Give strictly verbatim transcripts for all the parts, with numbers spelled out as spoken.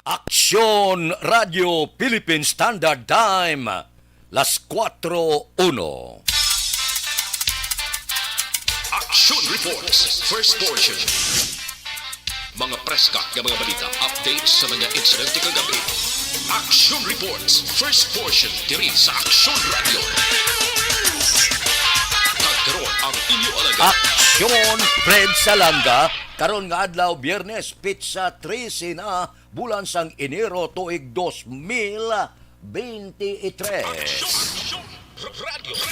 Aksyon Radio Philippine Standard Time, las kuwatro uno. Action Reports, first portion. Mga preska nga mga balita, updates sa mga insidente kagabi. Action Reports, first portion, diri sa Action Radio. Kag karon ang inyo alagad. Aksyon, Fred Salanga. Karon nga adlaw, Biyernes, petsa trese na, bulan sang Enero, tuig dos mil bente y tres.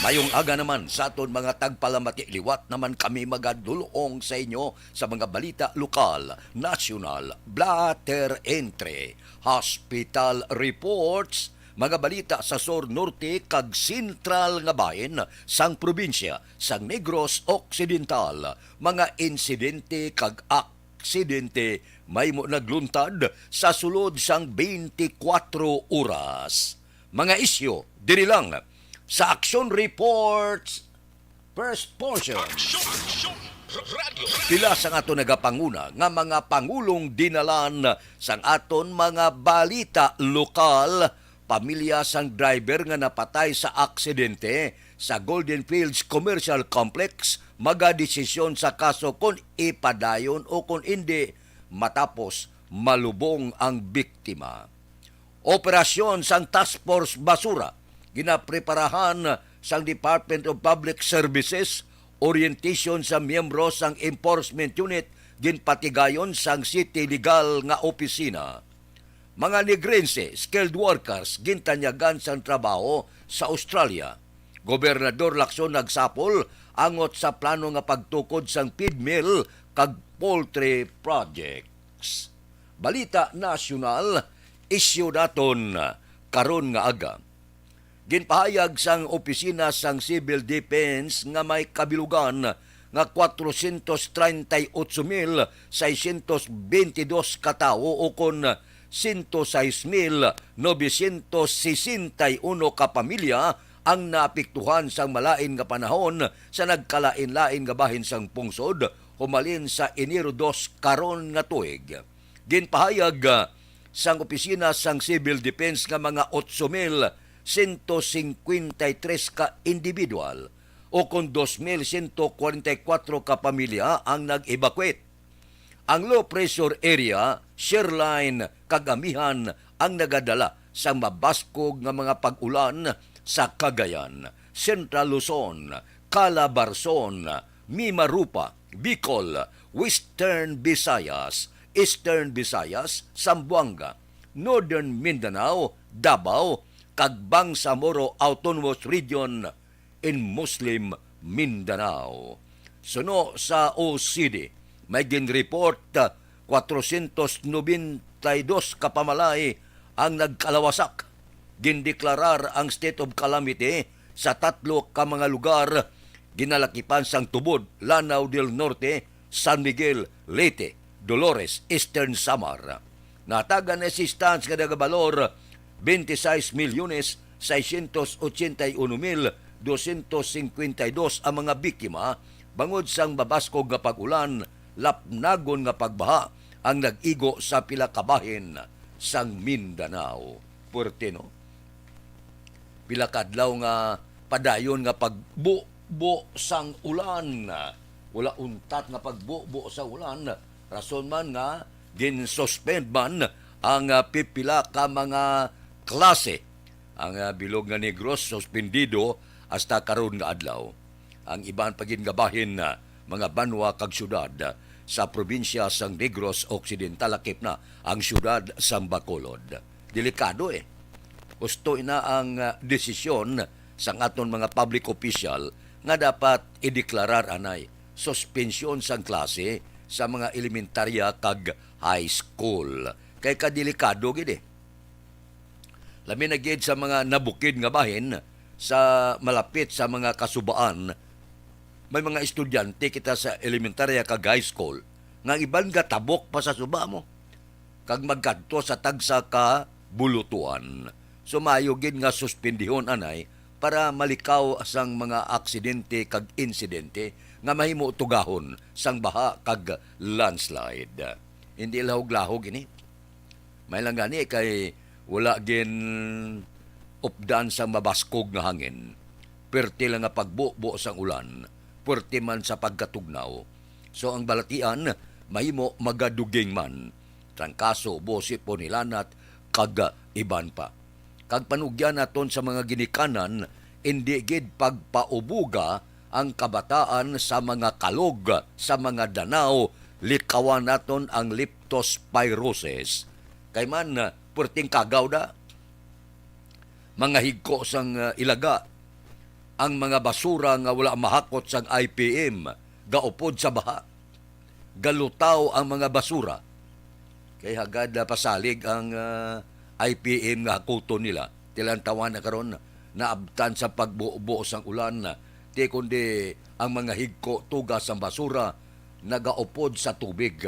Mayong aga naman sa aton mga tagpalamati. Liwat naman kami magadulong sa inyo sa mga balita lokal, nasyonal, blotter entry, hospital reports, mga balita sa sur, norte, kag sentral nga bahin sang probinsya sang Negros Occidental, mga insidente kag aksidente mahimo nagluntad sa sulod sang twenty-four oras. Mga isyu diri lang sa Action Reports, first portion. Pila sang aton nagapanguna nga mga pangulong dinalan sang aton mga balita lokal, pamilya sang driver nga napatay sa aksidente sa Golden Fields Commercial Complex, magadesisyon sa kaso kon ipadayon o kon indi, matapos malubong ang biktima. Operasyon sang Task Force Basura, ginapreparahan sang Department of Public Services, orientation sa miyembro sang Enforcement Unit, ginpatigayon sang City Legal nga Opisina. Mga Negrense skilled workers gintanyagan sang trabaho sa Australia. Gobernador Lacson nagsapol angot sa plano nga pagtukod sang feed mill kag poultry projects. Balita nasyonal, isyu naton karon nga aga. Ginpahayag sang Opisina sang Civil Defense nga may kabilugan nga kwatro syentos treinta y ocho mil seiscientos beintidos ka tawo, o kon sento sais mil novecientos sesenta y uno ka pamilya ang naapektuhan sang malain nga panahon sa nagkalain-lain nga bahin sang pungsod humalin sa Enero dos karon nga tuig. Ginpahayag, ah, sang Opisina sang Civil Defense nga mga ocho mil sento singkwenta y tres ka individual, o kon dos mil sento kwarenta y kuwatro ka pamilya ang nag-evacuate. Ang low pressure area, shear line, kag amihan ang nagadala sang mabaskog nga mga pag-ulan sa Cagayan, Central Luzon, Calabarzon, Mimaropa, Bicol, Western Visayas, Eastern Visayas, Zamboanga, Northern Mindanao, Davao, kag Bangsamoro Autonomous Region in Muslim Mindanao. Suno sa O C D, may ginreport, ah, kwatro syentos nobenta y dos ka pamalaay ang nagkalawasak. Gindeklarar ang state of calamity sa tatlo ka mga lugar, ginalakipan sang tubod, Lanao del Norte, San Miguel, Leyte, Dolores, Eastern Samar. Natagan assistance nga nagabalor twenty-six milyones seiscientos ochenta y uno mil doscientos cincuenta y dos ang mga biktima bangod sang mabaskog nga pag-ulan, lapnagon nga pagbaha ang nag-igo sa pila ka bahin sang Mindanao. Puwerte, no? Pila ka adlaw nga padayon nga pagbubo sang ulan. Wala untat nga pagbubo sa ulan. Rason man nga gin-suspend man ang, ah, pipila ka mga klase. Ang, ah, bilog nga Negros suspendido hasta karon nga adlaw. Ang iban pa gid nga bahin, ah, mga banwa kag syudad, ah, sa probinsya sang Negros Occidental, lakip na ang syudad sang Bacolod. Delikado, eh. Husto ina ang, ah, desisyon sang aton mga public official nga dapat ideklarar anay suspensyon sang klase sa mga elementarya kag high school. Kay kadelikado gid, eh. Labi na gid sa mga nabukid nga bahin sa malapit sa mga kasubaan, may mga estudyante kita sa elementarya kag high school nga ang iban gatabok pa sa suba mo kag magkadto sa tagsa ka bulutuan. So, maayo gid nga suspendihon anay para malikaw sang mga aksidente kag insidente nga mahimo tugahon sang baha kag landslide. Hindi lahog-lahog ini. May lang gani kay wala gin updan sang mabaskog nga hangin. Perti lang nga pagbubo sang ulan, perti man sa pagkatugnaw. So, ang balatian mahimo magaduging man, trangkaso, bosi, punilanat, kag iban pa. Kag panugyan naton sa mga ginikanan, indi gid pagpauboga ang kabataan sa mga kalog, sa mga danaw, likawan naton ang leptospirosis. Kay man, ah, purting kagaw da. Mga higko sang, ah, ilaga, ang mga basura nga wala mahakot sang I P M, gaupod sa baha. Galutaw ang mga basura. Kay hagad na pasalig ang, ah, I P M nga hakuton nila. Tilantawan na karon, naabtan sa pagbubo sang ulan. Ti kundi ang mga higko, tuga sang basura nagaupod sa tubig.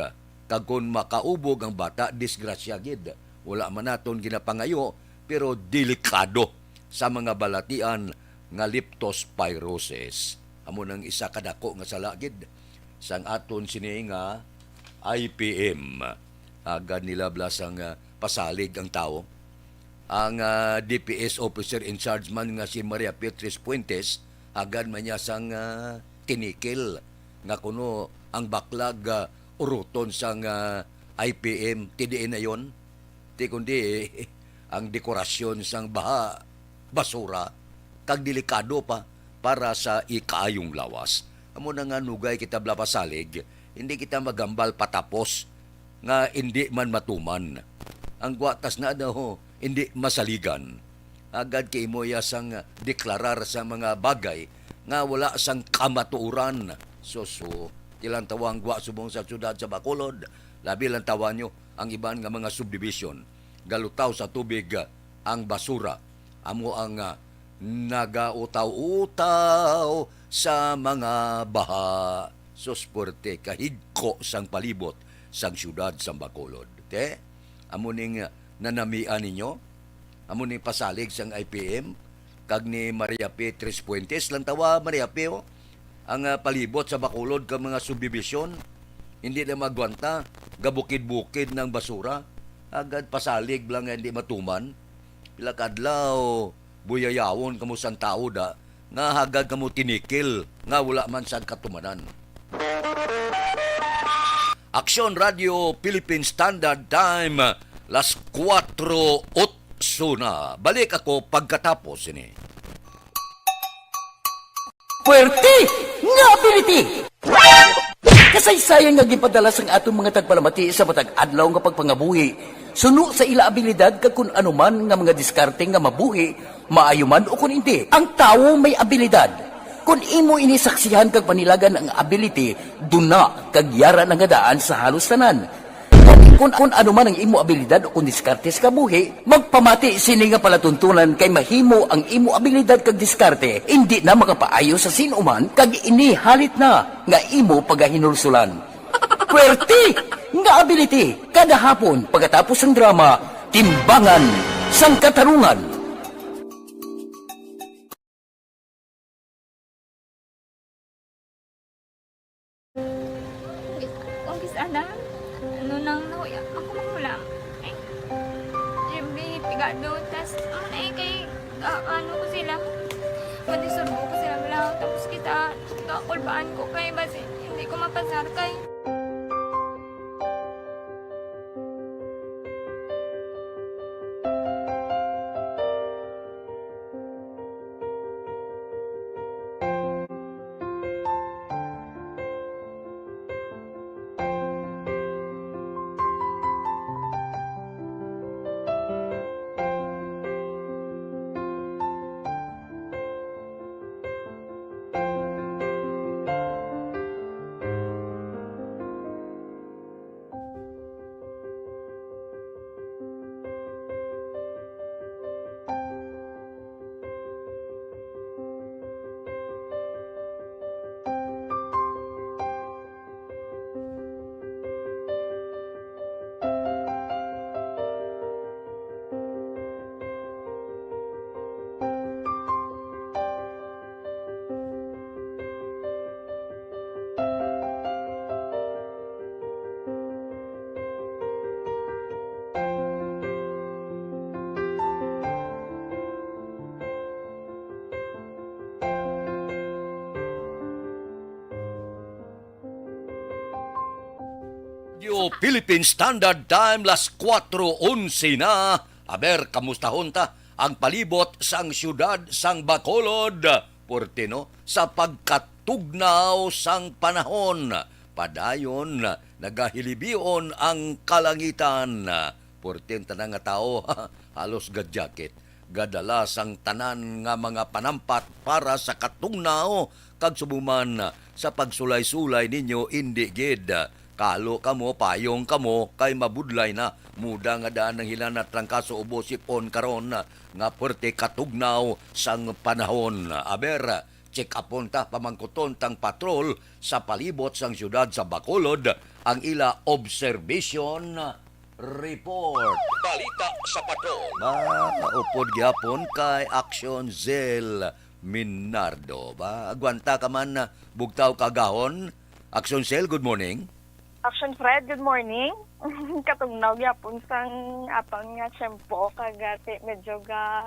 Kag kon makaubog ang bata, disgrasya gid. Wala man naton ginapangayo, pero delikado sa mga balatian nga leptospirosis. Amo nang isa ka dako nga sala gid sang aton sini nga I P M. Agad nila bala sang, ah, pasalig ang tawo. Ang, ah, D P S officer in charge man nga si Maria Beatriz Fuentes, agad man niya sang, ah, tinikil nga kuno ang baklag, ah, uruton sang, ah, I P M, ti diin na yon. Ti kundi ang dekorasyon sang baha, basura, kag delikado pa para sa ikaayong lawas. Amo na nga nugay kita bala pasalig, hindi kita magambal patapos nga indi man matuman. Ang gwatas na daw, hindi masaligan. Agad kay imo iya sang deklarar sa mga bagay nga wala sang kamatuoran. Suso, tilantawa ang gwa subong sa siyudad sa Bacolod, labi lang tawa nyo ang iban nga mga subdivision. Galutaw sa tubig ang basura. Amo ang, ah, nagautaw-utaw sa mga baha. Sus, puwerte, kahigko sang palibot sang siyudad sang Bacolod. Te, amo ning, ah, nanamian ninyo? Amo ning pasalig sang I P M kag ni Maria P. Tres Fuentes. Lantawa, Maria P., oh, ang, ah, palibot sa Bacolod kag mga subdivision, hindi na magwanta, gabukid-bukid ng basura. Agad pasalig lang nga hindi matuman. Pila ka adlaw, buyayawon kamo sang tawo da, nga hagad kamo tinikil, nga wala man sad katumanan. Aksyon Radio Philippine Standard Time, las kuwatro otso na. Balik ako pagkatapos sini. Puwerte nga ability! Kasaysayan nga ginpadala sang aton mga tagpalamati sa matag adlaw nga pagpangabuhi. Suno sa ila abilidad kag kun ano man nga mga diskarte nga mabuhi, maayo man o kun indi, ang tawo may abilidad. Kun imo ini saksihan kag panilagan ang ability, duna kag yara na nga daan sa halos tanan. Kun, kun, kun ano man ang imo abilidad o kun diskarte sa kabuhi, magpamati sini nga palatuntunan kay mahimo ang imo abilidad kag diskarte indi na makapaayo sa sin-o man kag ini halit na nga imo pagahinulsulan. Puwerte nga ability! Kada hapon, pagkatapos sang drama, Timbangan sang Katarungan. Kung kis-, ana, ano nang nahuya, ako magulang. Ay, Jimmy, pigado, tas, ano na eh, kay, ah, ano ko sila, madisurbo ko sila, wala, tapos kita, kakulbaan ko kay, basi, hindi ko mapasar kay. New Philippine Standard Time, las kuwatro onse na. Aber, kamustahon ta ang palibot sang siyudad sang Bacolod? Porte, no? Sa pagkatugnaw sang panahon, padayon nagahilibion ang kalangitan. Porte, ang tanan nga tawo halos ga-jacket. Gadala sang tanan nga mga panampat para sa katugnaw, kag subong man sa pagsulay-sulay ninyo, indi gid. Kalo kamo, payong kamo, kay mabudlay na. Muda nga daan ang hilanat, trangkaso, ubo, sip-on karon nga puwerte katugnaw sang panahon. Aber, check-upon ta, pamangkuton tang patrol sa palibot sang siyudad sa Bacolod ang ila observation report. Balita sa Patrol. Ba, maupod gyapon kay Action Zell Minardo. Ba, agwanta ka man, bugtaw kagahon. Action Zell, good morning. Action Fred, good morning. Katugnaw gyapon sang aton nga tiyempo, kag, ah, ti-, medyo ga,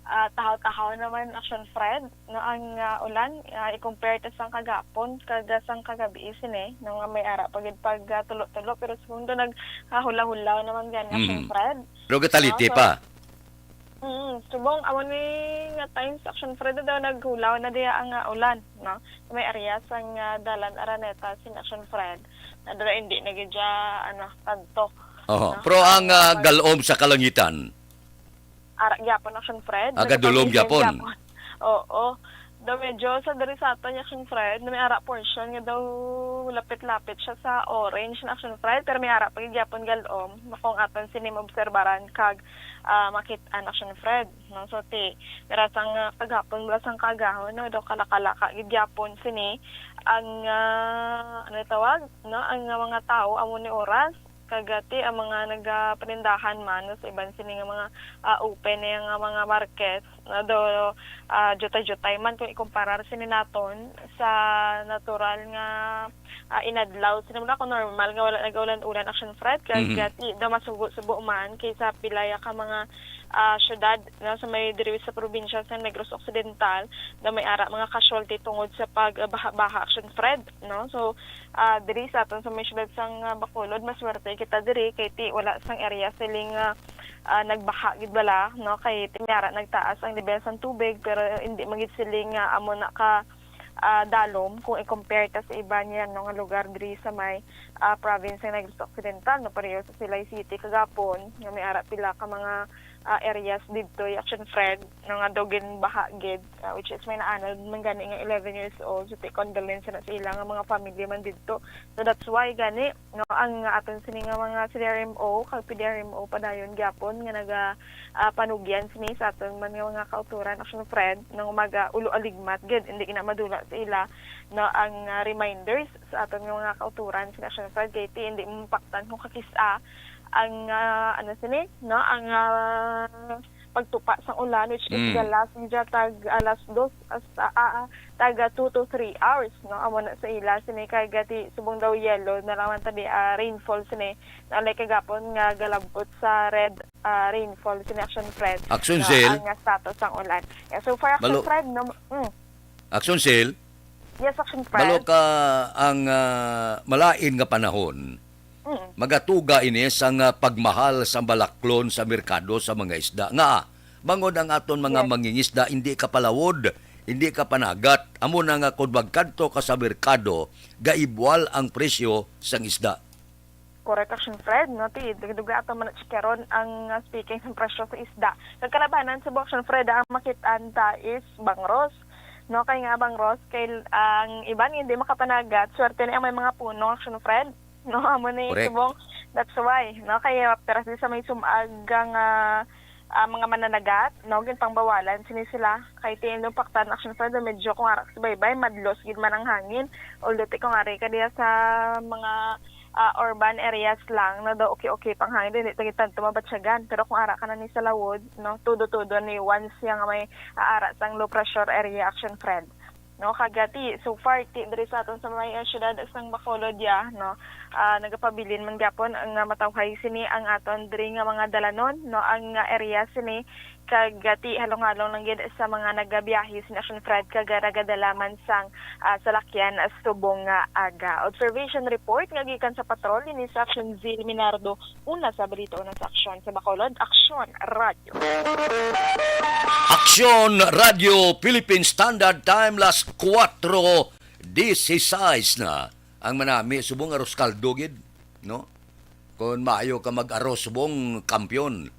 ah, tahaw-tahaw naman, Action Fred, no, ang, ah, ulan, ah, i-compare ta sang kagapon kag, ah, sang kagabi sini, no, nga may ara pa gid pag, ah, tulo-tulo, pero segundo nag, ah, hula-hulaw naman gani, Action Mhm. Fred. Pero gataliti No, so, pa. Mm, subong amo ni nga times, Action Fred, daw naghulaw na diya ang, ah, ulan, no? Sa may area sang, ah, Dalan Araneta sin, Action Fred, na dira hindi na gid siya, ano, tanto, Oho. no? Pero ang, Ang, ah, ah, pag- galom sa kalangitan? Ara gyapon, Action Fred. Ah, gadulom Nagapabilin gyapon. gyapon. Oo. Daw medyo sa diri sa aton, Action Fred, na may ara portion nga daw lapit-lapit siya sa orange na, Action Fred, pero may ara pa gid gyapon galom, kung aton sini maobserbaran kag, ah, makit-an, Action Fred, no? So, ti, mira sang, ah, kagapon, mula sang kaagahon, no? Daw kalakalaka gid gyapon sini ang, ah, ano tawag, no? Ang, ah, mga tawo amo ni oras. Kag, ah, ti, ang mga nagapanindahan man, no, sa iban sini nga mga, ah, open na nga mga market, no, do, ah, jutay-jutay man kung ikumparar sini naton sa natural nga, ah, inadlaw. Sini mo na kung normal nga wala nagaulan-ulan, Action Fred, kag, Mhm. ah, ti, daw masubo-subo man kaysa pilaya ka mga, ah, syudad, no, sa may diri sa probinsya sa Negros Occidental, daw may ara mga casualty tungod sa pagbaha-baha, Action Fred, no? So, ah, diri sa aton sa may siyudad sang, ah, Bacolod, maswerte kita diri kay ti wala sang area siling, ah, ah, nagbaha gid bala, no? Kay ti may ara nagtaas ang level sang tubig, pero hindi man gid siling, ah, amo na ka, ah, dalom kung i-compare ta sa iban niya, no, nga lugar diri sa may, ah, province ng Negros Occidental, no? Pareho sa Silay City kagapon, nga may ara pila ka mga, ah, areas didto, Action Fred, no, nga daw ginbaha gid, ah, which is may naanad man gani nga eleven years old. So, ti, condolence na sa ila nga mga family man didto. So, that's why gani, no, ang aton sini nga mga C D R M O kag P D R M O padayon gyapon nga naga, ah, panugyan sini sa aton man nga mga kauturan, Action Fred, nga mag-, ah, ulo aligmat gid, hindi gina madula sa ila, no, ang, ah, reminders sa aton nga mga kauturan sini, Action Fred, kay ti hindi mapaktan kung kakis-a ang, ah, ano sini, no, ang, ah, pagtupa sang ulan, which is Mm. the last niya tag alas dos hasta, ah, ah, taga two to three hours, no? Amo na sa ila sini kay gati subong daw yellow na lang man ta di, ah, rainfall sini. Na like kagapon nga galabot sa red, ah, rainfall sini, Action Fred. Action No, Cell. ang, ah, status sang ulan. Yeah, so far, Action Balo- Fred, no? Mm. Action Cell. Yes, Action Fred. Balo ka ang, ah, malain nga panahon. Mm. Magatuga ini sang, ah, pagmahal sa balaklon sa merkado sa mga isda. Nga, bangod ang aton mga Yes. mangingisda, hindi ka palawod, hindi ka panagat. Amo na nga kung magkadto ka sa merkado, gaibwal ang presyo sang isda. Correct, Action Fred, no? Ti, duga ato man na chikaron ang, ah, speaking sa presyo sa isda. Kag kalabanan sa Action Fred, ang makit-an ta is bangros. No, kay nga bangros, kay ang iban hindi makapanagat, swerte na ang may mga puno, Action Fred. No, amo ni Correct. Subong. That's why, no, kaya pero sa may sumag nga, ah, mga mananagat, no, ginpangbawalan sini sila. Kay ti, ano, paktan, Action Fred, medyo kung ara ka sa baybay, madlos gid man ang hangin. Although ti kung ari ka diya sa mga, ah, urban areas lang, no, daw okay-okay pang hangin, hindi ta gid tanto mabatyagan. Pero kung ara ka na ni sa lawod, no, tudo-tudo ni once siya nga may aara sang low pressure area, Action Fred. No, kag ti, so far, ti, diri sa aton sa may, ah, siyudad sang Bacolod, ya, no, ah, nagapabilin man gyapon ang, ah, matawhay sini ang aton diri nga mga dalanon, no, ang, ah, area sini kag, ah, ti halong-halong lang gid sa mga nagabiyahe sa Action Fred kag nagadala man sang, ah, salakyan, ah, subong nga aga. Observation report nga gikan sa patrol ini sa Action Zil Minardo, una sa balita, una sa aksyon sa Bacolod, Aksyon Radyo. Aksyon Radyo Philippine Standard Time, las kuwatro dieciséis na. Ang manami subong arroz caldo gid, no? Kung maayo ka mag-arroz subong, kampiyon,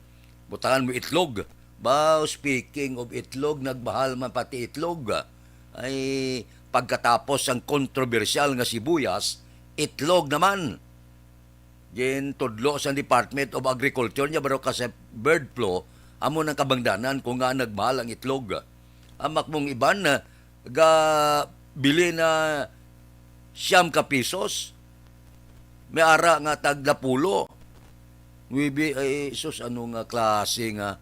butangan mo itlog. Ba, speaking of itlog, nagmahal man pati itlog. Ay, pagkatapos ang kontrobersyal nga sibuyas, itlog naman. Gintudlo sa Department of Agriculture niya, baro ka sa bird flu, amo nang kabangdanan kung nga nagmahal ang itlog. Amak mong iban, ah, ga bili na siyam ka pisos, may ara nga tag napulo. Wibi, ay, sus, ano nga klase nga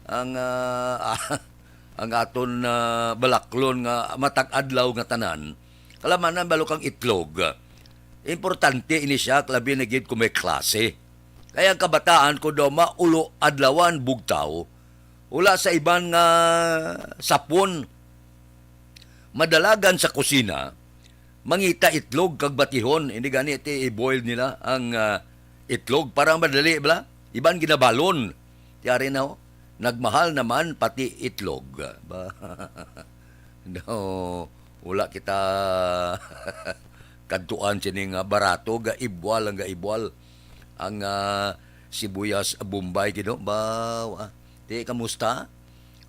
ang, ah, ang aton, ah, balaklon nga matag adlaw nga tanan. Kalamanan balo kang itlog. Importante ini siya, labi na gid kung may klase. Kaya ang kabataan ko daw maulo adlawan bugtaw, wala sa iban nga sapon, madalagan sa kusina, mangita itlog kag batihon. Hindi gani ti i-boil nila ang, ah, itlog para madali bala. Iban ginabalon. Tiyari na, oh. Nagmahal naman pati itlog. Ba? No, wala kita kadtuan sini nga barato, gaibwal ang gaibwal. Ang, ah, sibuyas Bombay, gino. Ba, ah, di, kamusta?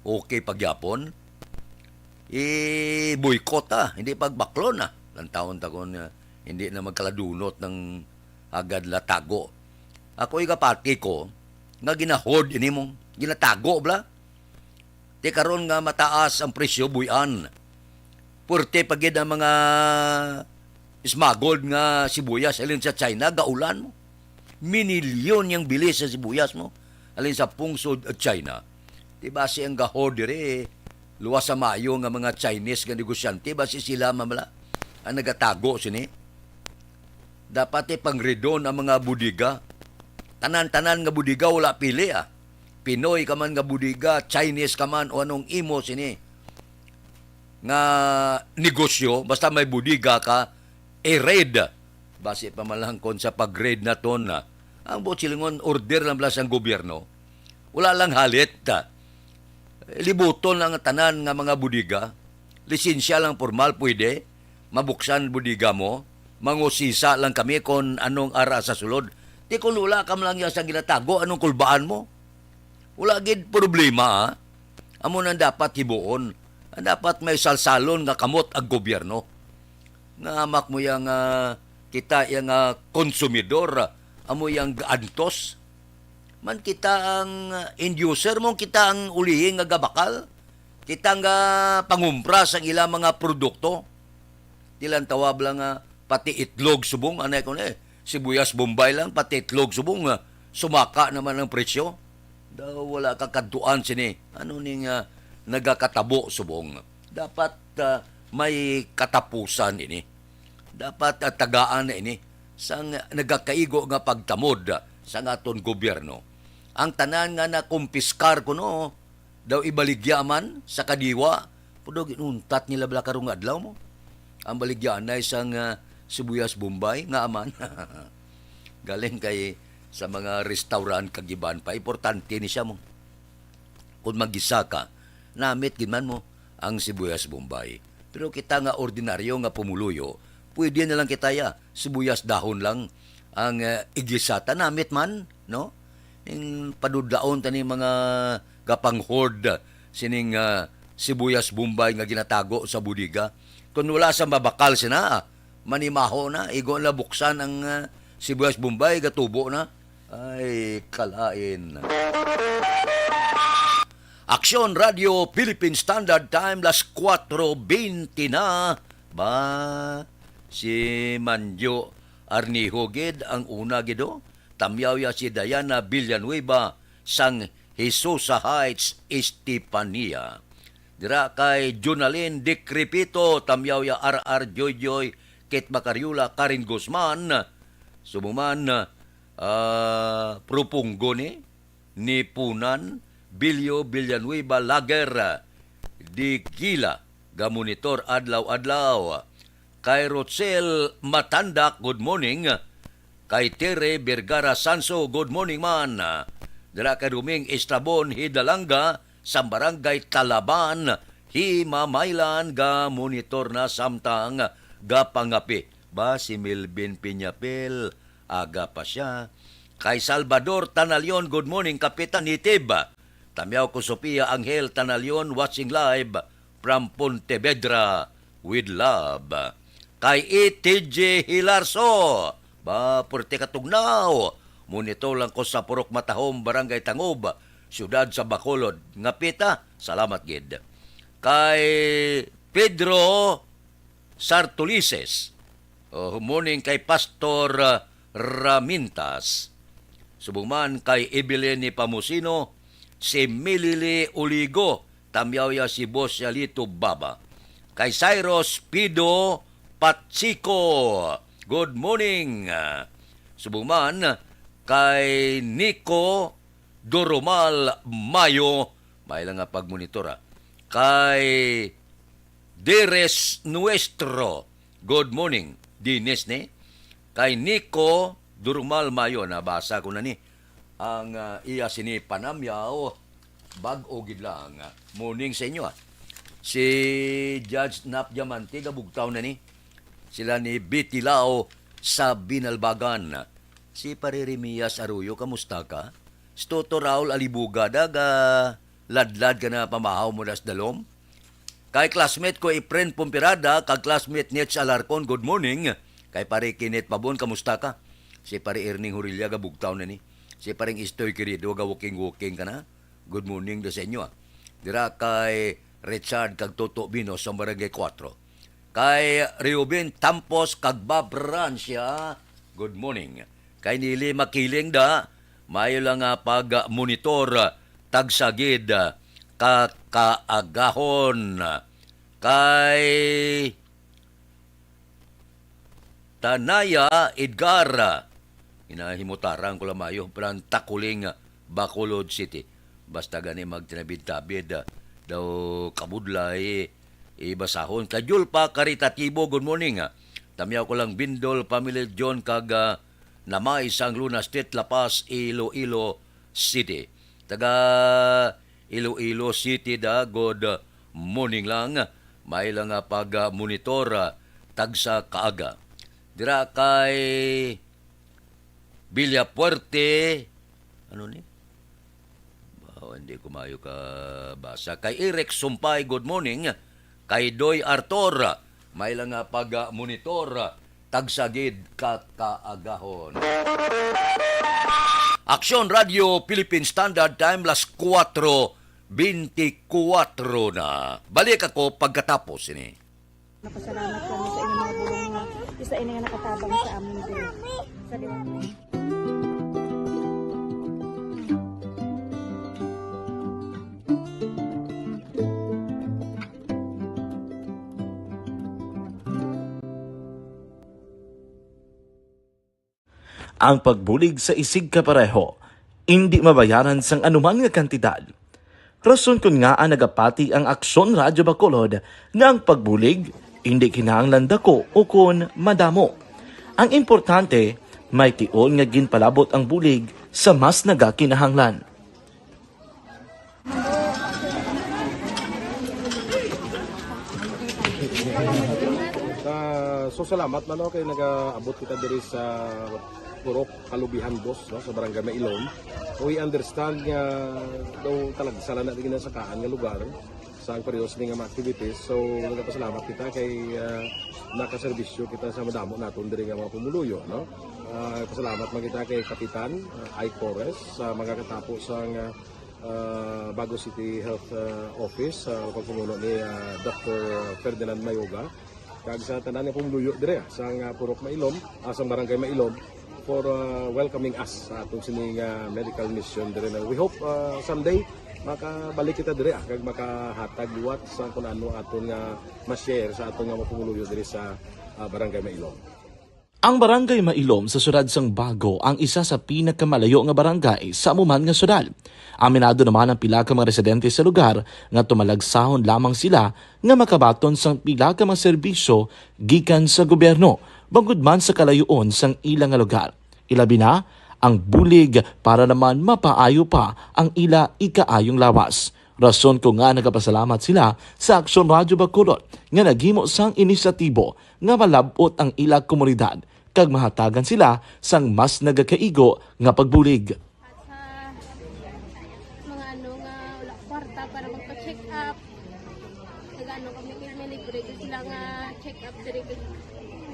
Okay pagyapon? I-boycott, ah. Hindi pagbaklon, ah. Lantawon ta kung, ah, hindi na magkaladunot ng agad latago. Ako, igapati ko, nga gina-hoard ini mong ginatago, bla? Ti karon nga mataas ang presyo, buy-an. Puwerte pa gid ang mga smuggled nga sibuyas halin sa China, gaulan mo. Minilyon yang bili sa sibuyas mo halin sa pungsod at China. Di ba si ang gahod diri, luwas sa maayo nga mga Chinese nga negosyante, ba si sila mamala ang nagatago sini? Dapat ipangridon ang mga bodega. Tanan-tanan nga bodega, wala pili, ah. Pinoy ka man nga bodega, Chinese ka man, o anong imo sini nga negosyo, basta may bodega ka, i-raid. Basi pa man lang kon sa pag-raid naton na. Ang buot silingon, order lang bala sang gobyerno. Wala lang halit. Libuton ang tanan nga mga bodega. Lisensya lang pormal pwede. Mabuksan bodega mo. Mangusisa lang kami kon anong ara sa sulod. Ti kon wala ka man lang iya sa ginatago, anong kulbaan mo? Wala gid problema, ha? Amo nang dapat hibuon. Ang dapat may salsalon nga kamot ang gobyerno. Nga amak mo yang, ah, kita yang, ah, konsumidor, amo yang gaantos. Man kita ang, ah, end user mo, kita ang ulihi nga gabakal. Kita nga pangumpra sang ila mga produkto. Di lang tawab lang nga pati itlog subong, anay ko na eh. Sibuyas Bombay lang, pati itlog subong, ah, sumaka naman ang presyo. Daw wala ka kadtuan sini. Ano ni nga nagakatabo subong? Dapat, ah, may katapusan ini. Dapat, ah, tagaan na ini sang nagakaigo nga pagtamod, ah, sang aton gobyerno. Ang tanan nga nakumpiskar kuno, daw ibaligya man sa kadiwa. Pero ginuntat nila bala karong adlaw mo. Ang baligya anay sang, ah, sibuyas Bombay nga aman. Galing kay sa mga restaurant kag iban pa. Importante ni siya mo. Kung magisa ka, namit gid man mo ang sibuyas Bombay. Pero kita nga ordinaryo nga pumuluyo, pwede na lang kita ya, sibuyas dahon lang ang, eh, igisa. Ta namit man, no? Ning padudlaon ta ni mga gapang-hoard sining, ah, sibuyas Bombay nga ginatago sa bodega. Kung wala sa mabakal sina, manimaho na, igo na buksan ang, ah, sibuyas Bombay, gatubo na. Ay, kalain. Aksyon Radio Philippine Standard Time, las kuwatro bente na. Ba, si Manjo Arniho gid ang una gid, oh. Tamyaw ya si Diana Villanueva sang Hesusa Heights, Estefania. Dira kay Jonalyn Decrepito, tamyaw ya R R Joyjoy, Kate Macariola, Karen Guzman. Sumuman, ah, Propongo ni, ni Punan, Bilyo Villanueva Lager, di Gila, ga monitor adlaw-adlaw. Kay Rochelle Matandak, good morning. Kay Tere Vergara Sanso, good morning man. Dira kay Doming Estrabon Hidalanga, sa Barangay Talaban, Himamaylan, ga monitor na samtang gapangapi. Ba, si Melvin Piñapel, aga pa sia. Kay Salvador Tanalion, good morning, Kapitan Nitib. Tamyaw ko, Sofia Angel Tanalion, watching live from Pontevedra with love. Kay E T J Hilarso, ba, purti katugnaw. Monitor lang ko sa Purok Matahom, Barangay Tangob, siyudad sa Bacolod. Ngapita, salamat gid. Kay Pedro Sartulises, oh, morning kay Pastor, uh, Ramintas. Subong man kay Evelyn ni Pamusino, si Milili Uligo, tamyaw ya si Boss Yalito Baba. Kay Cyrus Pido Patsiko, good morning. Subong man kay Nico Durumal Mayo, may lang nga pagmonitor, ah. Kay Dires Nuestro, good morning, Dines ni. Kay Nico Durumal Mayo, nabasa ko na ni. Ang, ah, iya sini panamyaw, bag-o gid lang. Morning sa inyo, ah. Si Judge Nap Diamante, gabugtaw na ni. Sila ni Betty Lao sa Binalbagan. Si Pare Remias Arroyo, kamusta ka? Si Toto Raul Alibuga, daga ladlad ka na pamahaw mo das dalom? Kay classmate ko, Efren Pomperada, kag classmate Nets Alarcon, good morning. Kay Pare Kenneth Pabon, kamusta ka? Si Pare Erning Hurilia, gabugtaw na ni. Si Pareng Istoy Querido, ga-walking-walking ka na. Good morning da sa inyo, ah. Dira kay Richard kag Toto Bino sa Barangay Cuatro. Kay Reuben Tampos kag Bob Rancia, good morning. Kay Nili Makiling da, maayo lang nga pag-monitor, tagsagid, ka kaagahon. Kay Tanaya Edgar, inahimutarang ko lang maayo, Plan Takuling, Bacolod City. Basta gani magtinabid-tabid, ah, daw kabudlay, ibasahon. Kay Julpa Karitatibo, good morning, ah. Tamyaw ko lang Bindol, Family John, kag, ah, Namay, Sang Luna Street, La Paz, Iloilo City. Taga Iloilo City da, good morning lang. May lang nga pag-monitor, ah, tagsa kaaga. Dira kay Villafuerte, ano ni? Wow, hindi ko maayo ka basa. Kay Eric Sumpay, good morning. Kay Doy Arthur, may lang nga pag-monitor, tagsagid ka kaagahon. Aksyon Radio Philippine Standard Time, las kuwatro beintikwatro na. Balik ako pagkatapos ini. Napasalamat kami sa inyong mga bulong nga isa ini nga nakatabang sa amin diri. Sa liwat. Ang pagbulig sa isigkapareho indi mabayaran sang anuman nga kantidad. Rason kon ngaa nagapati ang Aksyon Radyo Bacolod nga ang pagbulig indi kinahanglan dako ukon madamo. Ang importante, may tion nga ginpalabot ang bulig sa mas nagakinahanglan. Ah, so salamat man, no, kay nagaabot kita diri sa Purok Kalubihan, boss, no, sa Barangay Mailom. We understand nga daw talagsa lang na ginasakaan nga lugar sa ang periodo sini nga mga activities. So, nagapasalamat kita kay, ah, nakaserbisyo kita sa madamo naton diri nga mga pumuluyo, no? Ah, pasalamat man kita kay Kapitan, ah, Ike Torres sa mga katapo sa nga ah, Bago City Health, ah, Office, sa pagpamuno ni, ah, Doctor Ferdinand Mayoga, kag sa tanan nga pumuluyo dire, ah, sa nga Purok Mailom, ah, sa Barangay Mailom, for, ah, welcoming us sa aton sini nga medical mission dire. Na we hope, ah, someday makabalik kita dire, ah, kag makahatag liwat sa kun ano aton nga ma-share sa aton nga mga pumuluyo dire sa, ah, Barangay Mailom. Ang Barangay Mailom sa siyudad sang Bago ang isa sa pinakamalayo nga barangay sa amo man nga siyudad. Aminado naman ang pila ka mga residente sa lugar nga tumalagsahon lamang sila nga makabaton sang pila ka mga serbisyo gikan sa gobyerno, bangod man sa kalayoon sang ila nga lugar. Ilabi na ang bulig para naman mapaayo pa ang ila ikaayong lawas. Rason ko nga nagapasalamat sila sa Aksyon Radyo Bacolod nga naghimo sang inisyatibo nga malab-ot ang ila komunidad kag mahatagan sila sang mas nagakaigo nga pagbulig. At sa mga ano nga wala kwarta para magpa-check up, nag-ano kami, may libre gyud sila nga check up diri, kag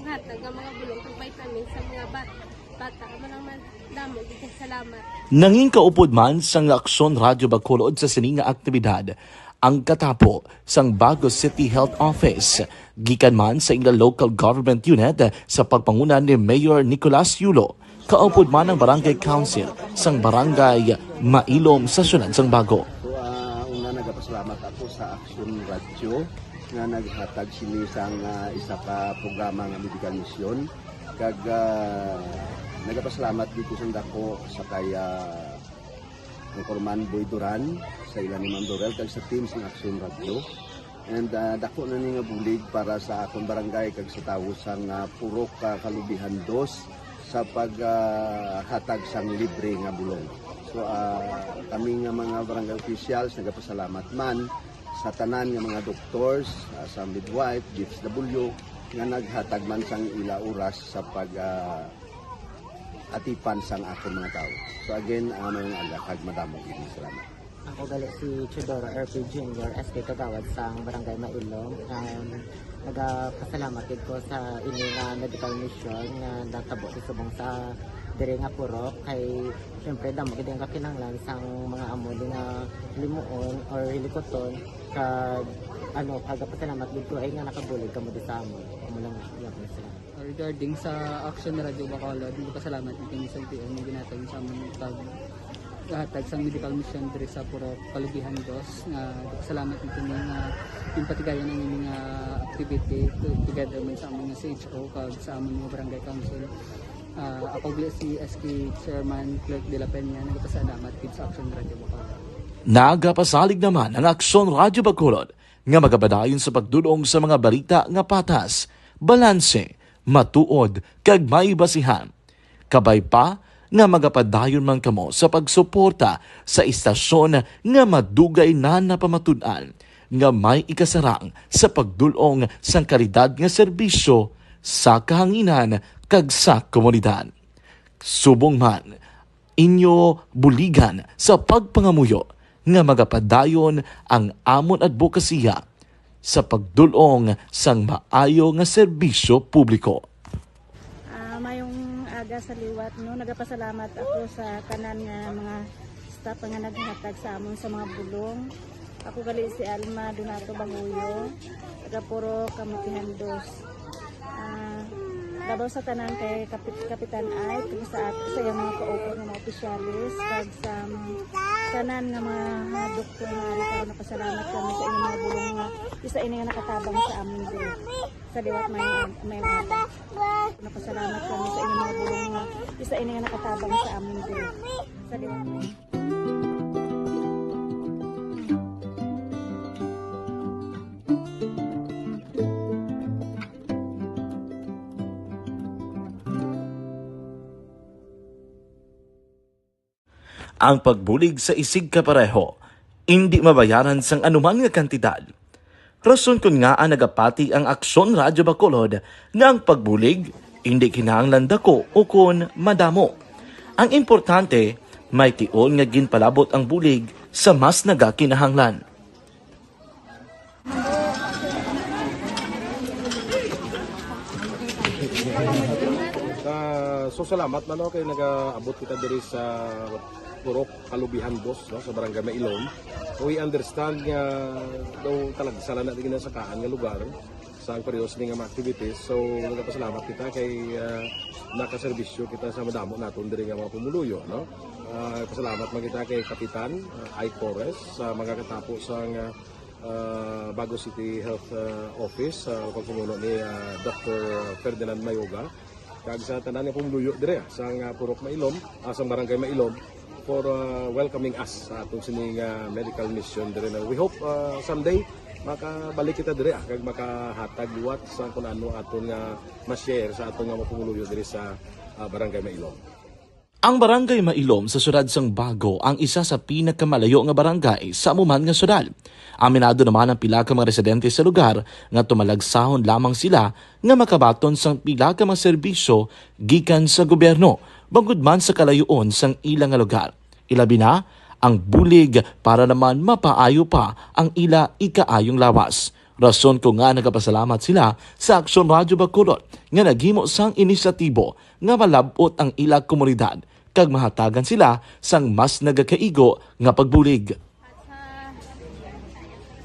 hatag nga mga bulong kag vitamins sa mga bat-, bata. Amo lang man, damo gyud kay salamat. Nangin kaupod man sang Aksyon Radyo Bacolod sa sini nga aktibidad ang katapo sang Bago City Health Office, gikan man sa ila local government unit sa pagpanguna ni Mayor Nicolas Yulo, kaupod man ang Barangay Council sang Barangay Mailom sa siyudad sang Bago. So, ah, una, nagapasalamat ako sa Action Radio nga naghatag sini sang, ah, isa ka programa nga medical mission. Kag, ah, nagapasalamat dito sa dako sa kay, ah, Congressman Boy Duran, sa ila ni Ma'am Dorel, kag sa team sa Action Radio. And, ah, dako na ni nga bulig para sa akon barangay kag sa tawo sang, ah, Purok, ah, Kalubihan Dos sa pag, ah, hatag sang libre nga bulong. So, ah, kami nga mga barangay officials nagapasalamat man sa tanan nga mga doctors, ah, sa midwife, D F W, nga naghatag man sang ila oras sa pag, ah, atipan sang akon mga tawo. So again, ah, maayong aga kag madamo gid nga salamat. Ako gali si Teodoro R P Junior, S K Kagawad sang Barangay Mailom. Um, nagapasalamat gid ko sa ini nga medical mission nga natabo sa subong sa diri nga purok, kay syempre damo gid ang kakinahanglan sang mga amo ni nga limuon or hilikuton, kag ano, nagapasalamat gid ko ay nga nakabulig kamo di sa amon. Amo lang, iya ko na sila. Regarding sa Action Radio Bacolod, nagpasalamat mi kini sa L T O nga ginhatag sa amon pag hatag sang medical mission diri sa Purok Kalubihan Dos, nga nagpasalamat mi kini nga ginpatigayon ang ini nga activity to-, together man sa amon nga C H O kag sa amon nga barangay council. Ah, ako gali si S K Chairman Clerk de la Peña, nagpasalamat gid sa Action Radio Bacolod. Nagapasalig naman ang Action Radio Bacolod nga magapadayon sa pagdul-ong sa mga balita nga patas, balanse, matuod, kag may basihan. Kabay pa nga magapadayon man kamo sa pagsuporta sa istasyon nga madugay na napamatud-an nga may ikasarang sa pagdul-ong sang kalidad nga serbisyo sa kahanginan kag sa komunidad. Subong man, inyo buligan sa pagpangamuyo nga magapadayon ang amon adbokasiya sa pagdul-ong sang maayo nga serbisyo publiko. Ah, mayong aga sa liwat, no? Nagapasalamat ako sa tanan nga mga staff nga naghatag sa amon sa mga bulong. Ako gali si Alma Donato Banguyo, taga Purok Kalubihan Dos. Ah, labaw sa tanan kay Kapit-, Kapitan Ike, kag sa at-, sa iyang mga kaupod nga mga opisyales, kag sa mga tanan nga mga, mga doktor nga ari karon, napasalamat kami sa inyong mga bulong nga isa ini nga nakatabang sa amin diri. Sa liwat may, may aga. Napasalamat kami sa inyong mga bulong nga isa ini nga nakatabang sa amin diri. Sa liwat may Ang pagbulig sa isigkapareho indi mabayaran sang anuman nga kantidad. Rason kon ngaa nagapati ang Aksyon Radyo Bacolod nga ang pagbulig indi kinahanglan dako ukon madamo. Ang importante, may tion nga ginpalabot ang bulig sa mas nagakinahanglan. Ah, so salamat man, no, kay nagaabot kita diri sa Purok Kalubihan Dos, no, sa Barangay Mailom. We understand nga daw talagsa lang na di na sa kaan nga lugar sa ang parehas ni nga mga activities. So nagapasalamat kita kay, ah, nakaserbisyo kita sa madamo naton diri nga mga pumuluyo, no. Ah, pasalamat man kita kay Kapitan, ah, Ike Torres, sa mga katapo sa nga, ah, Bago City Health, ah, Office, sa pagpamuno ni, ah, Doctor Ferdinand Mayoga. kag sa tanan nga pumuluyo dire, ah, sang, ah, Purok Mailom, ah, sang Barangay Mailom, for, ah, welcoming us sa aton sining, ah, medical mission dire na we hope, ah, someday makabalik kita dire, ah, kag makahatag liwat sa kun ano aton nga ma-share sa aton nga mga pumuluyo dire sa, ah, Barangay Mailom. Ang Barangay Mailom sa siyudad sang Bago ang isa sa pinakamalayo nga barangay sa amo man nga siyudad. Aminado naman ang pila ka mga residente sa lugar nga tumalagsahon lamang sila nga makabaton sang pila ka mga serbisyo gikan sa gobyerno, bangod man sa kalayoon sang ila nga lugar. Ilabi na ang bulig para naman mapaayo pa ang ila ikaayong lawas. Rason ko nga nagapasalamat sila sa Aksyon Radyo Bacolod nga naghimo sang inisyatibo nga malab-ot ang ila komunidad kag mahatagan sila sang mas nagakaigo nga pagbulig. At sa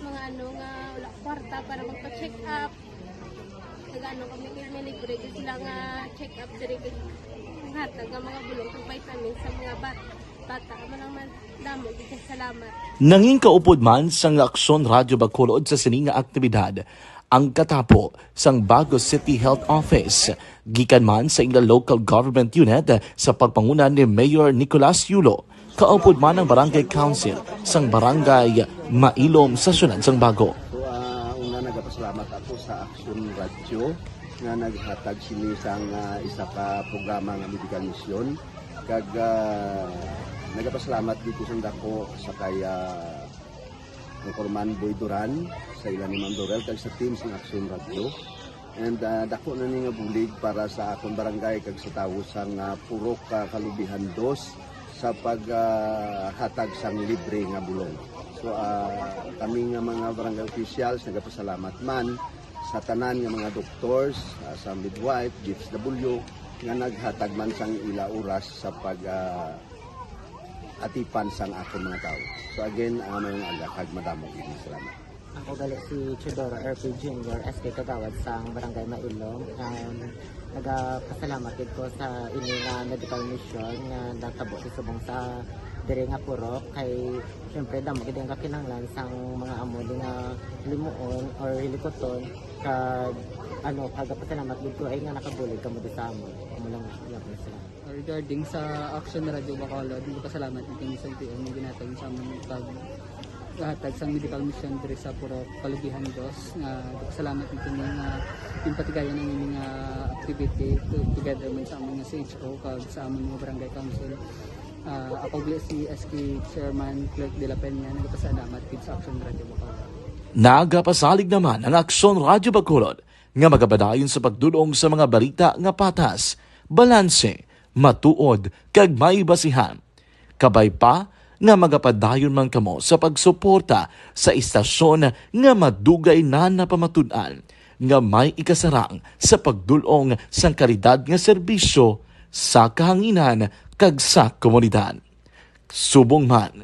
mga ano nga wala kwarta para magpa-check up, nag-ano kami, may libre gyud sila nga check up diri, kay hatag nga mga bulong kag vitamins sa mga bat-, bata. Amo lang man, damo gyud kay salamat. Nangin kaupod man sang Aksyon Radyo Bacolod sa sini nga aktibidad ang katapo sang Bago City Health Office, gikan man sa ila local government unit sa pagpanguna ni Mayor Nicolas Yulo. Kaupod man ang Barangay Council sang Barangay Mailom sa siyudad sang Bago. So, ah, una, nagapasalamat ako sa Aksyon Radyo nga naghatag sini sang, ah, isa ka programa nga medical mission. Kag, ah, nagapasalamat dito sa dako sa kay, ah, Anchorman Boy Duran, sa ila ni Ma'am Dorel, kag sa team sang Aksyon Radyo. And, ah, dako na ni nga bulig para sa akon barangay kag sa tawo sang, ah, Purok, ah, Kalubihan Dos sa pag, ah, hatag sang libre nga bulong. So, ah, kami nga mga barangay officials nagapasalamat man sa tanan nga mga doctors, ah, sa midwife, D S W, nga naghatag man sang ila oras sa pag, ah, atipan sang akon mga tawo. So again, ah, maayong aga kag madamo gid nga salamat. Ako gali si Teodoro R P Junior, S K Kagawad sang Barangay Mailom. Um, nagapasalamat gid ko sa ini nga medical mission nga natabo sa subong sa diri nga purok, kay syempre damo gid ang kakinahanglan sang mga amo di nga limuon or hilikuton, kag ano, kagapasalamat gid ko ay nga nakabulig kamo di sa amon. Amo lang, iya ko sila. Regarding sa Action Radio Bacolod, nagpasalamat gid kami sa L T O nga ginhatag sa amon pag hatag sang medical mission diri sa Purok Kalubihan Dos, nga nagpasalamat gid kami nga ginpatigayon ang ini nga activity to-, together man sa amon nga C H O kag sa amon nga barangay council. Ah, ako gali si S K Chairman Clerk de la Peña, nagpasalamat gid sa Action Radio Bacolod. Nagapasalig naman ang Aksyon Radio Bacolod nga magapadayon sa pagdul-ong sa mga balita nga patas, balanse, matuod, kag may basihan. Kabay pa nga magapadayon man kamo sa pagsuporta sa istasyon nga madugay na napamatud-an nga may ikasarang sa pagdul-ong sang kalidad nga serbisyo sa kahanginan kag sa komunidad. Subong man,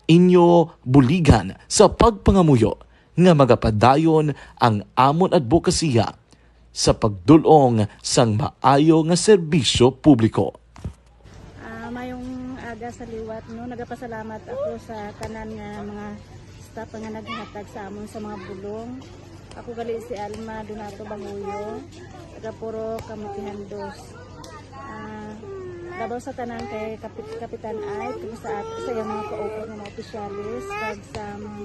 inyo buligan sa pagpangamuyo nga magapadayon ang amon adbokasiya sa pagdul-ong sang maayo nga serbisyo publiko. Ah, mayong aga sa liwat, no? Nagapasalamat ako sa tanan nga mga staff nga naghatag sa amon sa mga bulong. Ako gali si Alma Donato Banguyo, taga Purok Kamutihan Dos. Ah, labaw sa tanan kay Kapit-, Kapitan Ay, kag sa at-, sa iyang mga kauban nga mga opisyalis, kag sa mga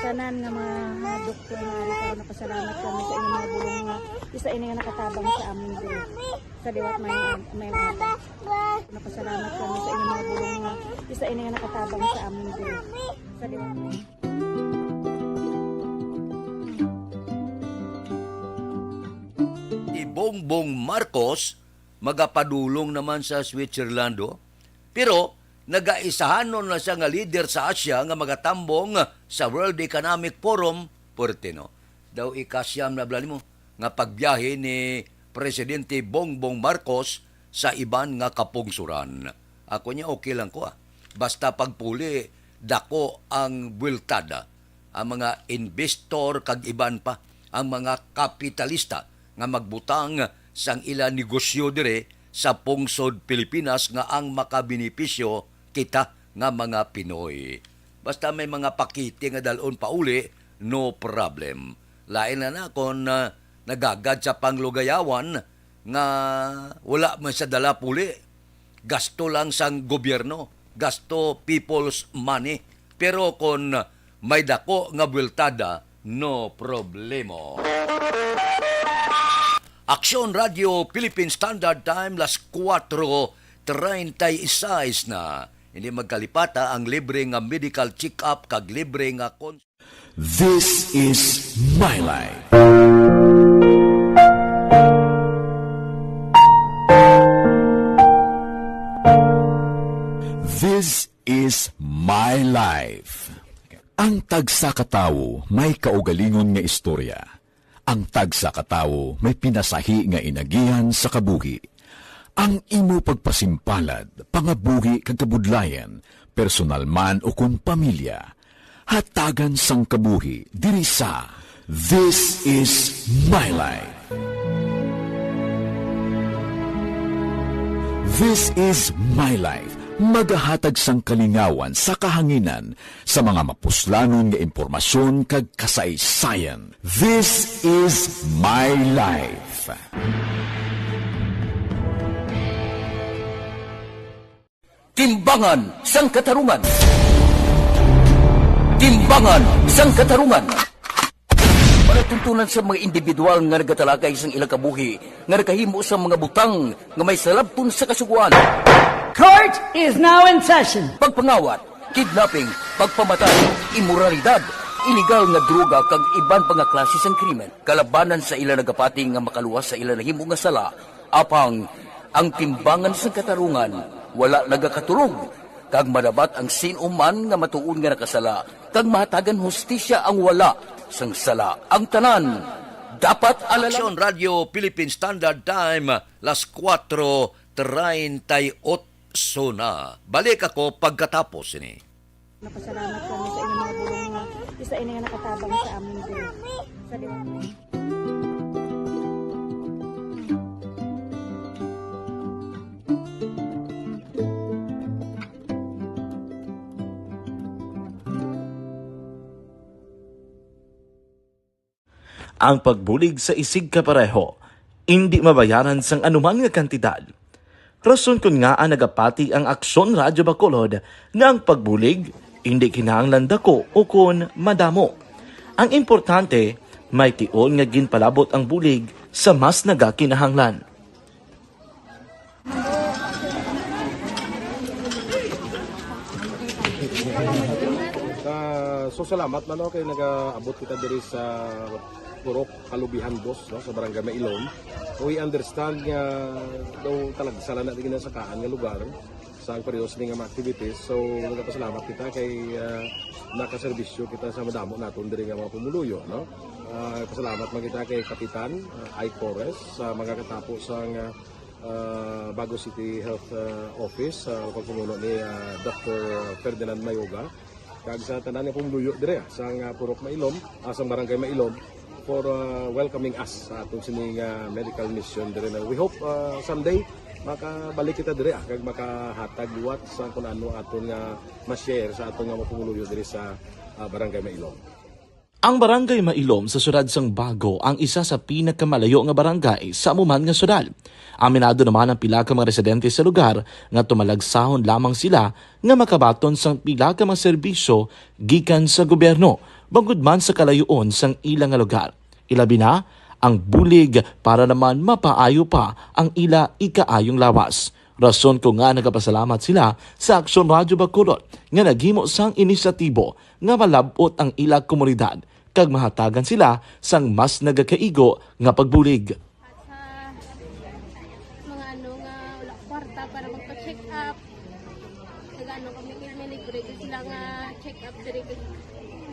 tanan nga mga, mga doktor nga ari, kag napasalamat kami sa inyong mga bulong nga isa ini nga nakatabang sa amin diri. Sa liwat may, may mga. Napasalamat kami sa inyong mga bulong nga isa ini nga nakatabang sa amin diri. Sa liwat may. Si Bongbong Marcos magapadulong naman sa Switzerland, oh. Pero nagaisahanon na siya nga lider sa Asia nga magatambong sa World Economic Forum, puwerte, no? Daw ikasyam na bala nimo nga pagbiyahe ni Presidente Bongbong Marcos sa iban nga kapungsoran. Ako niya, okay lang ko, ah. Basta pagpuli, dako ang buweltada. Ang mga investor kag iban pa, ang mga kapitalista nga magbutang sang ila negosyo dire sa pungsod Pilipinas, nga ang makabenepisyo kita nga mga Pinoy. Basta may mga pakete nga dalon pauli, no problem. Lain na na kon, ah, nagagad sa panglugayawan, nga wala man sa dala puli, gasto lang sang gobyerno, gasto people's money. Pero kon may dako nga buweltada, no problemo. Aksyon Radio Philippine Standard Time, las kuwatro treinta y seis na. Hindi magkalipata ang libre nga medical check-up kag libre nga kon- This is My Life. This is My Life. Ang tagsa ka tawo may kaugalingon nga istorya. Ang tagsa ka tawo may pinasahi nga inagihan sa kabuhi. Ang imo pagpasimpalad, pangabuhi kag kabudlayan, personal man o kon pamilya, hatagan sang kabuhi diri sa This Is My Life. This Is My Life, magahatag sang kalingawan sa kahanginan sa mga mapuslanon nga impormasyon kag kasaysayan. This Is My Life. Timbangan sang Katarungan. Timbangan sang Katarungan. Palatuntunan sa mga individual nga nagatalakay sang ilang kabuhi nga nakahimo sa mga butang nga may salabton sa kasugoan. Court is now in session. Pagpangawat, kidnapping, pagpamatay, imoralidad, iligal nga droga kag iban pa nga klase sang krimen kalabanan sa ila nagapati nga makaluwas sa ila nahimo nga sala. Apang ang timbangan sang katarungan wala nagakatulog, kag madabat ang sin-o man nga matuod nga nakasala, kag mahatagan hustisya ang wala sang sala. Ang tanan dapat alala. Aksyon Radio Philippine Standard Time, las kuwatro treinta y ocho na. Balik ako pagkatapos ini. Napasalamat kami sa inyong mga bulong nga isa ini nga nakatabang sa amon din. Sa liwat. Ang pagbulig sa isigkapareho indi mabayaran sang anuman nga kantidad. Rason kon ngaa nagapati ang Aksyon Radyo Bacolod nga ang pagbulig indi kinahanglan dako ukon madamo. Ang importante, may tion nga ginpalabot ang bulig sa mas nagakinahanglan. Ah, so, salamat man, no, kay nagaabot kita diri sa Purok Kalubihan Dos, no, sa Barangay Mailom. We understand nga daw talagsa lang na di ginasakaan nga lugar sa ang pareho sini nga mga activities. So, nagapasalamat kita kay, ah, nakaserbisyo kita sa madamo naton diri nga mga pumuluyo, no? Ah, pasalamat man kita kay Kapitan, ah, Ike Torres, sa mga katapo sang, ah, ah, Bago City Health, ah, Office, sa pagpamuno ni, ah, Doktor Ferdinand Mayoga, kag sa tanan nga pumuluyo dire, ah, sang, ah, Purok Mailom, ah, sang Barangay Mailom, for, ah, welcoming us sa aton sini nga medical mission dire na. We hope, ah, someday makabalik kita dire, ah, kag makahatag liwat sa kun ano aton nga ma-share sa aton nga mga pumuluyo dire sa, ah, Barangay Mailom. Ang Barangay Mailom sa siyudad sang Bago ang isa sa pinakamalayo nga barangay sa amo man nga siyudad. Aminado naman ang pila ka mga residente sa lugar nga tumalagsahon lamang sila nga makabaton sang pila ka mga serbisyo gikan sa gobyerno, bangod man sa kalayoon sang ila nga lugar. Ilabi na ang bulig para naman mapaayo pa ang ila ikaayong lawas. Rason ko nga nagapasalamat sila sa Aksyon Radyo Bacolod nga naghimo sang inisyatibo nga malab-ot ang ila komunidad kag mahatagan sila sang mas nagakaigo nga pagbulig. At sa mga ano nga wala kwarta para magpa-check up, nag-ano kami kay may libre gyud sila nga check up diri, kag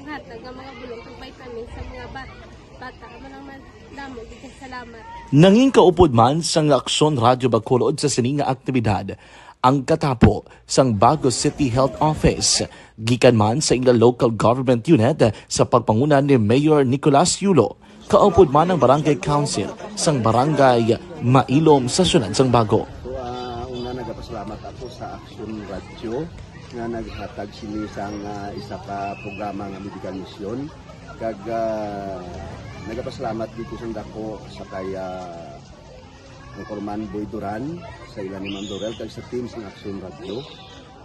hatag nga mga bulong kag vitamins sa mga bat-, bata. Amo lang man, damo gyud kay salamat. Nangin kaupod man sang Aksyon Radyo Bacolod sa sini nga aktibidad ang katapo sang Bago City Health Office, gikan man sa ila local government unit sa pagpanguna ni Mayor Nicolas Yulo, kaupod man ang Barangay Council sang Barangay Mailom sa siyudad sang Bago. So, ah, una, nagapasalamat ako sa Aksyon Radyo nga naghatag sini sang, ah, isa ka programa nga medical mission. Kag, ah, nagapasalamat gid ko sang dako sa kay, ah, Congressman Boy Duran, sa ila ni Ma'am Dorel, kag sa team sang Action Radio.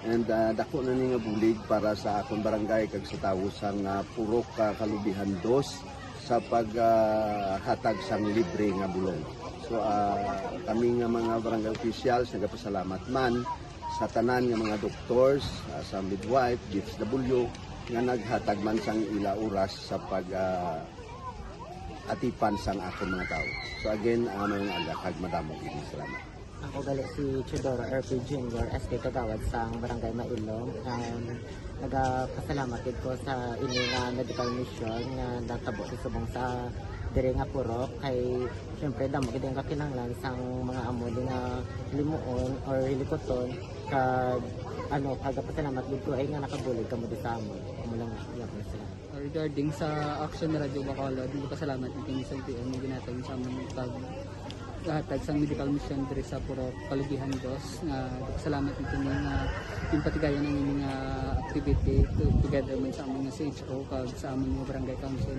And, ah, dako na ni nga bulig para sa akon barangay kag sa tawo sang, ah, Purok, ah, Kalubihan Dos sa pag, ah, hatag sang libre nga bulong. So, ah, kami nga mga barangay officials nagapasalamat man sa tanan nga mga doctors, ah, sa midwife, D S W, nga naghatag man sang ila oras sa pag, ah, atipan sang akon mga tawo. So again, ah, maayong aga kag madamo gid nga salamat. Ako gali si Teodoro R P Junior, S K Kagawad sang Barangay Mailong. Um, nagapasalamat gid ko sa ini nga medical mission nga natabo sa subong sa diri nga purok, kay siyempre damo gid ang kakinahanglan sang mga amo ni nga limuon or hilikuton, kag ano, pagapasalamat gid ko ay nga nakabulig kamo di sa amon. Amo lang, iya ko sila. Regarding sa Action Radio Bacolod, nagpasalamat ni kini sa P M nga ginatag sa amon pag hatag sang medical mission diri sa Purok Kalubihan Dos, nga nagpasalamat ni kini nga yung patigayon ang ini nga activity to-, together man sa amon nga C H O kag sa amon nga barangay council.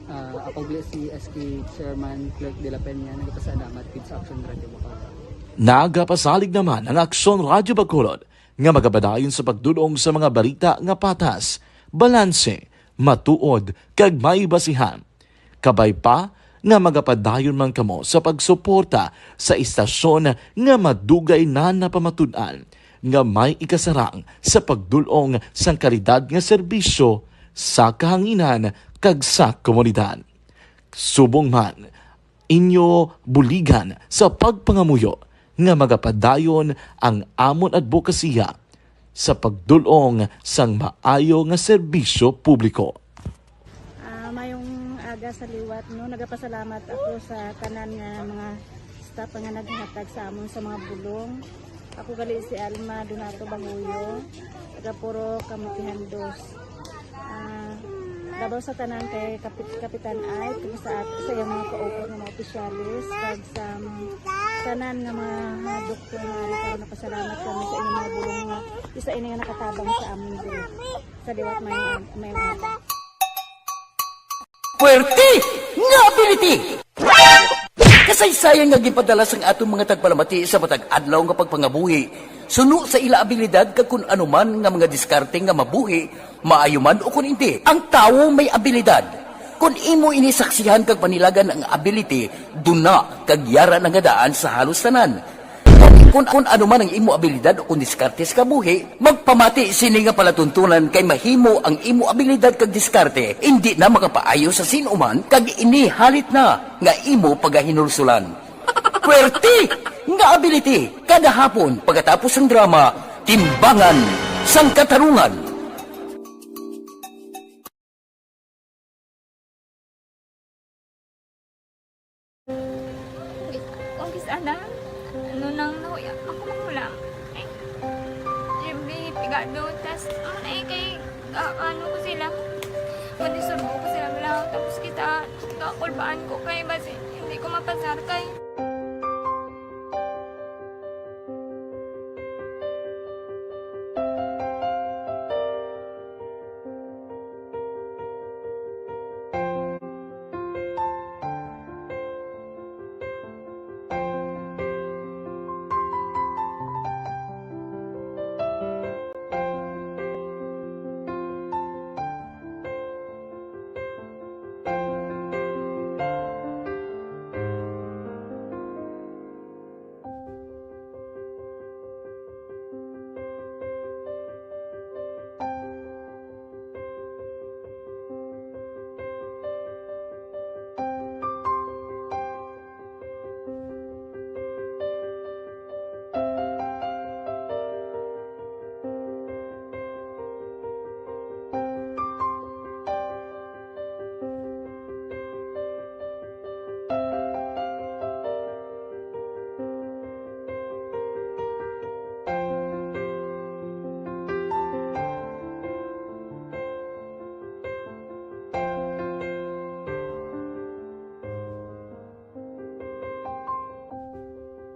Ah, ako gali si S K Chairman Clerk de la Peña, nagpasalamat gid sa Action Radio Bacolod. Nagapasalig naman ang Aksyon Radyo Bacolod nga magapadayon sa pagdul-ong sa mga balita nga patas, balanse, matuod, kag may basihan. Kabay pa nga magapadayon man kamo sa pagsuporta sa istasyon nga madugay na napamatud-an nga may ikasarang sa pagdul-ong sang kalidad nga serbisyo sa kahanginan kag sa komunidad. Subong man, inyo buligan sa pagpangamuyo nga magapadayon ang amon adbokasiya sa pagdul-ong sang maayo nga serbisyo publiko. Ah, mayong aga sa liwat, no? Nagapasalamat ako sa tanan nga mga staff nga naghatag sa amon sa mga bulong. Ako gali si Alma Donato Bahuyo, taga Purok Kamutihan Dos. Ah, labaw sa tanan kay Kapit-, Kapitan Ike, kag sa at-, sa iyang mga kaupat nga mga opisyales, kag sa mga tanan nga mga, mga doktor nga ari karon, nagpasalamat kami sa inyong mga bulong nga isa ini nga nakatabang sa amin diri. Sa liwat, mayong, mayong aga. Puwerte nga ability! Kasaysayan nga ginpadala sang aton mga tagpalamati sa matag adlaw nga pagpangabuhi, suno sa ila abilidad kag kun ano man nga mga diskarte nga mabuhi, maayo man o kun indi, ang tawo may abilidad. Kun imo ini saksihan kag panilagan ang ability, duna kag yara na nga daan sa halos tanan. Kun, kun ano man ang imo abilidad o kun diskarte sa kabuhi, magpamati sini nga palatuntunan kay mahimo ang imo abilidad kag diskarte indi na makapaayo sa sin-o man kag ini halit na nga imo pagahinulsolan. Puwerte nga ability kada hapon pagkatapos sang drama, Timbangan sang Katarungan. Kung kis-a na, ano nang nahuya ako magulang. Eh, siyempre, pigado, tas, ano na eh, kay, ah, ano ko sila, manisurbo ko sila lang, tapos kita, kakulbaan ko kay, basi, hindi ko mapasar kay.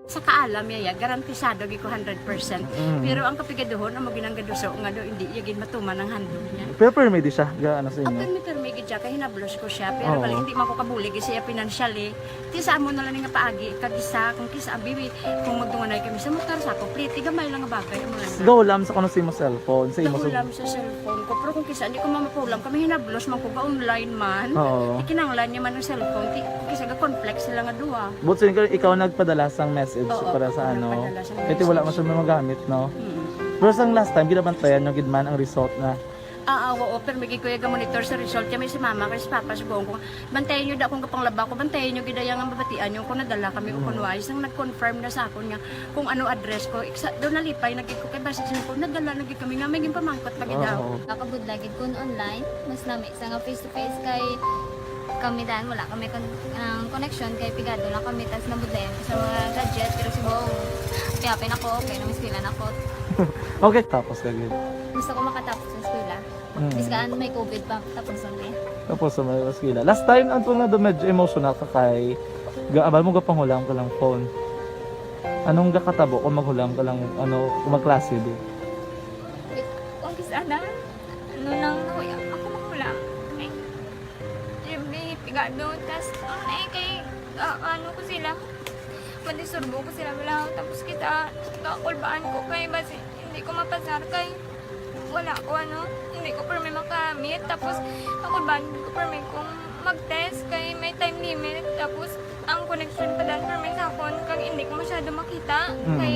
Sa kaalam niya, ya, garantisado gid ko hundred percent. Mm. Pero ang kapigaduhon, amo ginang gaduso nga do, hindi niya gid matuman ang handog niya. Pero permi di siya, ga, ano sa inyo? Permi, permi gid siya, kay hinablos ko siya. Pero Oo. bali, hindi man ko kabulig siya financially. Ti sa amo na lang nga paagi, kag isa, kung kisa, abi, kung magtunganay kami sa motor, sa ako, pliti, gamay lang nga bagay, amo lang. Go, lam sa kuno sa imo cellphone, sa imo Go, sa lam sa cellphone ko. Pero kung kisa, hindi ko mamapulam, kami hinablos man ko, ga online man. Oo. Ti kinahanglan niya man ang cellphone, ti, kisa ga-conflict sila nga duha. But so, ikaw, ikaw nagpadala sang message Oo, para sa ako ano? nagpadala sang Kaya wala message. man siya magamit, no? Mm. Pero sang last time, ginabantayan nyo gid man ang result na? Ah, ah, oo, pero may gid ko yung monitor sa result. Kaya may si mama, kay si papa, si buong ko, "Bantayan nyo da akong kapanglaba ko, bantayan nyo gid ang mabatian nyo kung nadala kami o Mm. kung wais." Nang nag-confirm na sa akon nga kung ano address ko, iksa, doon nalipay na gid ko, kay basta siya ko, nadala na gid kami nga, may ginpamangkot pa gid Oo. daw. Nakabudlay gid kun online, mas nami sa nga face to face kay kami dan, wala kami kon-, ang connection kay pigado lang kami, tas nabudlayan ko sa mga gadget, pero si Bong, happy-happy na ko, okay na, may eskwela na ko. Okay, tapos ka gid. Gusto ko makatapos sa eskwela. Mm. Bisan may covid pa, tapos ang day. Tapos sa mga eskwela. Last time, ang tunga do medyo emotional ka kay, ga-, abal mo gapanghulam ka lang phone. Anong gakatabo kung maghulam ka lang, ano, kung magklase di? Kung kisa na, ano nang nahuya, ako maghulam. Eh, Jimmy, pigado, tas, ano na eh, kay, ah, ano ko sila, madisturbo ko sila, wala, tapos kita, kakulbaan ko kay, basi, hindi ko mapasar kay, wala ko, ano, hindi ko permi makamit, tapos, kakulbaan ko permi kung mag-test kay may time limit, tapos, ang connection pa dan permi sa akon, kag hindi ko masyado makita, Mm. kay,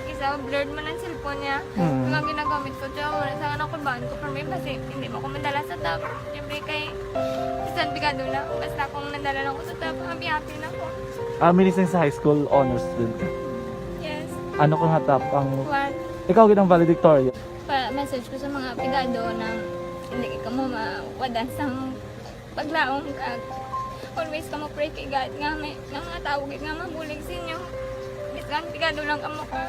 isa, blurred man ang cellphone niya, Mm. kag ang ginagamit ko, tsaka wala sa kakulbaan ko permi, basi, hindi mo ko madala sa top. Siyempre kay, bisan pigado na, basta kung nadala lang ko sa top, happy-happy na ko. Ah, minising sa high school, honor student ka? Yes. Ano ka nga top ang One. Ikaw gid ang valedictorian? Pa-message ko sa mga pigado na hindi ka mo mawadan sang paglaom, kag always ka mo pray kay God nga may, nga mga tawo gid nga mabulig sa inyo. Bisan pigado lang kamo ka,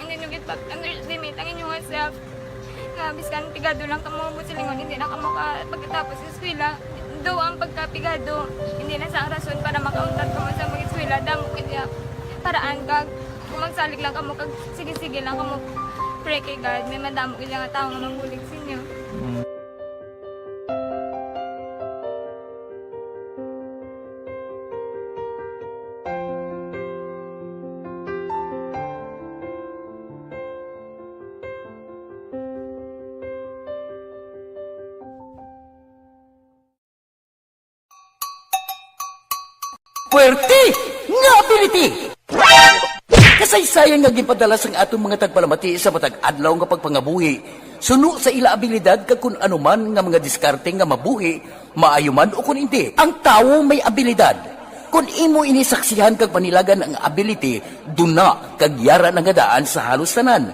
hindi nyo gid pag-underestimate ang inyong self. Nga bisan pigado lang kamo, buot silingon, hindi na kamo ka pagkatapos sa eskwela. Daw ang pagkapigado, hindi na sa rason para makauntat kamo sa mag-eskwela. Damo gid nga paraan, kag kung magsalig lang kamo, kag sige-sige lang kamo pray kay God, may madamo gid nga tawo nga mabulig sa inyo. Mm. Puwerte nga ability! Kasaysayan nga ginpadala sang aton mga tagpalamati sa matag adlaw nga pagpangabuhi, suno sa ila abilidad kag kun ano man nga mga diskarte nga mabuhi, maayo man o kun indi. Ang tawo may abilidad. Kun imo ini saksihan kag panilagan ang ability, duna kag yara na nga daan sa halos tanan.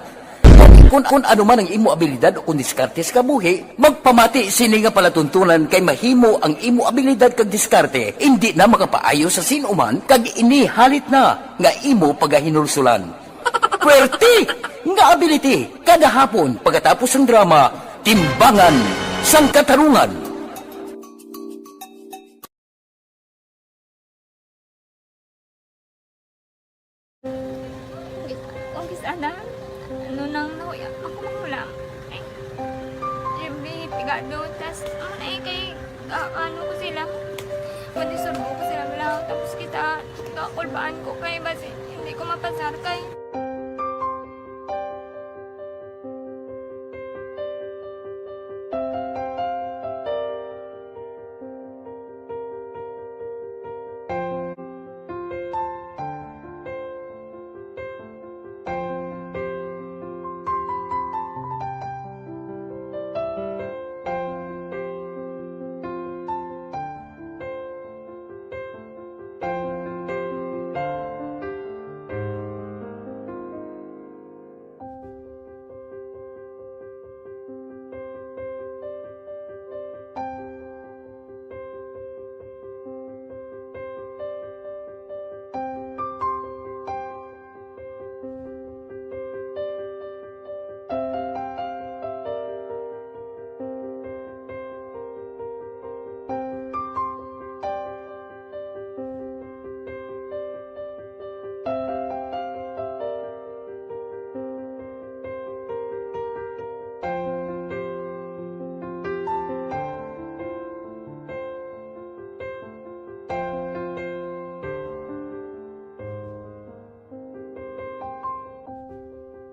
Kun, kun ano man ang imo abilidad o kun diskarte sa kabuhi, magpamati sini nga palatuntunan kay mahimo ang imo abilidad kag diskarte indi na makapaayo sa sin-o man kag ini halit na nga imo pagahinulsolan. Puwerte nga ability kada hapon pagkatapos sang drama, Timbangan sang Katarungan. Kung kis-, kung kis-, ano, ano nang nahuya, ako mahulam. Ay, Jimmy, pigado, tas, ano na eh, kay, ah, ano ko sila, madisturbo ko sila, wala, tapos kita, kakulbaan ko, kay basi, hindi ko mapasar, kay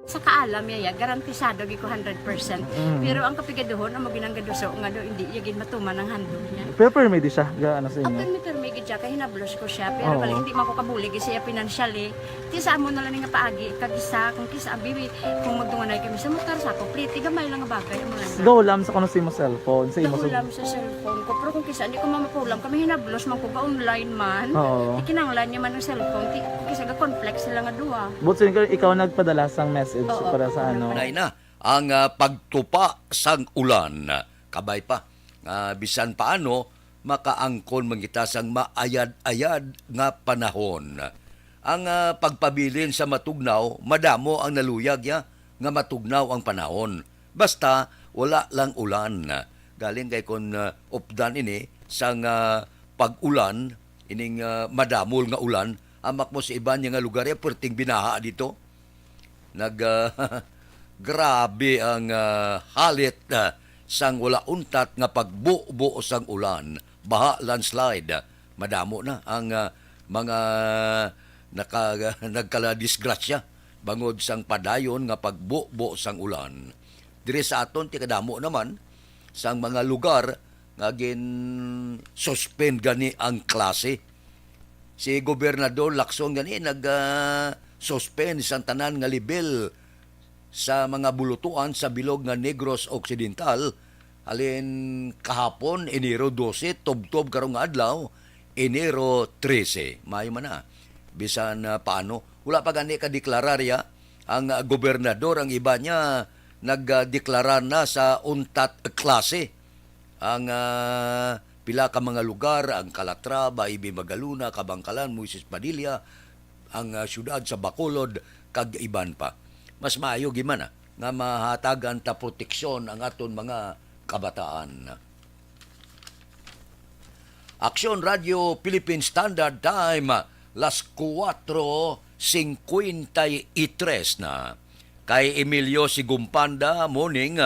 Sa kaalam niya, ya, garantisado gid ko hundred percent. Mm. Pero ang kapigaduhon, amo ginang gaduso nga do, hindi iya gid matuman ang handog niya. Pero permi di siya, ga-, ano sa inyo? Permi, permi gid siya, kay hinablos ko siya. Pero Oo. bali, hindi man ko kabulig siya financially. Ti sa amo na lang nga paagi, kag isa, kung kisa, abi, kung magdunganay kami sa motor, sa ako, pliti, gamay lang nga bagay, amo lang. Gaw lang sa kuno sa imo cellphone, sa imo Gaw sa lang sa cellphone ko. Pero kung kisa, hindi ko mamapulam, kami hinablos man ko, ga-online man. Oo. Ikinanglan niya man ang cellphone, ti, kung kisa, ga-conflict sila nga duha. But so, ikaw, ikaw nagpadala sang message Oo, para sa oo, ano? Nay na, ang, ah, pagtupa sang ulan, kabay pa, nga bisan paano, makaangkon man kita sang maayad-ayad nga panahon. Ang, ah, pagpabilin sa matugnaw, madamo ang naluyag ya nga matugnaw ang panahon. Basta, wala lang ulan. Galing kay kon, ah, updan ini sang, ah, pag-ulan, ining, ah, madamol nga ulan, amak mo sa iban niya nga lugar, eh, perting binaha dito. Nag, ah, grabe ang, ah, halit, ah, sang wala untat nga pagbubo sang ulan, baha, landslide. Madamo na ang, ah, mga naka-, nagkaladisgrasya bangod sang padayon nga pagbubo sang ulan. Diri sa aton, ti kadamo naman sang mga lugar nga gin-suspend gani ang klase. Si Gobernador Lacson gani nag, ah, suspend sang tanan nga level sa mga bulutuan sa bilog nga Negros Occidental, halin kahapon, Enero dose, tubtob karon nga adlaw, Enero trese. Maayo man na. Bisan, ah, paano, wala pa gani ka deklarar ya ang, ah, gobernador, ang iba niya nagdeklarar na sa untat klase. Ang, ah, pila ka mga lugar, ang Calatrava, Ibi Magalona, Kabankalan, Moises Padilla, ang, ah, siyudad sa Bacolod, kag iban pa. Mas maayo gid man, ah, nga mahatagan ta proteksyon ang aton mga kabataan. Aksyon Radyo Philippine Standard Time, las kuwatro singkwenta y tres na. Kay Emilio Sigumpanda, morning,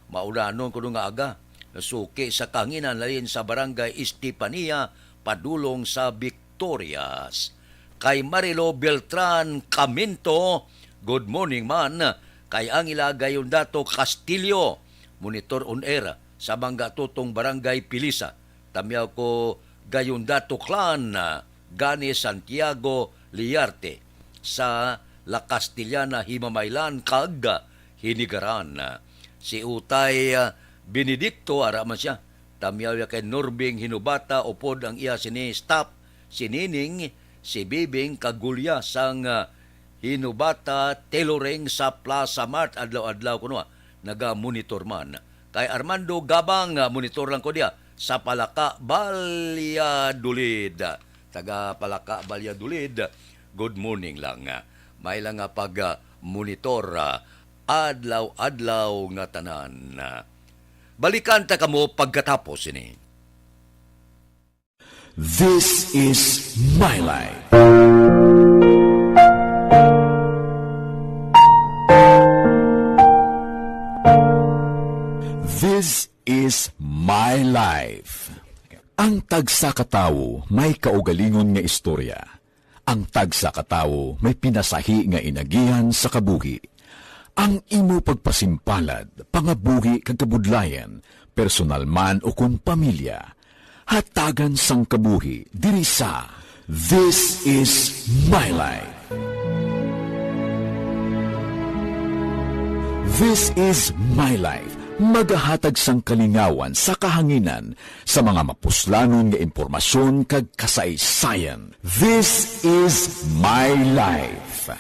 maudanon kuno nga aga. Suki sa kahanginan halin sa Barangay Estefania, padulong sa Victorias. Kay Marilo Beltran Caminto, good morning man. Kay Angela Gayondato Castillo, monitor on air sa Mangga Tutong, Barangay Pilisa. Tamyaw ko Gayondato Clan, gani Santiago Liarte, sa La Castellana, Himamaylan kag Hinigaran. Si Utay, ah, Benedicto, ara man sia. Tamyaw ya kay Norbing Hinubata, upod ang iya sini staff, si Nining, si Bibing, kag Gulya sang, ah, Hinubata Tailoring sa Plaza Mart, adlaw-adlaw kuno, ah, naga-monitor man. Kay Armando Gabang, ah, monitor lang ko diya sa Palaka, Valladolid. Taga Palaka, Valladolid, good morning lang. May lang nga pag, ah, monitor, ah, adlaw-adlaw nga tanan. Balikan ta kamo pagkatapos ini. This is My Life. This is My Life. Ang tagsa ka tawo may kaugalingon nga istorya. Ang tagsa ka tawo may pinasahi nga inagihan sa kabuhi. Ang imo pagpasimpalad, pangabuhi kag kabudlayan, personal man ukon pamilya, hatagan sang kabuhi diri sa This Is My Life. This Is My Life, magahatag sang kalingawan sa kahanginan sa mga mapuslanon nga impormasyon kag kasaysayan. This Is My Life.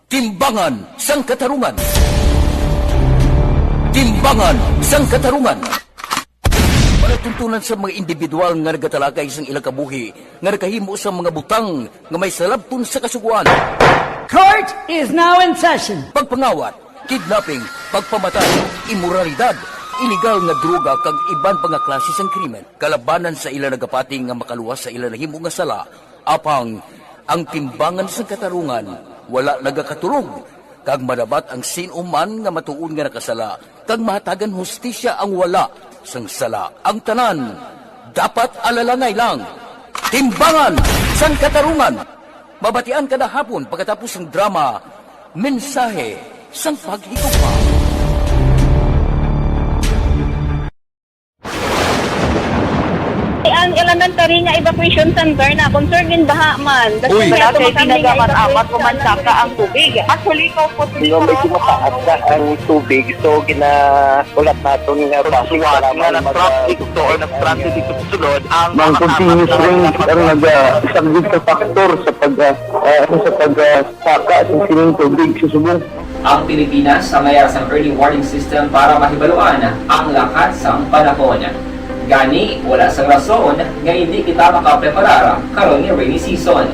Timbangan sang Katarungan. Timbangan sang Katarungan. Palatuntunan sa mga individual nga nagatalakay sang ilang kabuhi nga nakahimo sa mga butang nga may salabton sa Kasugoan. Court is now in session. Pagpangawat, kidnapping, pagpamatay, imoralidad, iligal nga droga kag iban pa nga klase sang krimen kalabanan sa ila nagapati nga makaluwas sa ila nahimo nga sala. Apang ang Timbangan sang Katarungan wala nagakatulog, kag madabat ang sin-o man nga matuod nga nakasala, kag mahatagan hustisya ang wala sang sala. Ang tanan dapat alalangay lang. Timbangan sang Katarungan. Mabatian kada hapon pagkatapos sang drama, Mensahe sang Paghigugma. Ang elementary nga evacuation center na concerned in baha man. Uy! Wala kay ginagamit-amat o mansaka ang tubig. Actually, ikaw po Yung medyo mataas na ang tubig, so ginaulat naton nga basi nga nag-traffic to or nag-transit dito sa sulod ang Ang continuous rain ang nagasaglit sa factor sa pag, ah, ah, sa pag, ah, saka sa sining tubig sa subong. Ang Pilipinas ang mayara sang early warning system para mahibaluan ang lakat sang panahon. Gani, wala sang rason nga indi kita makapreparar karon nga rainy season.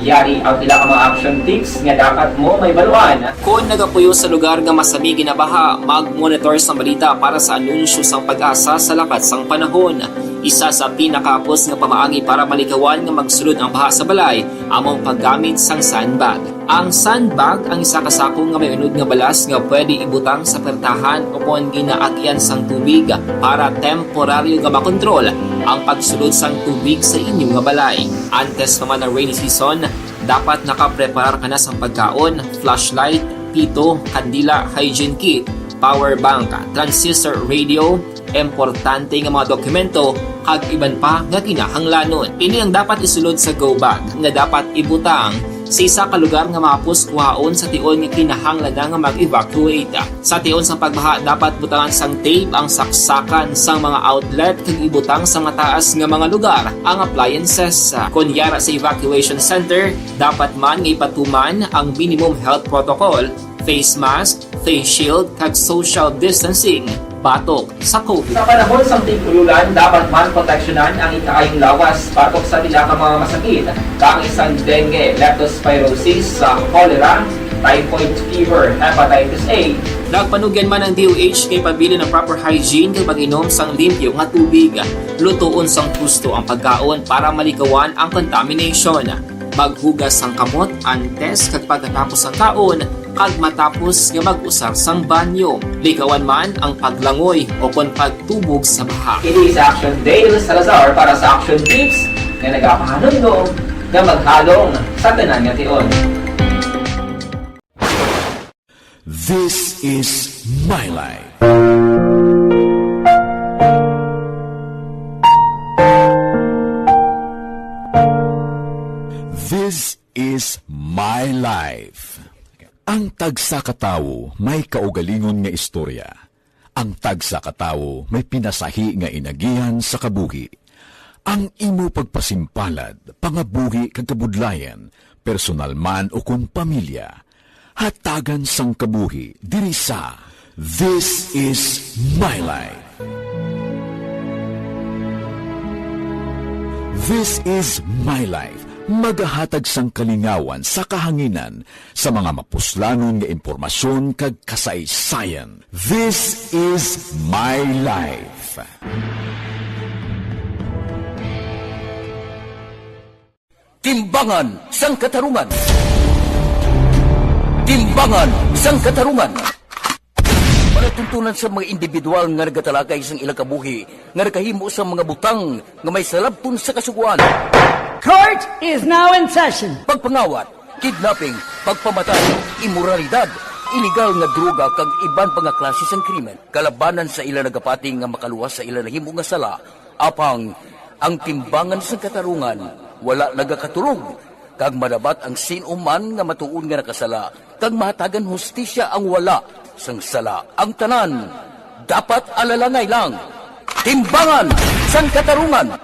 Yari ang pila ka mga action tips nga dapat mo mahibaluan. Kon nagapuyo sa lugar nga masami ginabaha, mag-monitor sang balita para sa anunsyo sang PAGASA sa lakat sang panahon. Isa sa pinakahapos nga pamaagi para malikawan nga magsulod ang baha sa balay amo ang paggamit sang sandbag. Ang sandbag ang isa ka sako nga may unod nga balas nga pwede ibutang sa pertahan o kon ginaagyan sang tubig para temporaryo nga makontrol ang pagsulod sang tubig sa inyo nga balay. Antes pa man ang rainy season, dapat nakapreparar ka na sang pagkaon, flashlight, pito, kandila, hygiene kit, power bank, transistor radio, importante nga mga dokumento, kag iban pa nga kinahanglanon. Ini ang dapat isulod sa go bag nga dapat ibutang sa isa ka lugar nga mahapos kuhaon sa tion nga kinahanglan na nga mag-evacuate. Sa tion sang pagbaha, dapat butangan sang tape ang saksakan sang mga outlet kag ibutang sa mataas nga mga lugar ang appliances. Kon yara sa evacuation center, dapat man nga ipatuman ang minimum health protocol, face mask, face shield, kag social distancing batok sa COVID. Sa panahon sang tig-ululan, dapat man proteksyonan ang ikaayong lawas batok sa pila ka mga masakit, kaangay sang dengue, leptospirosis, sa cholera, typhoid fever, hepatitis A. Nagpanugyan man ang D O H kay pabilin ang proper hygiene kag pag-inom sang limpyo nga tubig. Lutoon sang husto ang pagkaon para malikawan ang contamination. Maghugas sang kamot antes kag pagkatapos sang kaon kag matapos nga mag-usar sang banyo. Likawan man ang paglangoy o kon pagtubog sa baha. Ini si Action Dale Salazar para sa Action Tips nga nagapahanumdom nga maghalong sa tanan nga tion. This is my life. This is my life. Ang tagsa ka tawo may kaugalingon nga istorya. Ang tagsa ka tawo may pinasahi nga inagihan sa kabuhi. Ang imo pagpasimpalad, pangabuhi kag kabudlayan, personal man ukon pamilya, hatagan sang kabuhi diri sa This Is My Life. This Is My Life, magahatag sang kalingawan sa kahanginan sa mga mapuslanon nga impormasyon kag kasaysayan. This Is My Life. Timbangan sang Katarungan. Timbangan sang Katarungan. Palatuntunan sa mga individual nga nagatalakay sang ilang kabuhi nga nakahimo sang mga butang nga may salabton sa Kasugoan. Court is now in session. Pagpangawat, kidnapping, pagpamatay, imoralidad, iligal nga droga kag iban pa nga klase sang krimen kalabanan sa ila nagapati nga makaluwas sa ila nahimo nga sala. Apang ang Timbangan sang Katarungan wala nagakatulog, kag madabat ang sin-o man nga matuod nga nakasala, kag mahatagan hustisya ang wala sang sala. Ang tanan dapat alalangay lang. Timbangan sang Katarungan,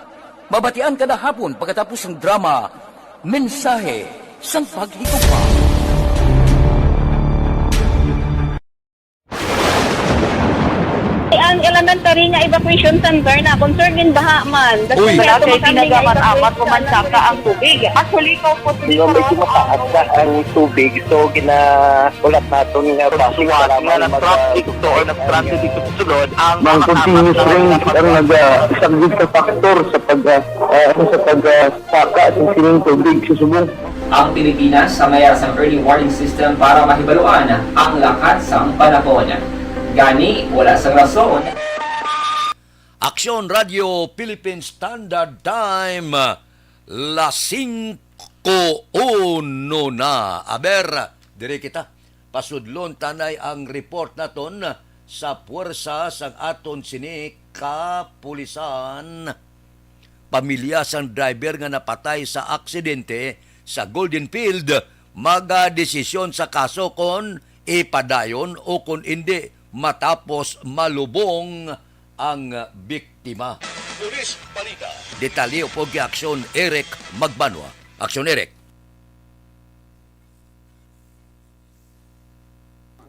mabatian kada hapon pagkatapos sang drama, Mensahe sang Paghigugma. Ang elementary nga evacuation center na concerned in baha man. Uy! Wala kay ginagamit-amat o mansaka ang tubig. Actually, ikaw po, medyo mataas na ang tubig, so ginaulat naton nga basi nga nag-traffic to or nag-transit dito sa sulod ang mga continuous rain ang nagasaglit sa factor sa pag, ah, ah, sa pag, ah, saka sa sining tubig sa subong. Ang Pilipinas ang mayara sang early warning system para mahibaluan ang lakat sang panahon. Gani, wala sang rason. Aksyon Radio Philippine Standard Time, las singko Kuno na. Aber, diri kita. Pasudlon tanay ang report naton sa puwersa sang aton sini kapulisan. Pamilya sang driver nga napatay sa aksidente sa Golden Field magadesisyon sa kaso kon ipadayon o kon indi matapos malubong ang biktima. Police Balita. Detalye upod kay Aksyon Eric Magbanwa. Aksyon Eric.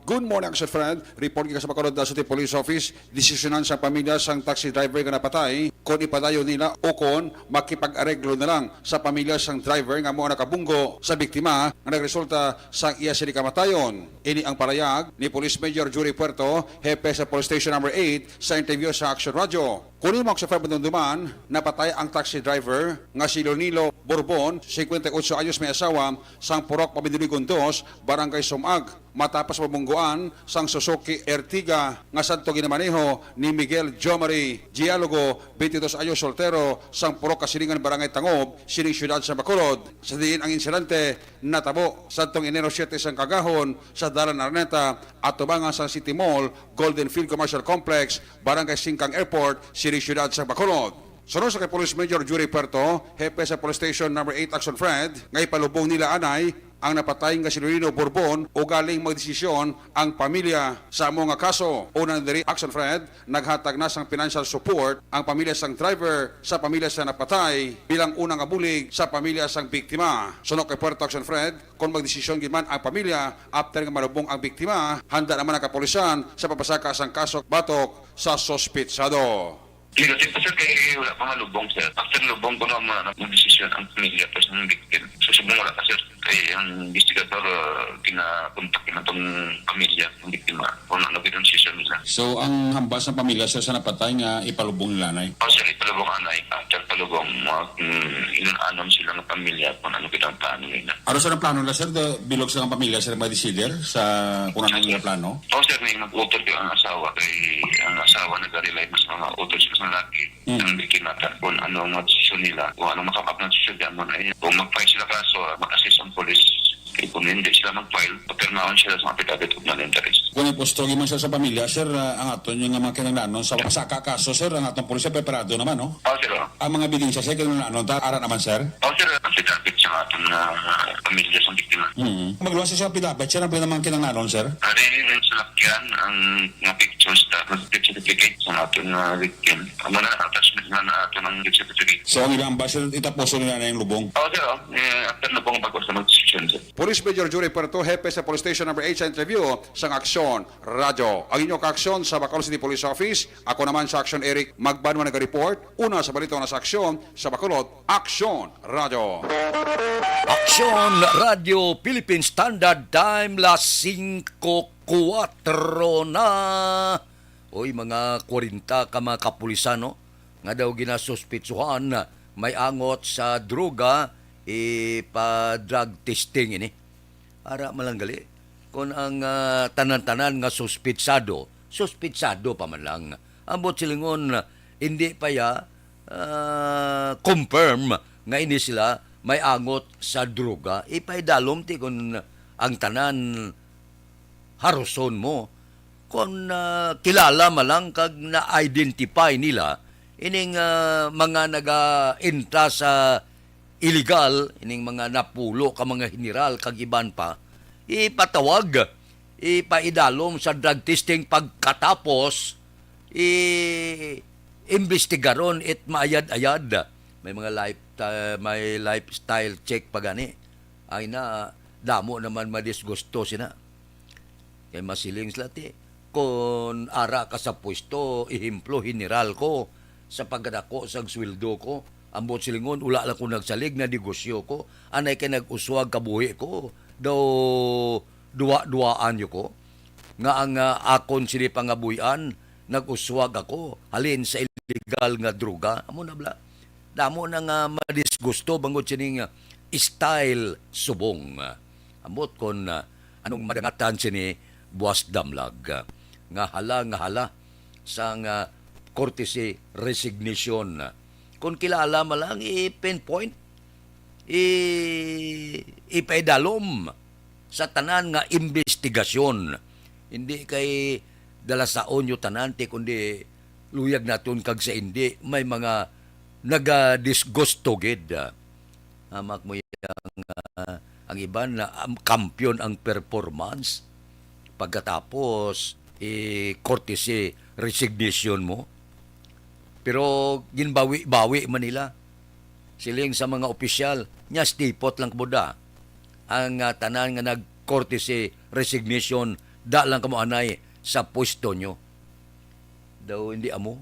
Good morning, Action Friend. Report kita sa Bacolod City Police Office. Desisyonan sang pamilya sang taxi driver nga napatay kon ipadayon nila o kon makipag-areglo na lang sa pamilya sang driver nga amo ang nakabunggo sa biktima nga nagresulta sa iya sini kamatayon. Ini ang palayag ni Police Major Jury Puerto, hepe sa Police Station Number eight, sa interview sa Action Radio. Kuno mo sa Feb Dumduman, napatay ang taxi driver nga si Leonilo Borbon, singkwenta y otso anyos, may asawa, sang Purok Pabinduligon dos, Barangay Sumag, matapos mabungguan sang Suzuki Ertiga nga sadto ginamaneho ni Miguel Jomari Gialogo, twenty-dos anyos, soltero, sang Purok Kasilingan, Barangay Tangob, sining siyudad sa Bacolod. Sa diin ang insidente natabo sadtong Enero siete sang kagahon sa Dalan Araneta, atubangan sang City Mall, Golden Field Commercial Complex, Barangay Singkang Airport, sining siyudad sa Bacolod. Suno sa kay Police Major Jury Puerto, hepe sa Police Station Number eight Action Fred, nga ipalubong nila anay ang napatay nga si Lorino Borbon, ugaling magdesisyon ang pamilya sa amo nga kaso. Una na diri, Action Fred, naghatag na sang financial support ang pamilya sang driver sa pamilya sa napatay bilang una nga bulig sa pamilya sang biktima. Suno kay Puerto Action Fred, kon magdesisyon gid man ang pamilya after nga malubong ang biktima, handa naman ang kapulisan sa pagpasaka sang kaso batok sa suspitsado. Negative pa, sir, kay wala pa malubong, sir. After lubong ko na ma- magdesisyon ang pamilya, tapos ng victim. So, subong wala pa, sir. Kay ang investigador, uh, ginakontak na tong pamilya ng biktima kung ano gid ang desisyon nila. So, ang hambal sa pamilya, sir, sa napatay nga ipalubong nila anay? O, sir, ipalubong anay. After palubong, mga, mm, inun-anon sila ng pamilya kung ano gid ang plano nila. Ano sa plano na, sir? The, bilog sa pamilya, sir, madesider sa kung ano ang plano? O, sir, may mag-utod ang asawa. Kay ang asawa nag-rely mas mga utod sa lalaki. Mm. Ang biktima, ta, kung ano ang mga desisyon nila, kung ano makapag na desisyon, di mo na yun. Kung mag-file sila kaso, ah, mag-assist ang polis. Kay kung hindi sila mag-file, papirmaon sila sa affidavit of non-interest. Kung ipusto man, sir, sa pamilya, sir, ah, ang aton yung mga kinahanglanon sa pasaka kaso, sir, ang atong pulisya preparado naman, no? O, sir, o. Ang mga ebidensya, sir, kinahanglanon ta ara naman, sir. O, sir, ang affidavit sa aton na pamilya sa biktima. Mm. Magluwas sa affidavit, sir, ang mga kinahanglanon, sir. Ari yung salakyan, ang mga pictures, tapos death certificate sa aton na victim. Ang mga attachment na na aton ang death certificate. So, ang ilang ba, sir, itapuso nila na yung lubong? O, sir, o. Eh, after na pong bago sa mag-decision, sir. Police Major Jury Puerto, hepe sa Police Station Number eight, sa interview sang Aksyon Radyo. Ang inyo kaaksyon sa Bacolod City Police Office, ako naman sa Aksyon Eric Magbanwa nag-report, una sa balita na sa aksyon sa Bacolod, Aksyon Radyo. Aksyon Radio Philippine Standard Time, las singko kuwatro na. Oy, mga kwarenta ka mga kapulisan, no, nga daw ginasuspitsuhan may angot sa droga, ipa-drug testing ini. Ara man lang gali. Kung ang, ah, tanan-tanan nga suspitsado, suspitsado pa man lang. Ambot silingon, hindi pa ya, ah, confirm nga ini sila may angot sa droga. Ipaidalom ti kung ang tanan haruson mo. Kung, ah, kilala man lang kag na-identify nila ining, ah, mga naga-entra sa illegal, ining mga napulo ka mga general kag iban pa, ipatawag, ipaidalom sa drug testing, pagkatapos i-imbestigaron it maayad-ayad. May mga life, ah, may lifestyle check pa gani. Ay na, damo naman madisgusto sina. Kay masiling sila ti, kon ara ka sa pwesto, ehemplo, general ko, sa pagkadako sang sweldo ko, ambot silingon, wala lang ko nagsalig na negosyo ko, anay kay nag-uswag kabuhi ko, daw duwa-duwaan niyo ko, nga ang, ah, akon sini pangabuhian, nag-uswag ako halin sa illegal nga droga. Amo na bala. Damo na nga madisgusto bangod sining, ah, style subong. Ambot kon, ah, anong madangatan sini buwas damlag, ah, nga hala, nga hala sang, ah, courtesy resignation. Kung kilala man lang, i-pinpoint, i-, ipaidalom sa tanan nga imbestigasyon. Hindi kay dalasaon nyo tanan, ti, kundi luyag naton kag sa hindi, may mga nagadisgusto gid. Hamak mo yang, ah, ang iban na, um, kampiyon ang performance. Pagkatapos, i-courtesy resignation mo. Pero ginbawi-bawi man nila. Siling sa mga opisyal, nya stipot lang kamo da. Ang, ah, tanan nga nag-courtesy resignation, da lang kamo anay sa pwesto nyo. Daw hindi amo.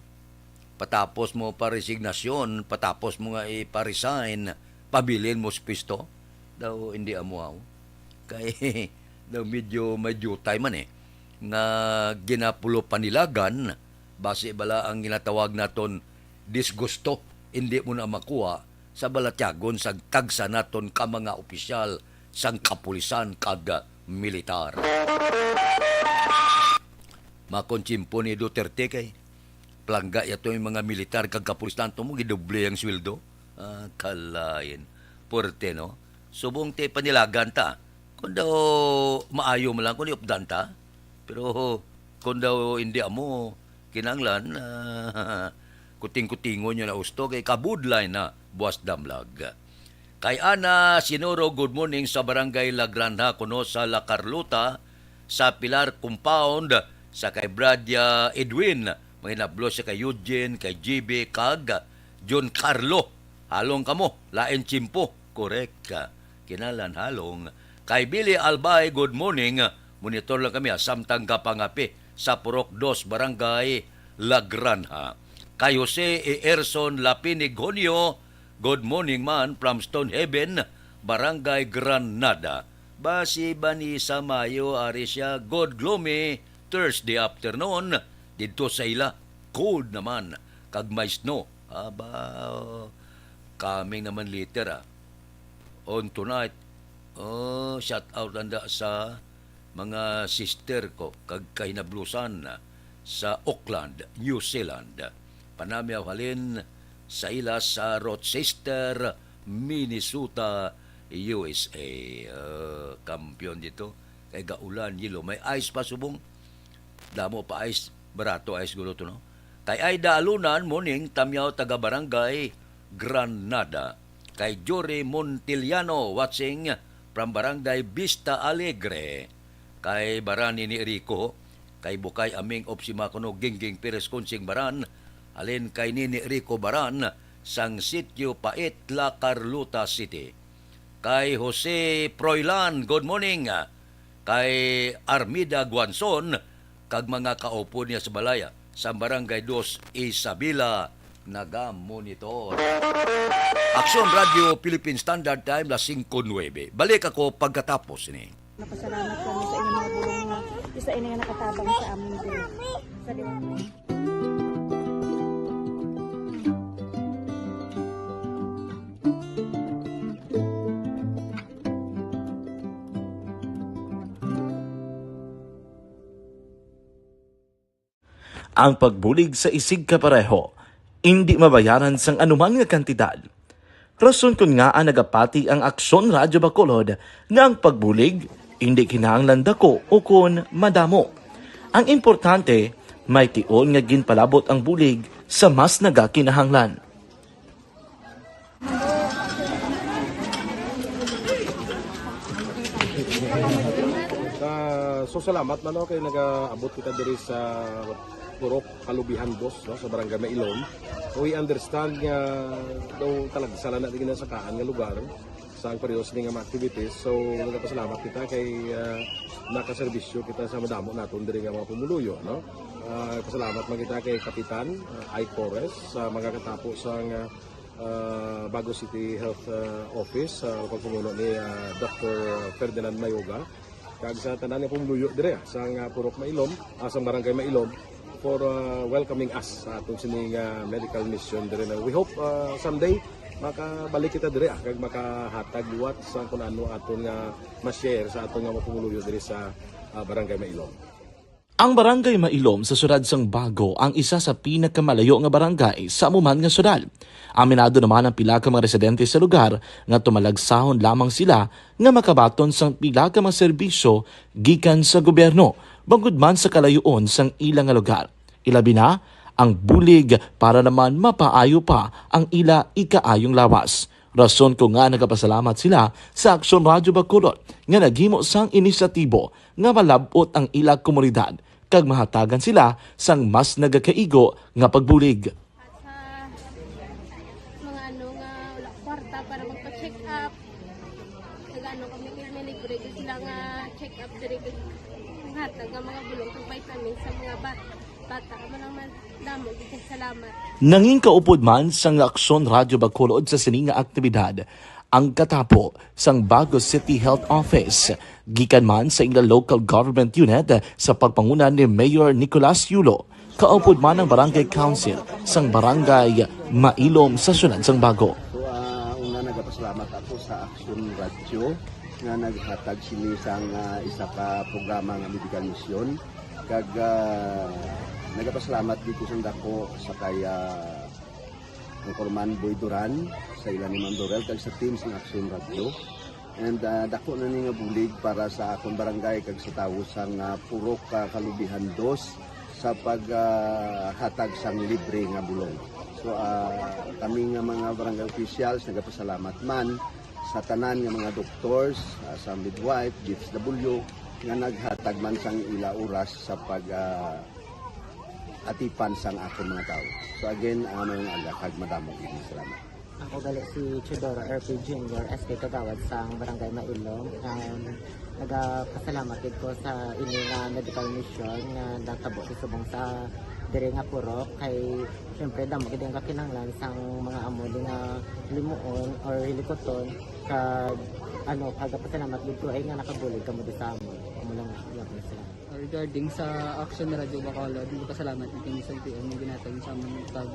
Patapos mo pa resignasyon, patapos mo nga ipa-resign, pabilin mo sa pwesto. Daw hindi amo, aw. Kay daw medyo may dutay man, eh, nga ginapulo panilagan, basi bala ang ginatawag naton disgusto, hindi mo na makuha sa balatyagon sa tagsa naton ka mga opisyal sang kapulisan kag militar. Makon tiyempo ni Duterte kay palangga yato yung mga militar kag kapulisan to mo gidoble ang sweldo. Ah, kalain. Puwerte, no? Subong ti panilagan ta. Kung daw maayo man lang, kung iupdan ta. Pero kung daw hindi amo, kinanglan, ah, kuting-kutingon nyo na usto, kay kabudlay na, buwas damlag. Kay Ana Sinuro, good morning sa Barangay La Granja, kuno sa La Carlota, sa Pilar Compound, sa kay Bradia Edwin, manginablo sa kay Eugene, kay G B, kag John Carlo. Halong kamo, lain tiyempo. Correct. Kinalan halong. Kay Billy Albay, good morning. Monitor lang kami, ah, samtang gapangape sa Purok Dos, Barangay La Granja. Kay Jose E. Erson Lapinig Honyo, good morning man from Stone Heaven, Barangay Granada. Basi ba ni sa Mayo, ari siya, good gloomy Thursday afternoon, didto sa ila, cold naman, kag may snow. Aba, coming naman later, ah. On tonight, oh, shout out anda sa mga sister ko kag kahinablusan sa Auckland, New Zealand. Panamiaw halin sa ila sa Rochester, Minnesota, U S A. Ah, kampiyon dito. Kay gaulan, yelo. May ice pa subong. Damo pa ice. Barato ice gulo to, no? Kay Aida Alunan, morning, Tamyaw, taga Barangay Granada. Kay Jory Montiliano, watching from Barangay Vista Alegre. Kay Baran Nini Rico, kay Bukay Aming Opsima kuno Gingging Pires Kunsing Baran, halin kay Nini Rico Baran, sang Sitio Pait, La Carlota City. Kay Jose Proilan, good morning. Kay Armida Guanzon, kag mga kaupod niya sa balay, sa Barangay Dos, Isabela, nagamonitor. Aksyon Radio Philippine Standard Time, las singko nuebe. Balik ako pagkatapos ini. Napasalamat kami sa inyong mga bulong nga isa ini nga nakatabang sa amon diri. Sa Ang pagbulig sa isigkapareho indi mabayaran sang anuman nga kantidad. Rason kon ngaa nagapati ang Aksyon Radyo Bacolod nga ang pagbulig indi kinahanglan dako ukon madamo. Ang importante, may tion nga ginpalabot ang bulig sa mas nagakinahanglan. Ah, so, salamat man, no, kay nagaabot kita diri sa Purok Kalubihan Dos, no, sa Barangay Mailom. We understand nga daw talagsa lang na din sa kaan nga lugar sa ang periodo sini nga mga activities. So, nagapasalamat kita kay, ah, nakaserbisyo kita sa madamo naton diri nga mga pumuluyo, no? Ah, pasalamat man kita kay Kapitan, ah, Ike Torres sa mga katapo sa nga, ah, Bago City Health, ah, Office, ah, pagpamuno ni, ah, Doktor Ferdinand Mayoga, kag sa tanan nga pumuluyo dire, ah, sa nga Purok Mailom, ah, sa Barangay Mailom, for, ah, welcoming us sa aton sini nga medical mission dire na. We hope, ah, someday makabalik kita dire, ah, kag makahatag liwat sa kun ano aton nga ma-share sa aton nga mga pumuluyo dire sa, ah, Barangay Mailom. Ang Barangay Mailom sa siyudad sang Bago ang isa sa pinakamalayo nga barangay sa amo man nga siyudad. Aminado naman ang pila ka mga residente sa lugar nga tumalagsahon lamang sila nga makabaton sang pila ka mga serbisyo gikan sa gobyerno, bangod man sa kalayoon sang ila nga lugar. Ilabi na ang bulig para naman mapaayo pa ang ila ikaayong lawas. Rason ko nga nagapasalamat sila sa Aksyon Radyo Bacolod nga naghimo sang inisyatibo nga malab-ot ang ila komunidad kag mahatagan sila sang mas nagakaigo nga pagbulig. Sa mga ano nga wala kwarta para magpa-check up, nag-ano kami, may libre gyud sila nga check up diri, kag hatag nga mga bulong kag vitamins sa mga bat-, bata. Amo lang man, damo gyud kay salamat. Nangin kaupod man sang Aksyon Radyo Bacolod sa sini nga aktibidad ang katapo sang Bago City Health Office, gikan man sa ila local government unit sa pagpanguna ni Mayor Nicolas Yulo, kaupod man ang Barangay Council sang Barangay Mailom sa siyudad sang Bago. So, ah, una, nagapasalamat ako sa Aksyon Radyo nga naghatag sini sang, ah, isa ka programa nga medical mission. Kag, ah, nagapasalamat gid ko sang dako sa kay, ah, Anchorman Boy Duran, sa ila ni Ma'am Dorel, kag sa team sang Aksyon Radyo. And, ah, dako na ni nga bulig para sa akon barangay kag sa tawo sang, ah, Purok, ah, Kalubihan Dos sa pag, ah, hatag sang libre nga bulong. So, ah, kami nga mga barangay officials nagapasalamat man sa tanan nga mga doctors, ah, sa midwife, D S W, nga naghatag man sang ila oras sa pag, ah, atipan sang akon mga tawo. So again, ah, mayong aga kag madamo gid nga salamat. Ako gali si Teodoro R P Junior, S K Kagawad sang Barangay Mailom. Um, nagapasalamat gid ko sa ini nga medical mission nga natabo sa subong sa diri nga purok, kay syempre damo gid ang kakinahanglan sang mga amo ni nga limuon or hilikuton kag ano, kagapasalamat gid ko ay nga nakabulig kamo di sa amo. Amo lang, iya ko na sila. Regarding sa Action Radio Bacolod, nagpasalamat gid kami sa L T O nga ginhatag sa amon pag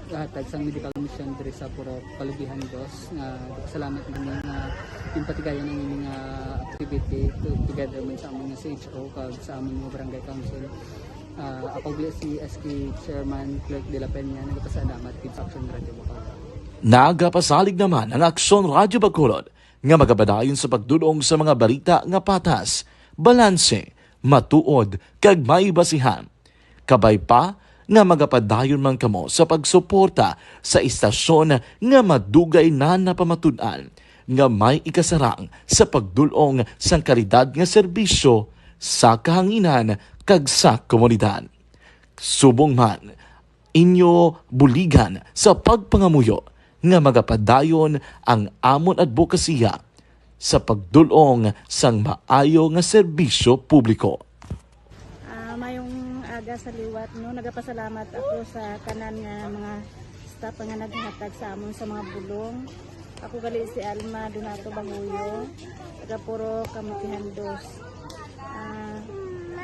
hatag sang medical mission diri sa Purok Kalubihan Dos, nga nagpasalamat kami nga ginpatigayon ang ini nga activity to, together man sa amon nga C H O kag sa amon nga barangay council. Ah, ako gali si S K Chairman Clerk de la Peña, nagpasalamat gid sa Action Radio Bacolod. Nagapasalig naman ang Aksyon Radio Bacolod nga magapadayon sa pagdul-ong sa mga balita nga patas, balanse, matuod, kag may basihan. Kabay pa nga magapadayon man kamo sa pagsuporta sa istasyon nga madugay na napamatud-an nga may ikasarang sa pagdul-ong sang kalidad nga serbisyo sa kahanginan kag sa komunidad. Subong man, inyo buligan sa pagpangamuyo nga magapadayon ang amon adbokasiya sa pagdul-ong sang maayo nga serbisyo publiko. Ah, mayong aga sa liwat, no? Nagapasalamat ako sa tanan nga mga staff nga naghatag sa amon sa mga bulong. Ako gali si Alma Donato Banguyo, taga Purok Kalubihan Dos. Ah,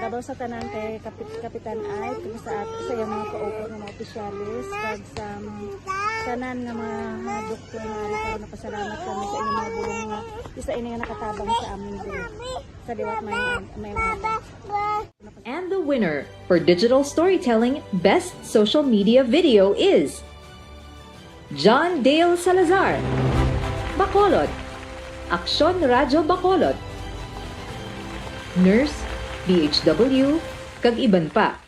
labaw sa tanan kay Kapit-, Kapitan Ike, kag sa at-, sa iyang mga kaupod nga mga opisyales, kag sa mga tanan nga mga, mga doktor nga ari karon, napasalamat kami sa inyong mga bulong nga isa ini nga nakatabang sa amin diri. Sa liwat, mayong, mayong aga. And the winner for digital storytelling best social media video is John Dale Salazar, Bacolod, Aksyon Radyo Bacolod, nurse, D H W, kag iban pa.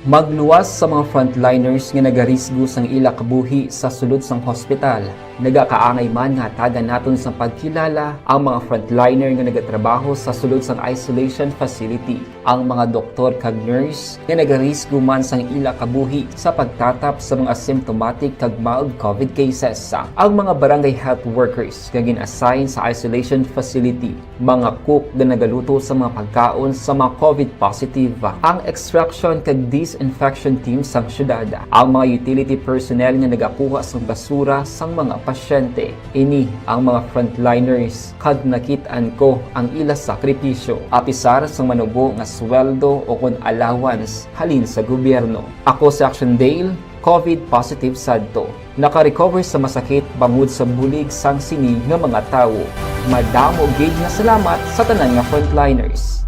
Magluwas sa mga frontliners nga nagarisgo sang ila kabuhi sa sulod sang hospital. Nagakaangay man nga hatagan naton sang pagkilala ang mga frontliner nga nagatrabaho sa sulod sang isolation facility, ang mga doktor kag nurse nga nagarisgo man sang ila kabuhi sa pagtatap sa mga symptomatic kag mild COVID cases, ang mga barangay health workers nga gin-assign sa isolation facility, mga cook nga nagaluto sa mga pagkaon sa mga COVID positive, ang extraction kag disinfection team sang syudad, ang mga utility personnel nga nagakuha sang basura sang mga pasyente. Ini ang mga frontliners kag nakit-an ko ang ila sakripisyo, apisar sang manubo nga sweldo o kon allowance halin sa gobyerno. Ako si Action Dale, COVID positive sadto. Naka-recover sa masakit bangod sa bulig sang sini nga mga tawo. Madamo gid nga salamat sa tanan nga frontliners.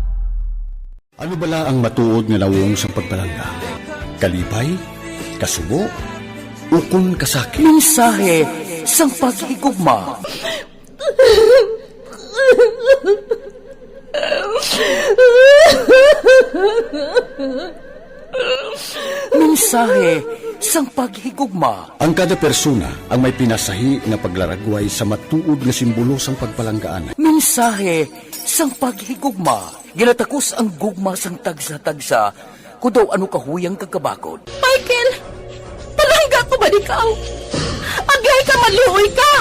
Ano bala ang matuod nga nawong sang pagpalangga? Kalipay? Kasubo? Ukon kasakit? Mensahe sang paghigugma. Mensahe sang paghigugma. Ang kada persona ang may pinasahi nga paglaragway sa matuod nga simbolo sang pagpalanggaan. Mensahe sang paghigugma. Ginatakos ang gugma sang tagsa-tagsa, kun daw ano kahuyang kag kabakod. Michael, palangga ko man ikaw. Agay ka, maluoy ka.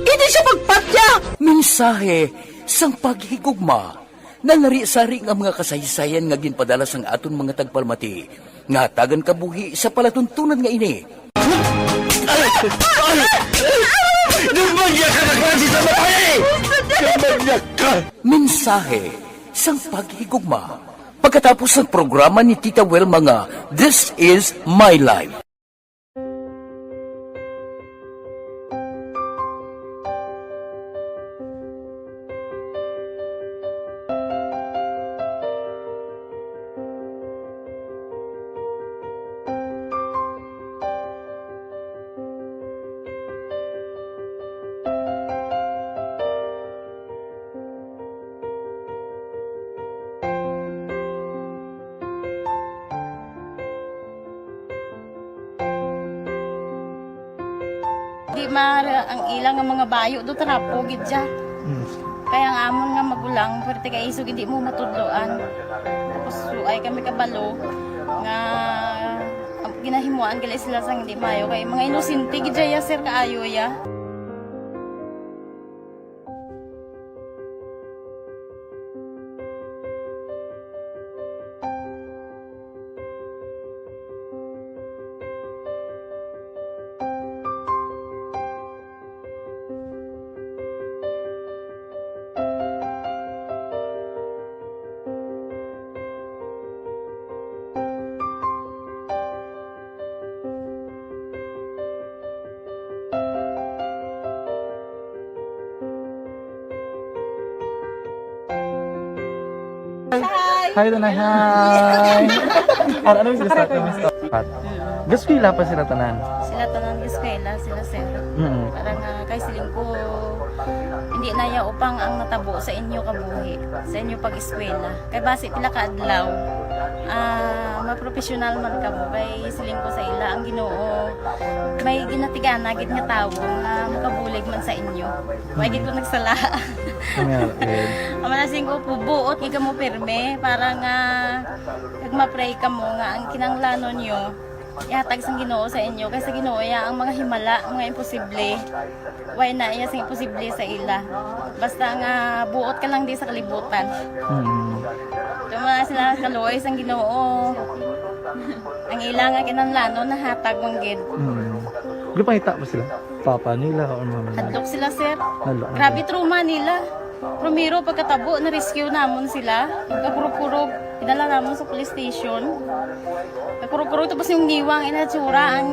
Hindi siya pagpatya. Mensahe sang paghigugma. Nalari-sari nga mga kasaysayan nga ginpadala sang aton mga tagpalamati nga hatagan kabuhi sa palatuntunan nga ini. Ay! Ay! Demonyo ka na klase sa babae! Demonyo ka! Mensahe sang paghigugma. Pagkatapos sang programa ni Tita Welma nga This Is My Life. Di ma, ang ila nga mga bayo do trapo gid siya. Mm. Kaya ang amon nga magulang, pwerte kay isog hindi mo matudloan. Tapos suay kami kabalo nga ginahimuan gali sila sang hindi maayo kay mga inosente gid siya, sir, kaayo ya. Hi. Hi, Tanay. Hi. Ano, ano yung gusto? Ano yung gusto? Gaskwela pa sila tanan? Sila tanan gaskwela, sila, sir. Mm. Para nga kay siling ko, hindi na ya upang ang natabo sa inyo kabuhi, sa inyo pag-eskwela. Kay basi pila ka adlaw, ah, mapropesyonal man kamo. Kay siling ko sa ila, ang Ginoo may ginatigana gid nga tawo nga makabulig man sa inyo. Wa gid ko nagsala. Nga, eh. Ang mga siling ko, buot gid kamo pirme para nga kag ma-pray kamo nga ang kinahanglanon nyo ihatag sang Ginoo sa inyo, kay sa Ginoo iya ang mga himala, mga imposible. Way na iya sing imposible sa ila. Basta nga buot ka lang di sa kalibutan. Mm. Tuma sila kaluoy sang Ginoo. Ang ila nga kinahanglanon nahatag man gid. Mm. Gipangita pa sila? Papa nila or mama nila? Hadlok sila, sir. Hadlok na Grabe sila. Trauma nila. Primero, pagkatabo, na-rescue namon sila. Pagkakurog-kurog, pinala namon sa police station. Pagkakurog-kurog, tapos yung niwang inatsura, ang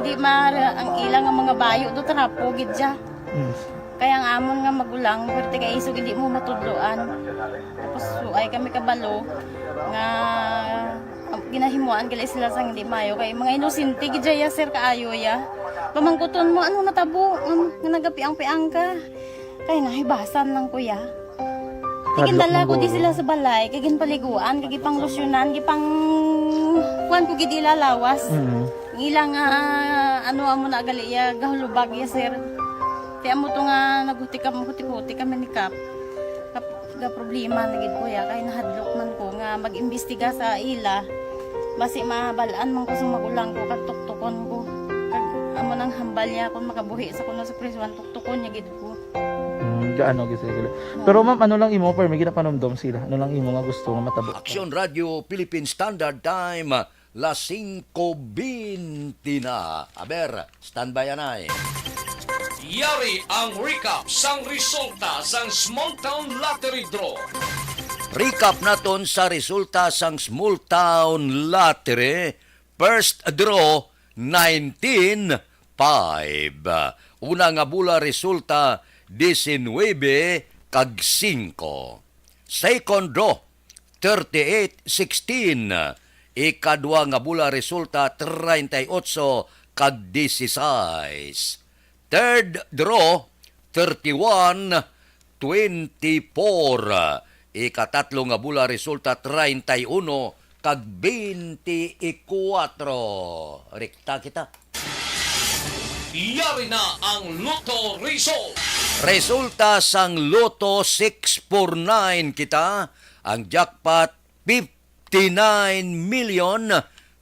di ma, ang ilang ang mga bayo, do trapo, gid siya. Mm. Kaya ang amon nga magulang, pwerte kay isog, hindi mo matudloan. Tapos, suay kami kabalo nga, um, ginahimuan gali sila sang hindi maayo. Kay mga inosente gid siya, sir, kaayo ya. Pamangkuton mo, ano natabo? Um, nga nagapiang-piang ka? Kay nahibasan lang, kuya. Kay Hadlok gindala mo ko di ko. Sila sa balay, kay ginpaliguan, kay gipanglusyonan, gipang kuan ko gid ila lawas. Mm. Ang ila nga, ano, amo na gali iya, gahulubag iya, sir. Kay amo to nga naghutikam, hutik-hutik kami ni Kap. Kap, ga problema na gid ko ya, kay nahadlok man ko nga mag-imbestiga sa ila. Basi mabal-an man ko sa magulang ko, kag tuktukon ko. Kag amo nang hambal niya, kung makabuhi sa kuno sa prisuan, tuktukon niya gid ko. Hmm, gaano gid sila? Pero ma'am, ano lang imo, per, may ginapanumdom sila? Ano lang imo nga gusto nga matabo? Action Radio Philippine Standard Time, las singko bente na. Aber, standby anay. Yari ang recap sang resulta sang Small Town Lottery Draw. Recap naton sa resulta sang Small Town Lottery. First draw, nineteen five. Una nga bola resulta, diecinuebe kag singko. Second draw, thirty-eight sixteen. Ikadwa nga bula resulta treinta y ocho kag dieciséis. Third draw, thirty-one twenty-four. Ikatatlo nga bula resulta treinta y uno kag twenty-four. Rekta kita. Yari na ang Lotto Result. Resulta sang Lotto six four nine kita, ang jackpot fifty-nine million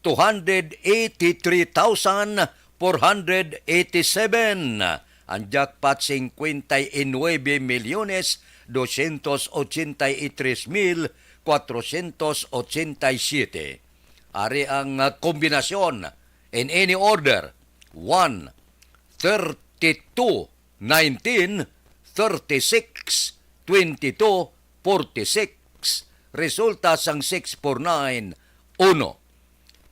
two hundred eighty-three thousand four hundred eighty-seven. Ang jackpot cincuenta y nueve millones doscientos ochenta y tres mil cuatrocientos ochenta y siete. Ari ang, ah, kombinasyon in any order: one, thirty-two, nineteen, thirty-six, twenty-two, forty-six. Resulta sang six four nine: uno,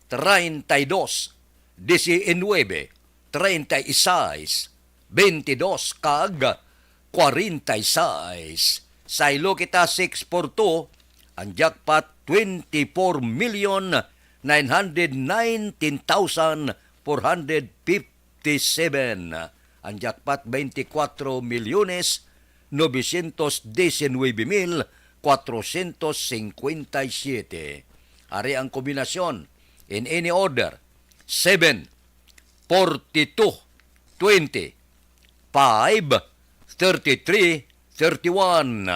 treinta y dos, diecinuebe, treinta y seis, veintidós, kag cuarenta y seis. Saylo kita six four two, ang jackpot twenty-four million nine hundred nineteen thousand four hundred fifty-seven. Ang jackpot, veinticuatro millones novecientos diecinuebe mil cuatrocientos cincuenta y siete. Ari ang kombinasyon in any order: seven, forty-two, twenty, five, thirty-three, thirty-one.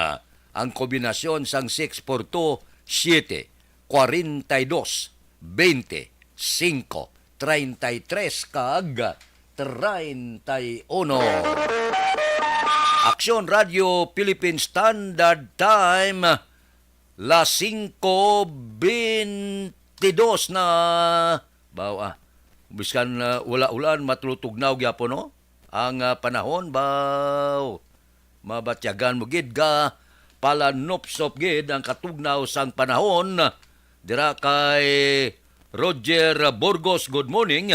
Ang kombinasyon sang six four two, siete, cuarenta y dos, veinte, cinco, treinta y tres, kag treinta y uno. Aksyon Radio Philippine Standard Time, las singko bentidos na. Baw, ah. Biskan, ah, wala ulan, matulutugnaw gyapon, no? Ang, ah, panahon, baw. Mabatyagan mo gid ga palanupsop gid ang katugnaw sang panahon. Dira kay Roger Burgos, good morning.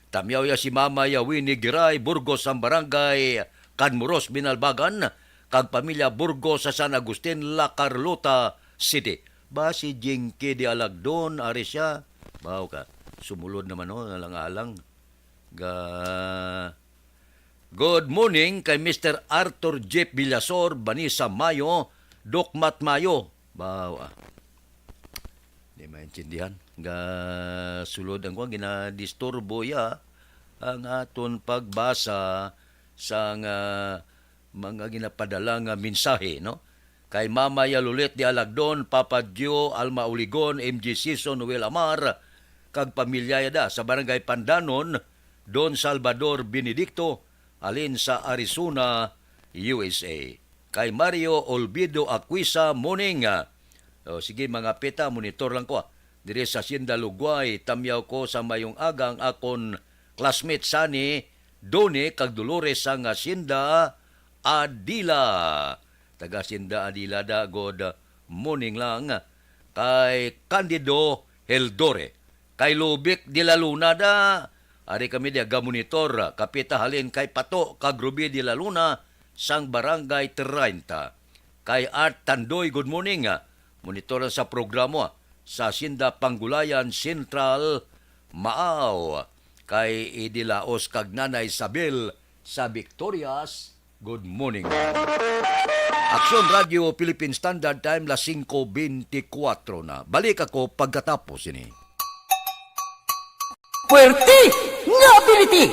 Tamyaw ya si Mama ya Winnie Giray Burgos sang barangay Canmuros, Binalbagan, kag pamilya Burgos sa San Agustin, La Carlota City. Ba si Jinky di Alagdon, ari siya? Baw ka, sumulod naman, oh, alang-alang. Ga-, good morning kay Mister Arthur Jeff Villasor, Vanessa Mayo, Doc Matt Mayo. Baw, ah. Di maintindihan. Ga sulod ang kuwan, ginadisturbo ya ang aton pagbasa sang, ah, mga ginapadala nga mensahe, no? Kay Mama ya Lulit di Alagdon, Papa Gio, Alma Uligon, M G Sison, Noel Amar, kag pamilya ya da sa Barangay Pandanon, Don Salvador Benedicto, halin sa Arizona, U S A. Kay Mario Olvido Aquisa, morning. O, sige, mga peta, monitor lang ko, ah. Diri sa Hacienda Lugway, tamyaw ko sa mayong aga ang akon classmate Sunny, Doni, kag Dolores sang Hacienda Adila. Taga Hacienda Adila da, good morning lang. Kay Candido Heldore. Kay Lubic de la Luna da. Ari kami di aga monitor. Kapita halin kay Pato kag Ruby de la Luna sang Barangay treinta. Kay Art Tandoy, good morning. Monitor sa programa sa Hacienda Panggulayan Central, Maaw. Kay Idilaos kag Nanay Isabel sa Victorias, good morning. Aksyon Radio Philippine Standard Time, las singko bentikwatro na. Balik ako pagkatapos ini. Puwerte nga ability!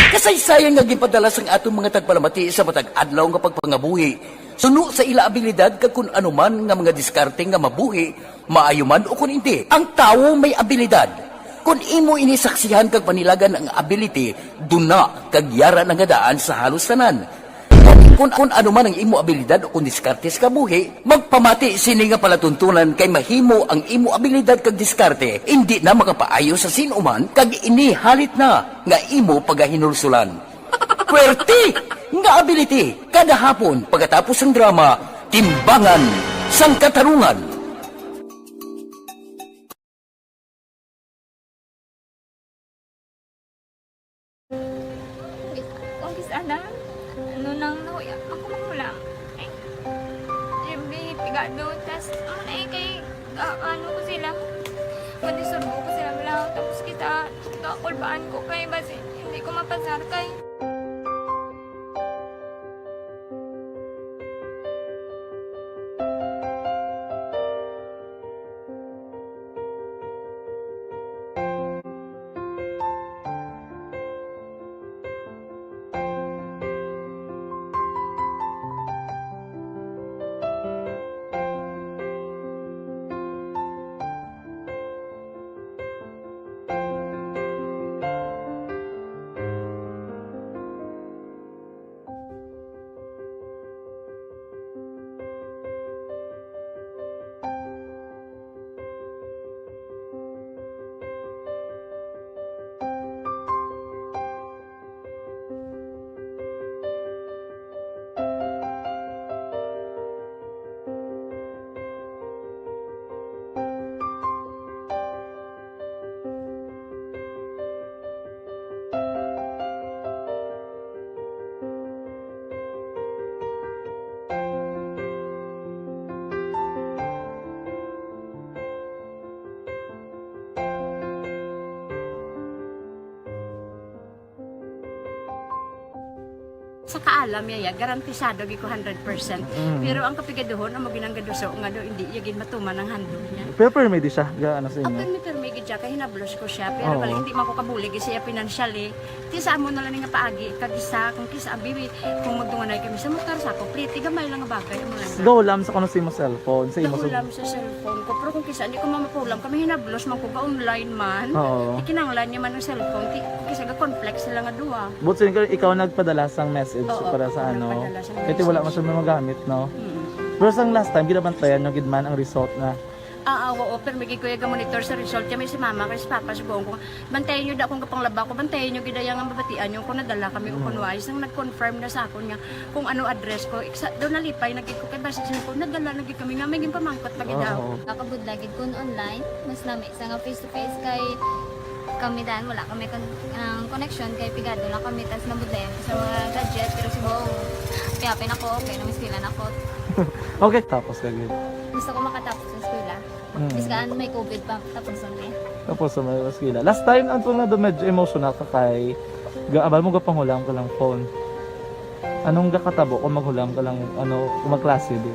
Kasaysayan nga ginpadala sang aton mga tagpalamati sa matag adlaw nga pagpangabuhi, suno sa ila abilidad kag kun ano man nga mga diskarte nga mabuhi, maayo man o kun indi. Ang tawo may abilidad. Kun imo ini saksihan kag panilagan ang ability, duna kag yara na nga daan sa halos tanan. Gani, kun, kun ano man ang imo abilidad o kun diskarte sa kabuhi, magpamati sini nga palatuntunan kay mahimo ang imo abilidad kag diskarte indi na makapaayo sa sin-o man kag ini halit na nga imo pagahinulsulan. Puwerte nga ability, kada hapon pagkatapos sang drama, Timbangan sang Katarungan. Kung kis-, kung kis-, ana, ano nang nahuya, ako mahulam. Ay, Jimmy, Gado, tas, ano na eh, kay, ah, ano ko sila, kung isurbo ko sila, wala, tapos kita, kakulbaan ko kay, basi, hindi ko mapasar kay. Sa kaalam niya, ya, garantisado gyud ko hundred percent. Mm. Pero ang kapigaduhon, amo ginang gaduso nga do, hindi niya gid matuman ang handog niya. Pero permi di siya, ga, ano sa imo? Permi, permi gid siya, kay hinablos ko siya. Pero Oo. bali, hindi man ko kabulig siya financially. Ti sa amo na lang nga paagi, kag isa, kung kisa, bibi, kung magdunganay kami sa motor, sa ako, pliti, gamay lang nga bagay, amo lang. Gahulam sa kuno sa imo cellphone, sa imo Gahulam sa cellphone ko. Pero kung kisa, hindi ko mamapulam, kami hinablos man ko, ga-online man. Oo. Ikinanglan niya man ang cellphone, ti, kung kisa, ga-conflict sila nga duha. But since ikaw nagpadala sang message Oo, para sa ako ano, nagpadala sang kaya wala man message. siya magamit, no? Mm. Pero sang last time, ginabantayan nyo gid man ang result na. Ah, ah, oo, pero may gid ko yung monitor sa result. Kaya may si mama, kay si papa, si buong ko. Bantayan nyo da kung kapanglaba ko, bantayan nyo gid ang mabatian nyo kung nadala kami o Mm. kung wais. Nang nag-confirm na sa akon nga kung ano address ko, iksa, doon nalipay na gid ko kay basta siya ko, nadala na gid kami nga may ginpamangkot pa gid daw. Oo. Nakabudla gid kun online, mas nami sa nga face to face kay kami dan, wala kami kon-, ang connection kay pigado lang kami, tas nabudlayan ko sa mga gadget, pero si Bong, happy na ko, okay, namistilan ako. Okay, tapos ka gid. Gusto ko makatapos sa eskwela. Mm. Bis kaan may covid pa, tapos ang eh. Tapos sa mga eskwela. Last time, ang tunga do medyo emotional ka kay, ga-, abal mo gapanghulam ka lang phone. Anong gakatabo kung maghulam ka lang, ano, kung magklase di?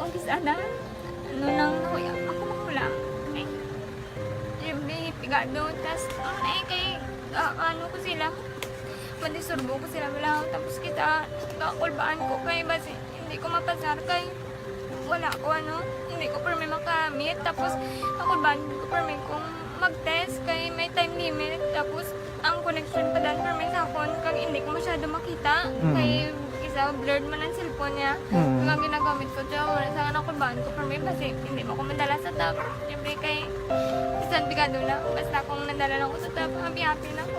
Kung kis-, ano, ano lang, ako, ako maghulam. Eh, Jimmy, pigado, tas, ano eh, kay, ah, ano ko sila, madisurbo ko sila, wala, tapos kita, kakulbaan ko kay, basi, hindi ko mapasar kay, wala ko, ano, hindi ko permi makamit, tapos, kakulbaan ko permi kung mag-test kay may time limit, tapos, ang connection pa dan permi sa akon, kag hindi ko masyado makita, Mm. kay, isa, blurred man ang cellphone niya, Mm. kag ang ginagamit ko, tiyo, wala sa nakulbaan ko permi, basi, hindi mo ko madala sa top. Siyempre kay, bisan pigado na, basta kung nadala lang ko sa top, happy-happy na ko.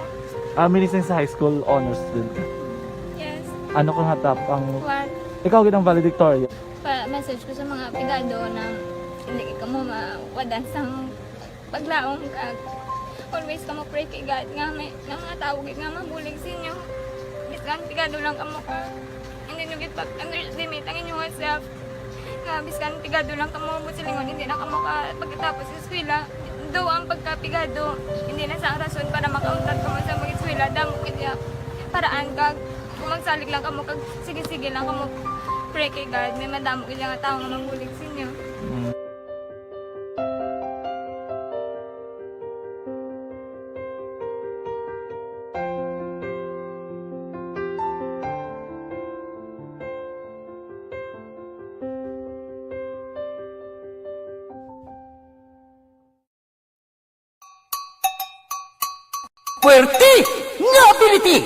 Ah, minising sa high school, honors student ka? Yes. Ano ka nga top ang One. Ikaw gid ang valedictorian? Pa-message ko sa mga pigado na hindi ka mo mawadan sang paglaom kag always ka mo pray kay God nga may, nga mga tawo gid nga mabulig sa inyo. Bisan pigado lang kamo ka, hindi nyo gid pag-underestimate ang inyong self. Nga biskan pigado lang kamo mo silingon, hindi na kamo ka pagkatapos sa eskwela. Do ang pagkapigado, hindi na sa rason para makauntat kamo sa mag-eskwela. Damo gid ya paraan kag kung magsalig lang kamo kag sige-sige lang kamo pray kay God, may madamo gid nga tawo nga mabulig sa inyo. Mm. Puwerte nga ability!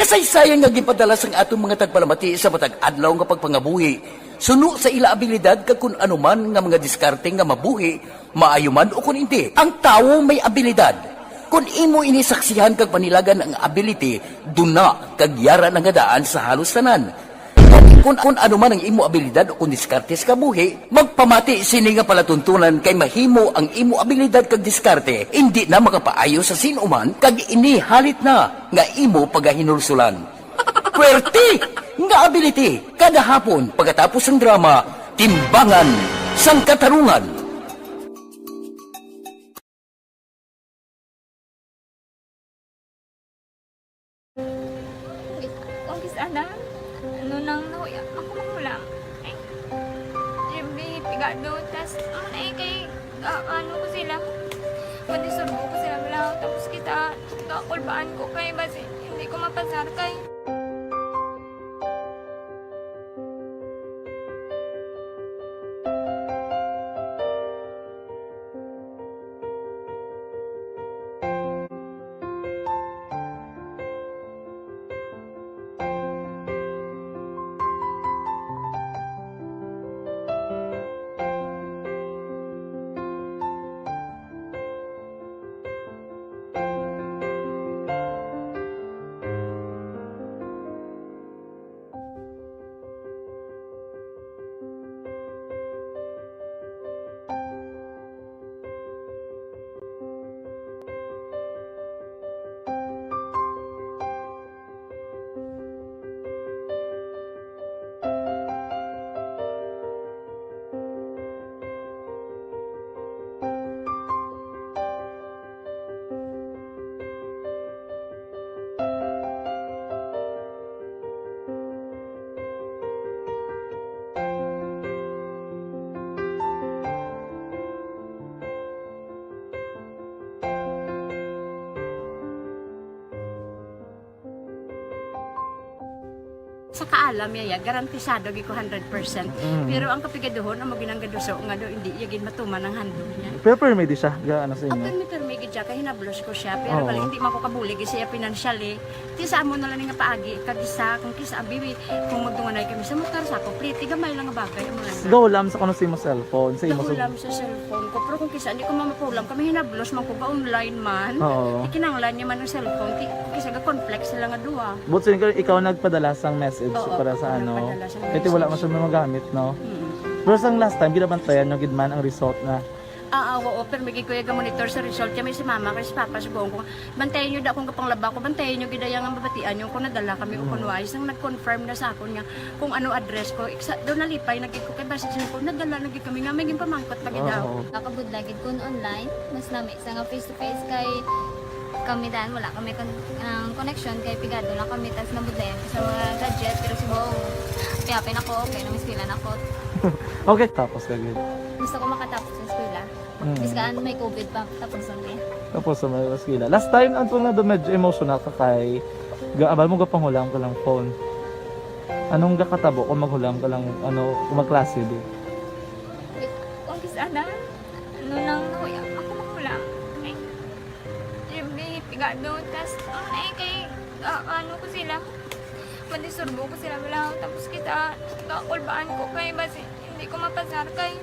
Kasaysayan nga ginpadala sang aton mga tagpalamati sa matag adlaw nga pagpangabuhi, suno sa ila abilidad kag kun ano man nga mga diskarte nga mabuhi, maayo man o kun indi. Ang tawo may abilidad. Kun imo ini saksihan kag panilagan ang ability, duna kag yara na nga daan sa halos tanan. Gani, kun, kun ano man ang imo abilidad o kun diskarte sa kabuhi, magpamati sini nga palatuntunan kay mahimo ang imo abilidad kag diskarte indi na makapaayo sa sin-o man kag ini halit na nga imo pagahinulsulan. Puwerte Nga ability, kada hapon pagkatapos sang drama, Timbangan sang Katarungan. Kung kis-, kung kis-, ana, ano nang nahuya, ako manghulam. Ay, Jimmy, pigado, tas, ano na eh, kay, ah, ano ko sila, pwede surbo ko sila, wala, tapos kita, kakulbaan ko kay, basi, hindi ko mapasar kay. Sa kaalam niya, ya, garantisado gyud ko hundred percent. Mm. Pero ang kapigaduhon, amo ginang gaduso nga do, hindi niya gid matuman ang handog niya. Pero permi di siya, ga-, ano sa imo? Permi, permi gid siya, kay hinablos ko siya. Pero Oo. bali, hindi man ko kabulig siya financially. Ti sa amo na lang nga paagi, kag isa, kung kisa, abi, kung magdunganay kami sa motor, sa ako, pliti, gamay lang nga bagay, amo lang. Gahulam sa kuno sa imo cellphone, sa imo sa Gahulam sa cellphone ko. Pero kung kisa, hindi ko mamapulam, kami hinablos man ko, ga-online man. Oo. Ikinanglan niya man ang cellphone, ti-, kung kisa, ga-conflict sila nga duha. But since ikaw nagpadala sang message Oo, para sa ako ano, nagpadala sang kaya ti wala man message. siya magamit, no? Mm. Pero sang last time, ginabantayan nyo gid man ang result na? Ah, ah, oo, pero may gid ko yung monitor sa result. Kami si mama, kay si papa, si buong ko. Bantayan nyo da kung kapanglaba ko, bantayan nyo gid ang mabatian nyo kung nadala kami o Mm. kung wala. Isang nag-confirm na sa akon nga kung ano address ko. Iksa, doon nalipay na gid ko kay basta siya ko, nadala na gid kami nga may ginpamangkot pa gid daw. Oo. Nakabudla gid kun online, mas nami sa nga face to face kay kami dan wala kami kon-, ang connection kay pigado lang kami tas nabudlayan ko sa mga gadget pero si Bong, kaya pin ako okay nang eskwela na ko. Okay, tapos ka gid. Gusto ko makatapos sa eskwela. Mm. Bis kaan may covid pa, tapos ang niya. Tapos sa mga eskwela. Last time, ang tunga do medyo emotional ka kay ga-, abal mo gapanghulam ka lang phone. Anong gakatabo kung maghulam ka lang, ano, kung magklase di? Kung kis-, ana, ano nang nahuya, ako maghulam. Ay, Jimmy, pigado, tas, ano na eh, kay, ah, ano ko sila, madisurbo ko sila, wala, tapos kita, kakulbaan ko kay, basi, hindi ko mapasar kay,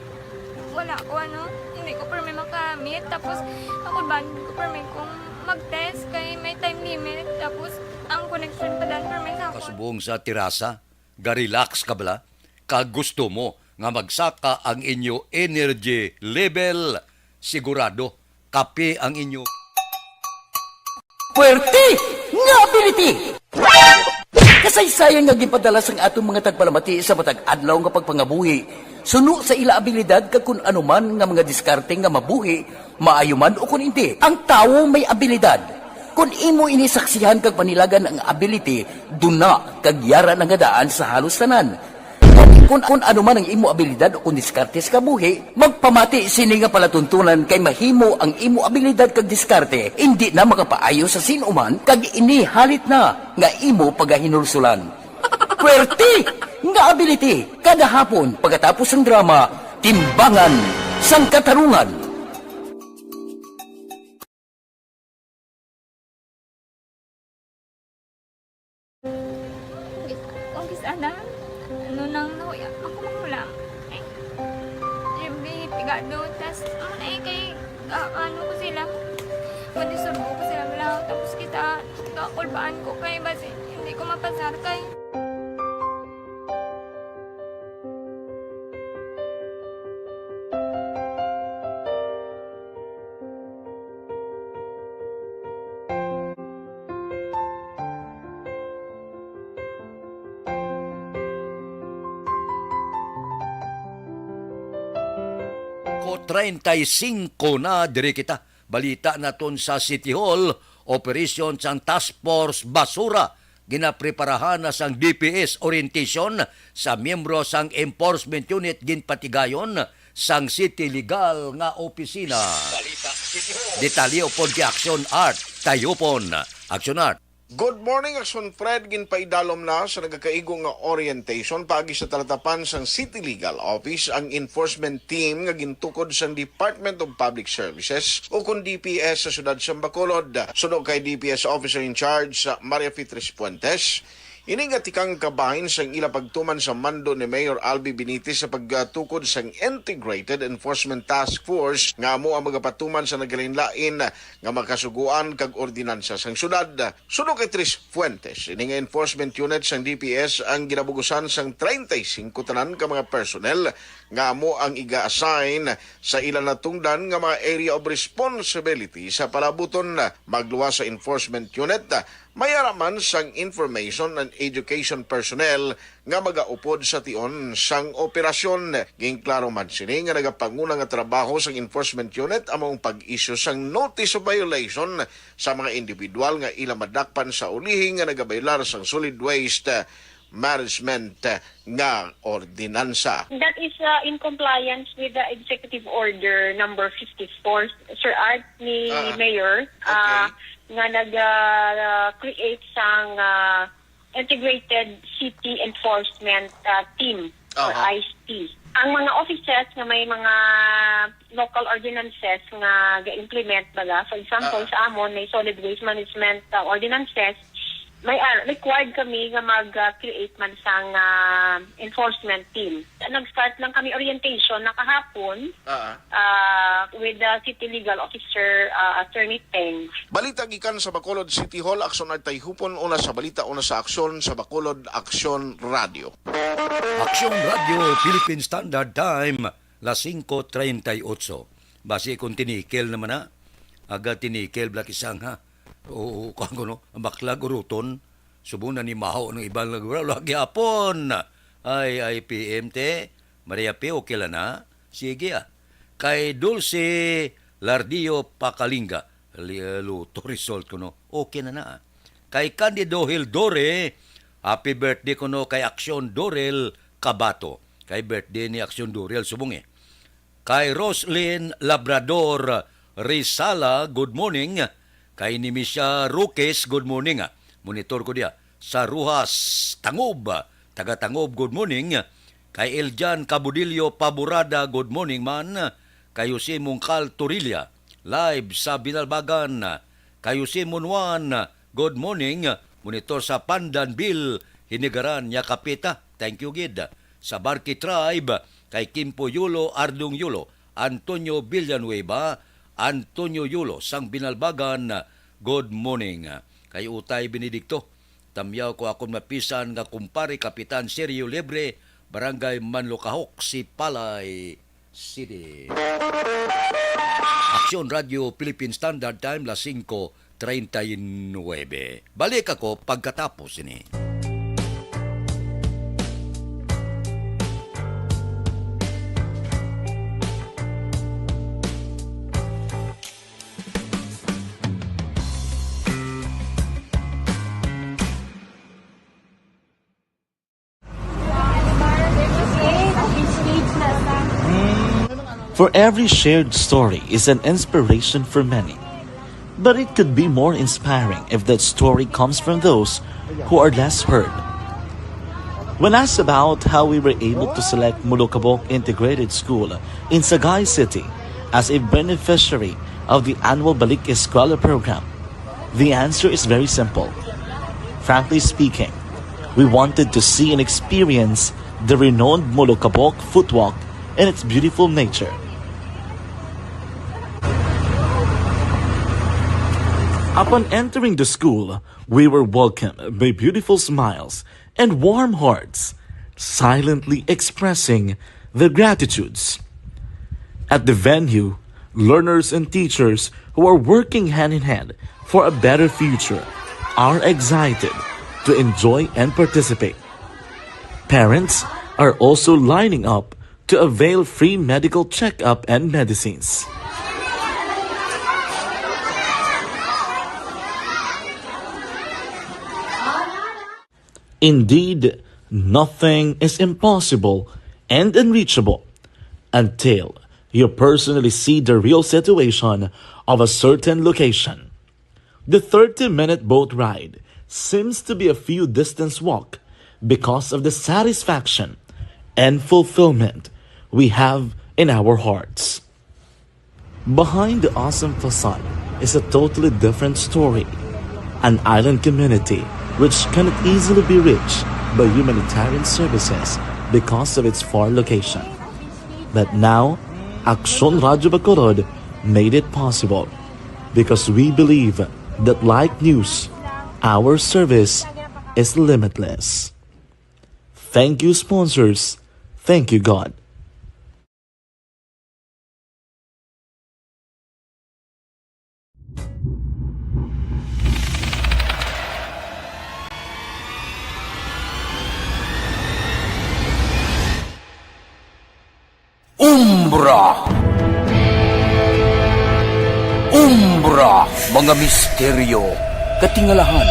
wala ko, ano, hindi ko permi makamit, tapos, kakulbaan ko permi kung mag-test kay may time limit, tapos, ang connection pa dan permi sa ako. Kasubong sa Terasa, ga-relax ka bala, kag gusto mo nga magsaka ang inyo energy level, sigurado, kape ang inyo Puwerte nga ability! Kasaysayan nga ginpadala sang aton mga tagpalamati sa matag adlaw nga pagpangabuhi, suno sa ila abilidad kag kun ano man nga mga diskarte nga mabuhi, maayo man o kun indi, ang tawo may abilidad. Kon imo ini saksihan kag panilagan ang ability, duna kag yara na nga daan sa halos tanan. Kon, kon ano man ang imo abilidad o kon diskarte sa kabuhi, magpamati sini nga palatuntunan kay mahimo ang imo abilidad kag diskarte indi na makapaayo sa sin-o man kag ini halit na nga imo pagahinulsulan. Puwerte nga ability kada hapon pagkatapos sang drama, Timbangan sang Katarungan. Kung kis-, ana, ano nang nahuya, ako manghulam. Ay, Jimmy, pigado, tas, ano na eh, kay, ah, ano ko sila, pwede surbo ko sila, wala, tapos kita, kakulbaan ko kay, basi, hindi ko mapasar kay. Treinta y cinco na diri kita. Balita naton sa City Hall, operasyon sang Task Force Basura. Ginapreparahan na sang D P S orientation sa miyembro sang Enforcement Unit, ginpatigayon sang City Legal nga opisina. Detalye upod kay Action Art Tayupon. Action Art. Good morning, Action Fred. Ginpaidalom na sa nagakaigo nga orientation paagi sa talatapan sang City Legal Office ang enforcement team nga gintukod sang Department of Public Services, o kon D P S, sa siyudad sang Bacolod. Suno kay D P S Officer in Charge sa Maria Fitris Fuentes, ini nga tikang kabahin sang ila pagtuman sa mando ni Mayor Albi Benitez sa pagtukod sang Integrated Enforcement Task Force nga amo ang magapatuman sa nagalain-lain nga mga kasugoan kag ordinansa sang syudad. Suno kay Tris Fuentes, ini nga enforcement unit sang D P S ang ginabugusan sang treinta y cinco tanan ka mga personnel nga amo ang iga-assign sa ila natungdan nga mga area of responsibility sa palabuton. Magluwas sa enforcement unit, may ara man sang information and education personnel nga magaupod sa tion sang operasyon. Ginklaro man sini nga nagapanguna nga trabaho sang enforcement unit amo ang pag-issue sang notice of violation sa mga individual nga ila madakpan sa ulihi nga nagabaylar sang solid waste management nga ordinansa. That is, uh, in compliance with the Executive Order number fifty-four, Sir Art, ni Ah, Mayor, okay. uh, nga nag, uh, create sang, uh, Integrated City Enforcement, uh, Team, or Aha. ICE-T. Ang mga offices nga may mga local ordinances nga ga-implement, baga, for example, Ah. sa amon may solid waste management, uh, ordinances, may, uh, required kami nga mag, uh, create man sang, uh, enforcement team. Nag-start lang kami orientation na kahapon, Ah. uh, with the City Legal Officer, uh, Attorney Teng. Balita gikan sa Bacolod City Hall, Aksyon Art Tayupon, una sa balita, una sa aksyon sa Bacolod Aksyon Radio. Aksyon Radio, Philippine Standard Time, las singko treinta y ocho. Basi kung tinikel naman na, aga tinikel, Black Isang, ha? Oo, kung ano, ang baklag uruton, subo na ni maho ng iban nga guro, lagi apon. Ay, ay, P M T, Maria P, okay lang na? Sige, ah. Kay Dulce Lardillo Pacalinga, li-, luto result ko, no? Okay na na, ah. Kay Candido Hildore, happy birthday ko, no, kay Aksyon Dorel Cabato. Kay birthday ni Aksyon Dorel, subong, eh. Kay Roslyn Labrador Rizala, good morning. Kay Nimisha Roques, good morning. Monitor ko diya. Sa Rojas Tangob, taga Tangob, good morning. Kay Eljan Cabudillo Paburada, good morning man. Kay Jose Mungkal Torilla, live sa Binalbagan. Kay Jose Monwan, good morning. Monitor sa Pandan Bill, Hinigaran, Yakapita. Thank you, gid. Sa Barki Tribe, kay Kimpo Yulo, Ardong Yulo, Antonio Villanueva, Antonio Yulo, sang Binalbagan, good morning. Kay Utay Benedicto, tamyaw ko akon mapisan nga kumpare, Kapitan Sergio Libre, Barangay Manlukahok, Sipalay City. Aksyon Radio Philippine Standard Time, las singko treinta y nuebe. Balik ako pagkatapos ini. For every shared story is an inspiration for many. But it could be more inspiring if that story comes from those who are less heard. When asked about how we were able to select Molokabok Integrated School in Sagay City as a beneficiary of the annual Balik Eskwela program, the answer is very simple. Frankly speaking, we wanted to see and experience the renowned Molokabok footwalk and its beautiful nature. Upon entering the school, we were welcomed by beautiful smiles and warm hearts, silently expressing their gratitudes. At the venue, learners and teachers who are working hand in hand for a better future are excited to enjoy and participate. Parents are also lining up to avail free medical checkup and medicines. Indeed, nothing is impossible and unreachable until you personally see the real situation of a certain location. The thirty-minute boat ride seems to be a few distance walk because of the satisfaction and fulfillment we have in our hearts. Behind the awesome facade is a totally different story. An island community which cannot easily be reached by humanitarian services because of its far location. But now, Aksyon Radyo Bacolod made it possible because we believe that, like news, our service is limitless. Thank you, sponsors. Thank you, God. Umbra. Umbra, mga misteryo, katingalahan,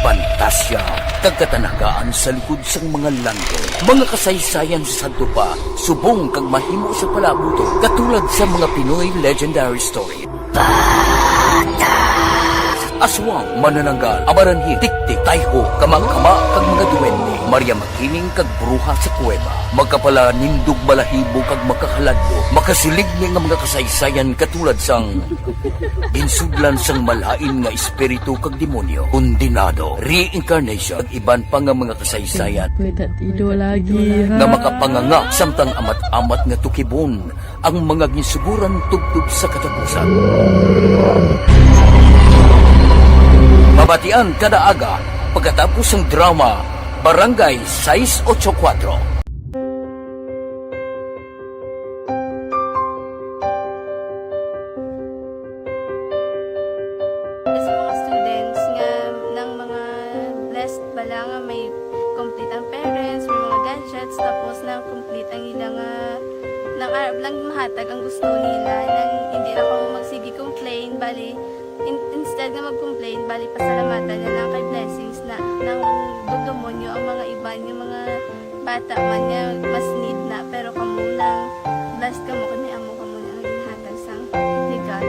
pantasya, kag katanagaan sa likod sang mga landong. Mga kasaysayan sa sadto pa, subong kag mahimo sa palabuton, katulad sa mga Pinoy legendary story. Aswang, manananggal, amaranhit, tiktik, tayho, kamakama, kag mga duwende, Maria Makiling kag bruha sa kuweba, makapalanindog balahibo kag makahaladlok, makasiligni nga mga kasaysayan katulad sang ginsudlan sang malain nga espiritu kag demonyo, kondenado, reincarnation, kag iban pa nga mga kasaysayan May tatido lagi, ha? nga makapanganga samtang amat-amat nga tukibon ang mga ginsuguran tubtob sa katapusan. Mabatian kada aga pagkatapos sang drama Barangay sais ocho kuwatro. Sa mga students nga nang mga blessed bala nga may complete ang parents, may mga gadgets, tapos na complete ang ila nga nang arab lang mahatag ang gusto nila, nang hindi na kamo magsige complain, bali in, instead nga mag-complain, bali pasalamatan na lang kay blessings na nang dugdumon nyo ang mga iban, yung mga bata man nga mas need na, pero kamo nang blessed kamo kay may amo kamo na nga ginhatag sang legal.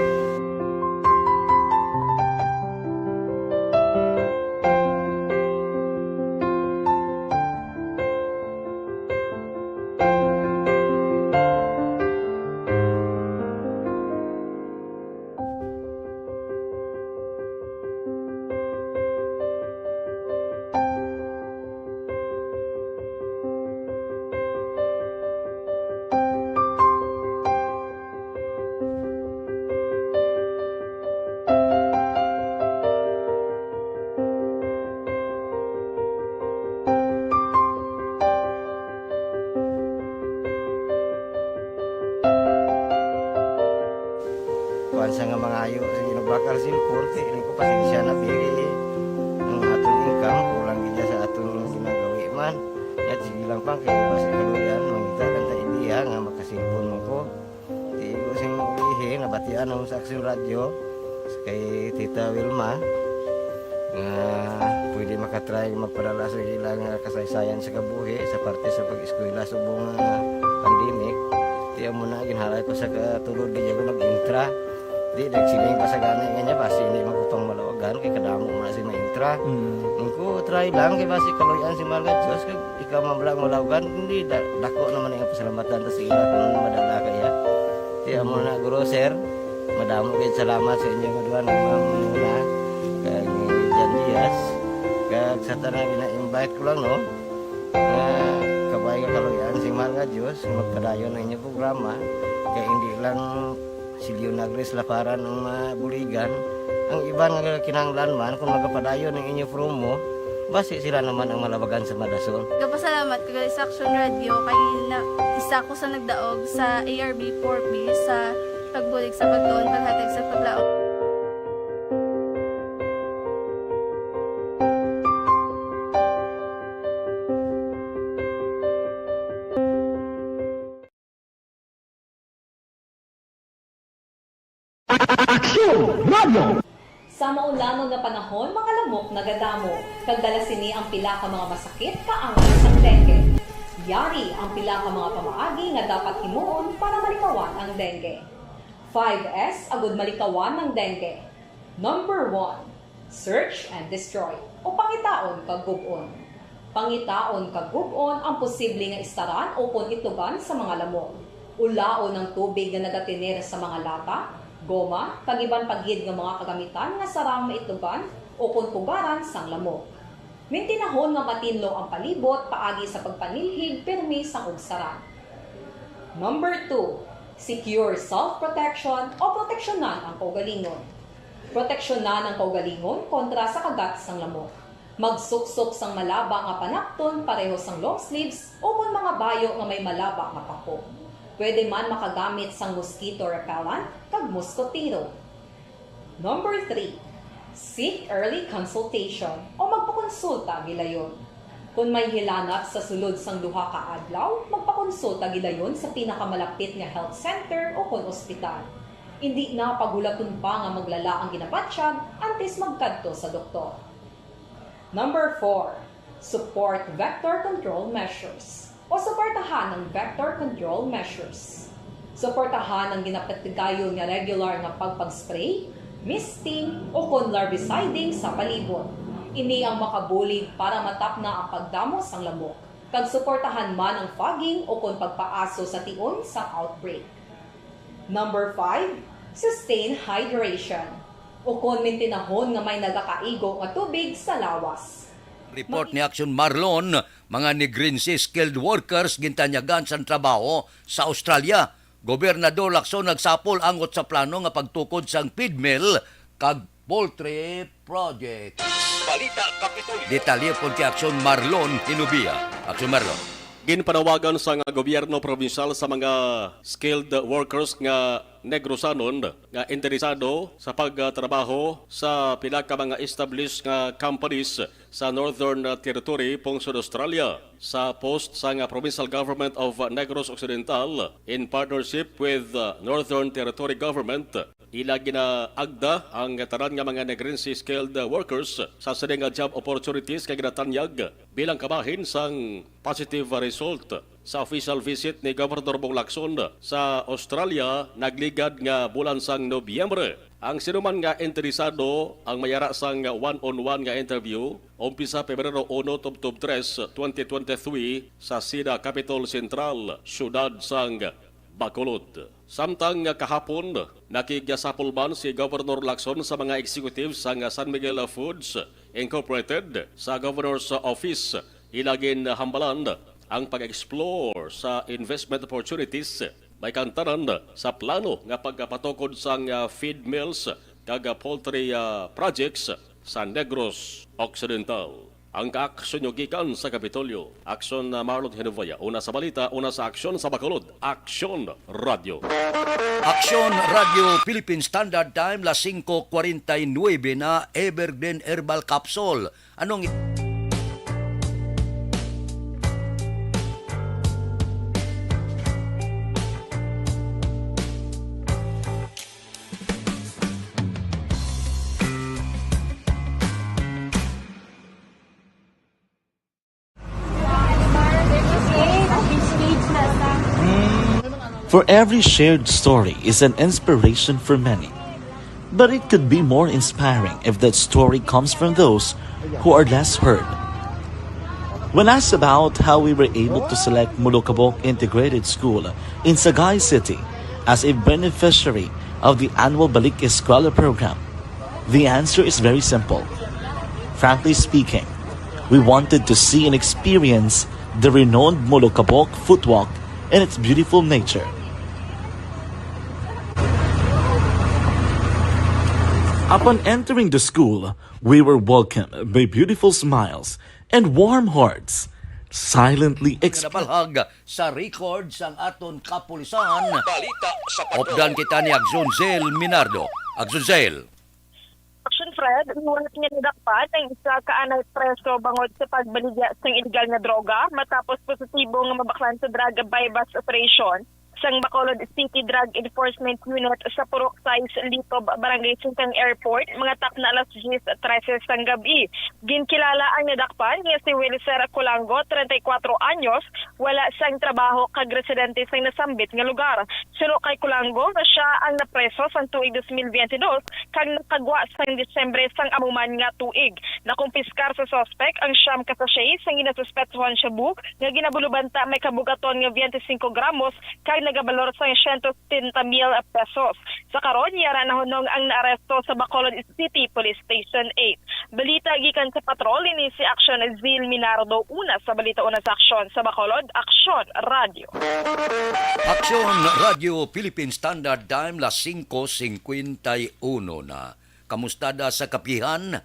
Kuwan sa nga mangayo sa ginubakal sin korte, ini ko pasensya na pili. Ang aton income, kulang gid sa aton ginagawi man. Yat, sige lang pang, kay basi kaluyan, mangita lang ta idea nga makasilpon mo ko. Tigo sing ulihi, nabatian ang sa Aksyon Radyo, kay Tita Wilma, nga pwede makatry magpadala sa ilang, ah, kasaysayan sa kabuhi sa parte sa pag-eskwela subong nga pandemic. Ti amo na, ginhalay ko sa katulod, di ako nag-intra. Di, nagsiling pa sa gani nga niya, basi hindi man ko pang malawagan, kay kadamo man si ma-intra. Mm. Ang ko, try lang, kay basi kaluyan si Mahal nga Diyos, kag ikaw man lang malawagan, hindi, da-, dako naman ang pasalamatan ta sa ila kung madala kaya. Ti amo na, guro, sir, madamo gid salamat sa inyo nga duha, ni Ma'am Muna, kag ni Jan Diaz, kag sa tanan gina-invite ko lang, no, nga kabay nga kaluyan si Mahal nga Diyos, magpadayon ang inyo programa, kay hindi lang si Leonagris Laparan ang mabuligan. Ang iban nga kinahanglan man, kung magapadayon ang inyo promo, basi sila naman ang malabagan sa madason. Gapasalamat ko gali sa Aksyon Radyo kay na, isa ko sa nagdaog sa A R B four B sa pagbulig sa pagtuon, paghatag sa paglaom. Ano nga panahon, mga lamok nagadamo, kag dala sini ang pila ka mga masakit kaangay sang dengue. Yari ang pila ka mga pamaagi nga dapat himuon para malikawan ang dengue. Five S agud malikawan ang dengue. Number one, search and destroy, o pangitaon kag gub-on. Pangitaon kag gub-on ang posible nga istaran ukon itugan sa mga lamok. Ulaon ang tubig nga nagatener sa mga lata, goma, kag iban pa gid nga mga kagamitan nga sarang maitugan ukon pugaran sang lamok. Mintinahon nga matinlo ang palibot paagi sa pagpanilhig pirmi sang ubsaran. Number two, secure self-protection o proteksyonan ang kaugalingon. Proteksyonan ang kaugalingon kontra sa kagat sang lamok. Magsuksok sang malaba nga panapton pareho sang long sleeves ukon mga bayo nga may malaba nga pako. Pwede man makagamit sang mosquito repellent kag moskotero. Number three, seek early consultation o magpakonsulta gilayon. Kon may hilanat sa sulod sang duha ka adlaw, magpakonsulta gilayon sa pinakamalapit nga health center ukon ospital. Indi na paghulaton pa nga maglala ang ginabatyag antes magkadto sa doktor. Number four, support vector control measures o suportahan ang vector control measures. Suportahan ang ginapatigayon nga regular nga pagpag-spray, misting, ukon larviciding sa palibot. Ini ang makabulig para matapna ang pagdamo sang lamok, kag suportahan man ang fogging ukon pagpaaso sa tion sang outbreak. Number five, sustain hydration, ukon mintinahon nga may nagakaigo nga tubig sa lawas. Report ni Action Marlon, mga Negrinse skilled workers gintanyagan sang trabaho sa Australia. Gobernador Lacson nagsapol angot sa plano nga pagtukod sang feed mill kag poultry project. Balita Kapitolyo. Detalye kon kay Action Marlon Hinubia. Action Marlon. Ginpanawagan sang gobyerno probinsyal sa mga skilled workers nga Negrosanon nga interesado sa pagtrabaho sa pila ka mga established nga companies sa Northern Territory, Pungsod Australia. Sa post sang Provincial Government of Negros Occidental, in partnership with Northern Territory Government, ila ginaagda ang tanan nga mga Negrinse skilled workers sa sini nga job opportunities nga ginatanyag bilang kabahin sang positive result sa official visit ni Governor Bong Lacson sa Australia nagligad nga bulan sang Nobyembre. Ang sinuman nga interesado ang mayara sang one-on-one nga interview umpisa Pebrero uno tubtob tres, twenty twenty-three sa SIDA Capitol Central, siyudad sang Bacolod. Samtang kahapon, nakigsapol man si Governor Lacson sa mga executive sang San Miguel Foods Incorporated sa Governor's Office. Ila ginhambalan ang pag-explore sa investment opportunities may kantanan sa plano nga pagpatukod sang, ah, feed mills kag, ah, poultry, ah, projects sa Negros Occidental. Ang kaaksyon nyo gikan sa Kapitolyo. Aksyon na Marlon Hinubia. Una sa balita, una sa aksyon sa Bacolod. Aksyon Radio. Aksyon Radio Philippine Standard Time, las singko kwarenta y nuebe na, Evergreen Herbal Capsule. Anong For every shared story is an inspiration for many. But it could be more inspiring if that story comes from those who are less heard. When asked about how we were able to select Molokabok Integrated School in Sagay City as a beneficiary of the annual Balik Eskwela program, the answer is very simple. Frankly speaking, we wanted to see and experience the renowned Molokabok Footwalk and its beautiful nature. Upon entering the school, we were welcomed by beautiful smiles and warm hearts. Silently exp- Nabalhag sa record sang aton kapulisan. Balita sa Patrol. Updan kita ni Agzonzel Minardo. Agzonzel. Action Fred, liwat nga nadakpan ang isa ka anay preso bangod sa pagbaligya sang iligal nga droga matapos positibo nga mabaklan sa drug buy-bust operation. sang Bacolod City Drug Enforcement Unit sa Purok sais Litob, Barangay Singkang Airport, mga takna alas diyes trese sang gab-i. Ginkilala ang nadakpan nga si Wilser Colango, treinta y cuatro anyos, wala sang trabaho kag residente sang nasambit nga lugar. Suno kay Colango nga sia ang napreso sang tuig dos mil biyente dos kag nakagwa sang Disyembre sang amo man nga tuig. Nakumpiskar sa suspek ang siyam ka sachet sang ginasuspetsuhan shabu nga ginabulubanta may kabugaton nga biyente singko gramos kag nagabalor sang siyento setenta mil pesos. Sa karon, yara nahunong ang naaresto sa Bacolod City Police Station eight. Balita gikan sa patrol, ini si Action Zil Minardo. Una sa balita, una sa aksyon sa Bacolod, Aksyon Radio. Aksyon Radio Philippine Standard Time, las singko singkwenta y uno na. Kamusta da sa kapihan?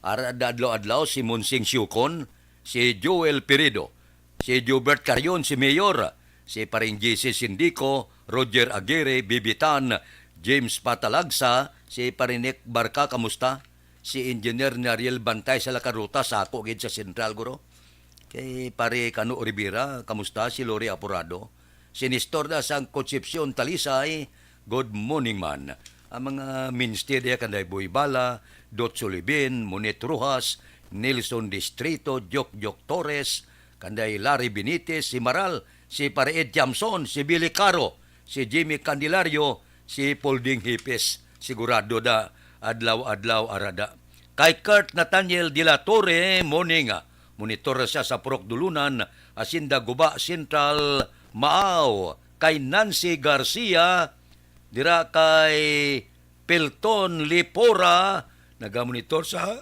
Ara da adlaw-adlaw si Monsing Siukon, si Joel Pirido, si Jobert Carion, si Mayor, si Paring J C Sindico, Roger Aguirre, Bibitan, James Patalagsa, si Paring Nick Barca, kamusta? Si Engineer Nariel Bantay sa Lakaruta, sa ako gid sa Sentral, guro. Kay Pare Cano Rivera, kamusta? Si Lori Aporado. Si Nestor da sang Concepcion Talisay, good morning man. Ang mga mainstay diya kanday Boy Bala, Dot Sulibin, Monet Rojas, Nelson Distrito, Jok Jok Torres, kanday Larry Benitez, si Maral, si Pare Ed Tiamson, si Billy Caro, si Jimmy Candelario, si Polding Hipes. Sigurado da, adlaw-adlaw arada. Kay Kurt Nathaniel de la Torre, morning, ah. Monitor siya sa Purok Dulunan, Hacienda Guba Central, Maaw. Kay Nancy Garcia, dira kay Pelton Lipora, nagamonitor sa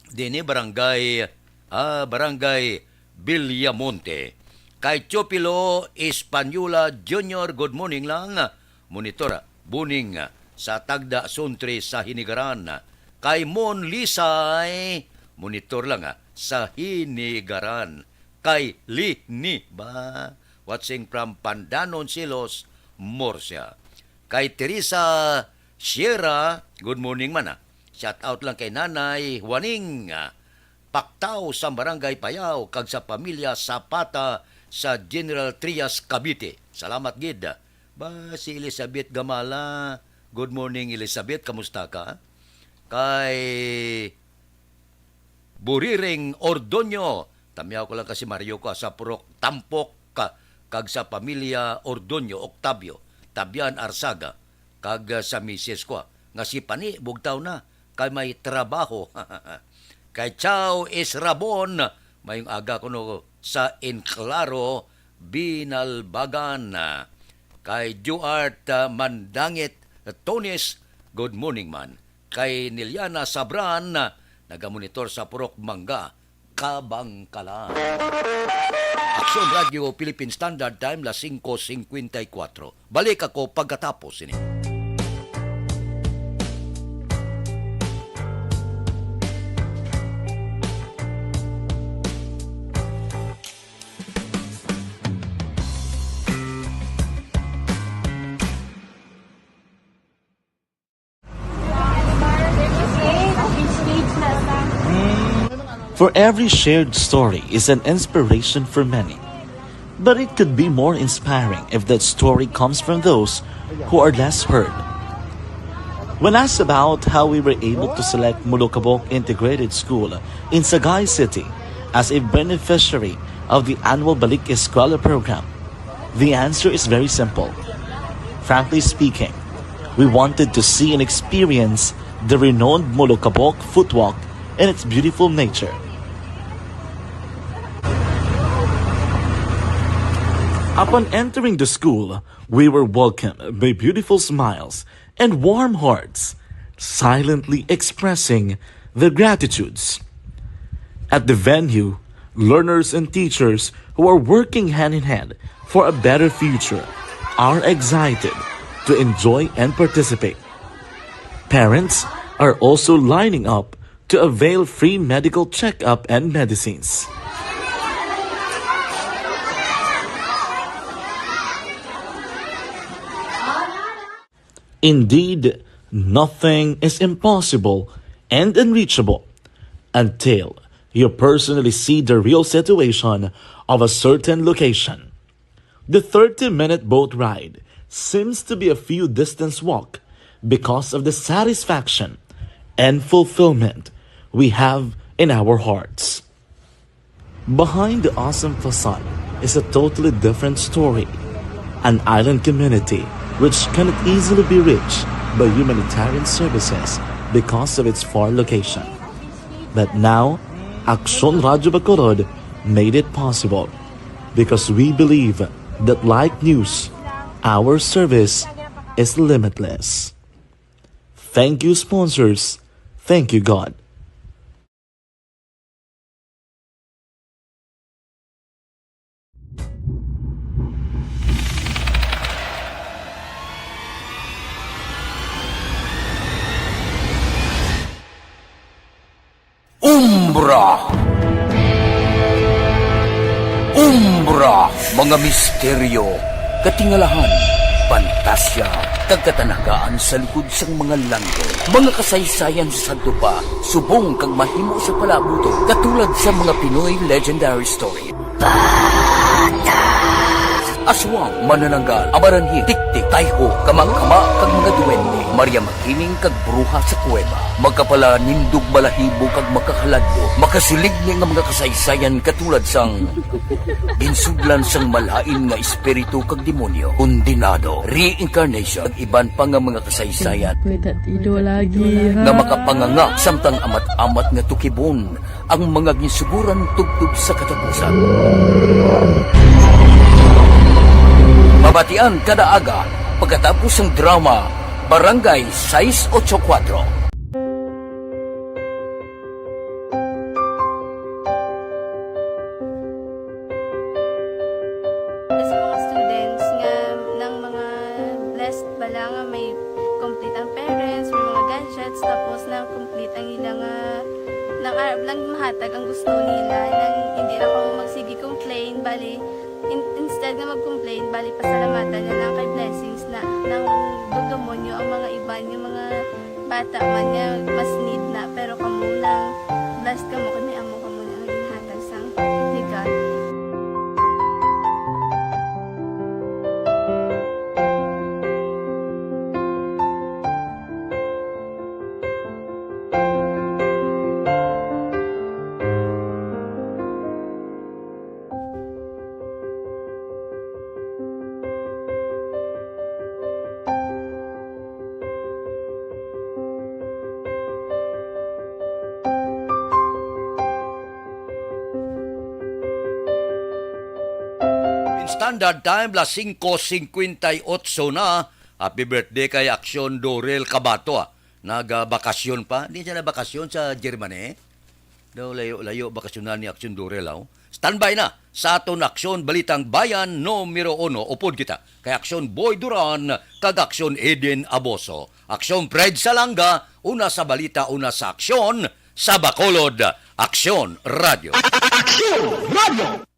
dini, Barangay, ah, Barangay Villamonte. Kay Chopilo Española Junior, good morning lang. Monitor, buning sa Tagda Suntri sa Hinigaran. Kay Mon Lisay, monitor lang, ah, sa Hinigaran. Kay Lini ba? Watching from Pandanon, Silos, Murcia. Kay Teresa Sierra, good morning man, ah. Shout out lang kay Nanay Juaning, ah, Paktaw sa Barangay Payaw kag sa pamilya Zapata sa General Trias, Cavite. Salamat gid. Ba, si Elizabeth Gamala. Good morning, Elizabeth. Kamusta ka? Kay Buriring Ordoño. Tamiaw ko lang kasi Mario ko sa Purok Tampok ka, kag sa pamilya Ordoño, Octavio, Tabian Arzaga, kag, ah, sa misis ko, ah, nga si Pani, bugtaw na, kay may trabaho. Kay Chow Israbon, mayong aga kuno sa Enclaro, Binalbagan. Kay Duart, ah, Mandangit Tonis, good morning man. Kay Niliana Sabran, nagamonitor sa Purok Mangga, Kabangkalan. Aksyon Radio Philippine Standard Time, las singko singkwenta y kuwatro. Balik ako pagkatapos sini. For every shared story is an inspiration for many. But it could be more inspiring if that story comes from those who are less heard. When asked about how we were able to select Molokabok Integrated School in Sagay City as a beneficiary of the annual Balik Eskwela program, the answer is very simple. Frankly speaking, we wanted to see and experience the renowned Molokabok Footwalk and its beautiful nature. Upon entering the school, we were welcomed by beautiful smiles and warm hearts, silently expressing their gratitudes. At the venue, learners and teachers who are working hand in hand for a better future are excited to enjoy and participate. Parents are also lining up to avail free medical checkup and medicines. Indeed, nothing is impossible and unreachable until You personally see the real situation of a certain location. The thirty-minute boat ride seems to be a few distance walk because of the satisfaction and fulfillment we have in our hearts. Behind the awesome facade is a totally different story, an island community which cannot easily be reached by humanitarian services because of its far location. But now, Aksyon Radyo Bacolod made it possible because we believe that, like news, our service is limitless. Thank you, sponsors. Thank you, God. Umbra. Umbra, mga misteryo, katingalahan, pantasya, kag katanagaan sa likod sang mga landong. Mga kasaysayan sa sadto pa, subong kag mahimo sa palaabuton, katulad sa mga Pinoy legendary story. Aswang, manananggal, amaranhil, tiktik, tayho, kama-kama, kag mga duwende, Maria Makiling, kag bruha sa kuweba, makapalanindog balahibo kag makakaladlok, makasiligni nga mga kasaysayan katulad sang ginsudlan sang malain nga espiritu kag demonyo, kondenado, reincarnation, kag iban pa nga mga kasaysayan May tatido lagi, ha? Nga makapanganga samtang amat-amat nga tukibon ang mga ginsuguran tubtob sa katapusan. Mabatian kada aga pagkatapos sang drama Barangay sais ocho kuwatro. Sa mga students nga nang mga blessed bala nga may complete ang parents, may mga gadgets, tapos nang complete ang ila nga nang arab lang mahatag ang gusto nila, nang hindi na kamo magsige complain, bali in, instead nga mag-complain, bali pasalamatan na lang kay blessings na nang dudumonyo ang mga iban nga mga bata man nga mas need na, pero kamo nang blessed kamo kay may amo kamo na nga ginhatag sang ni God. Standard time, las singko singkwenta y otso na. Happy birthday kay Aksyon Dorel Cabato, ah. Nagabakasyon pa. Di siya nabakasyon sa Germany. Daw layo-layo bakasyonan ni Aksyon Dorel, aw. Standby na sa aton Aksyon Balitang Bayan numero uno. Upod kita kay Aksyon Boy Duran kag Aksyon Eden Aboso. Aksyon Fred Salanga, una sa balita, una sa aksyon, sa Bacolod, Aksyon Radio. Aksyon Radio!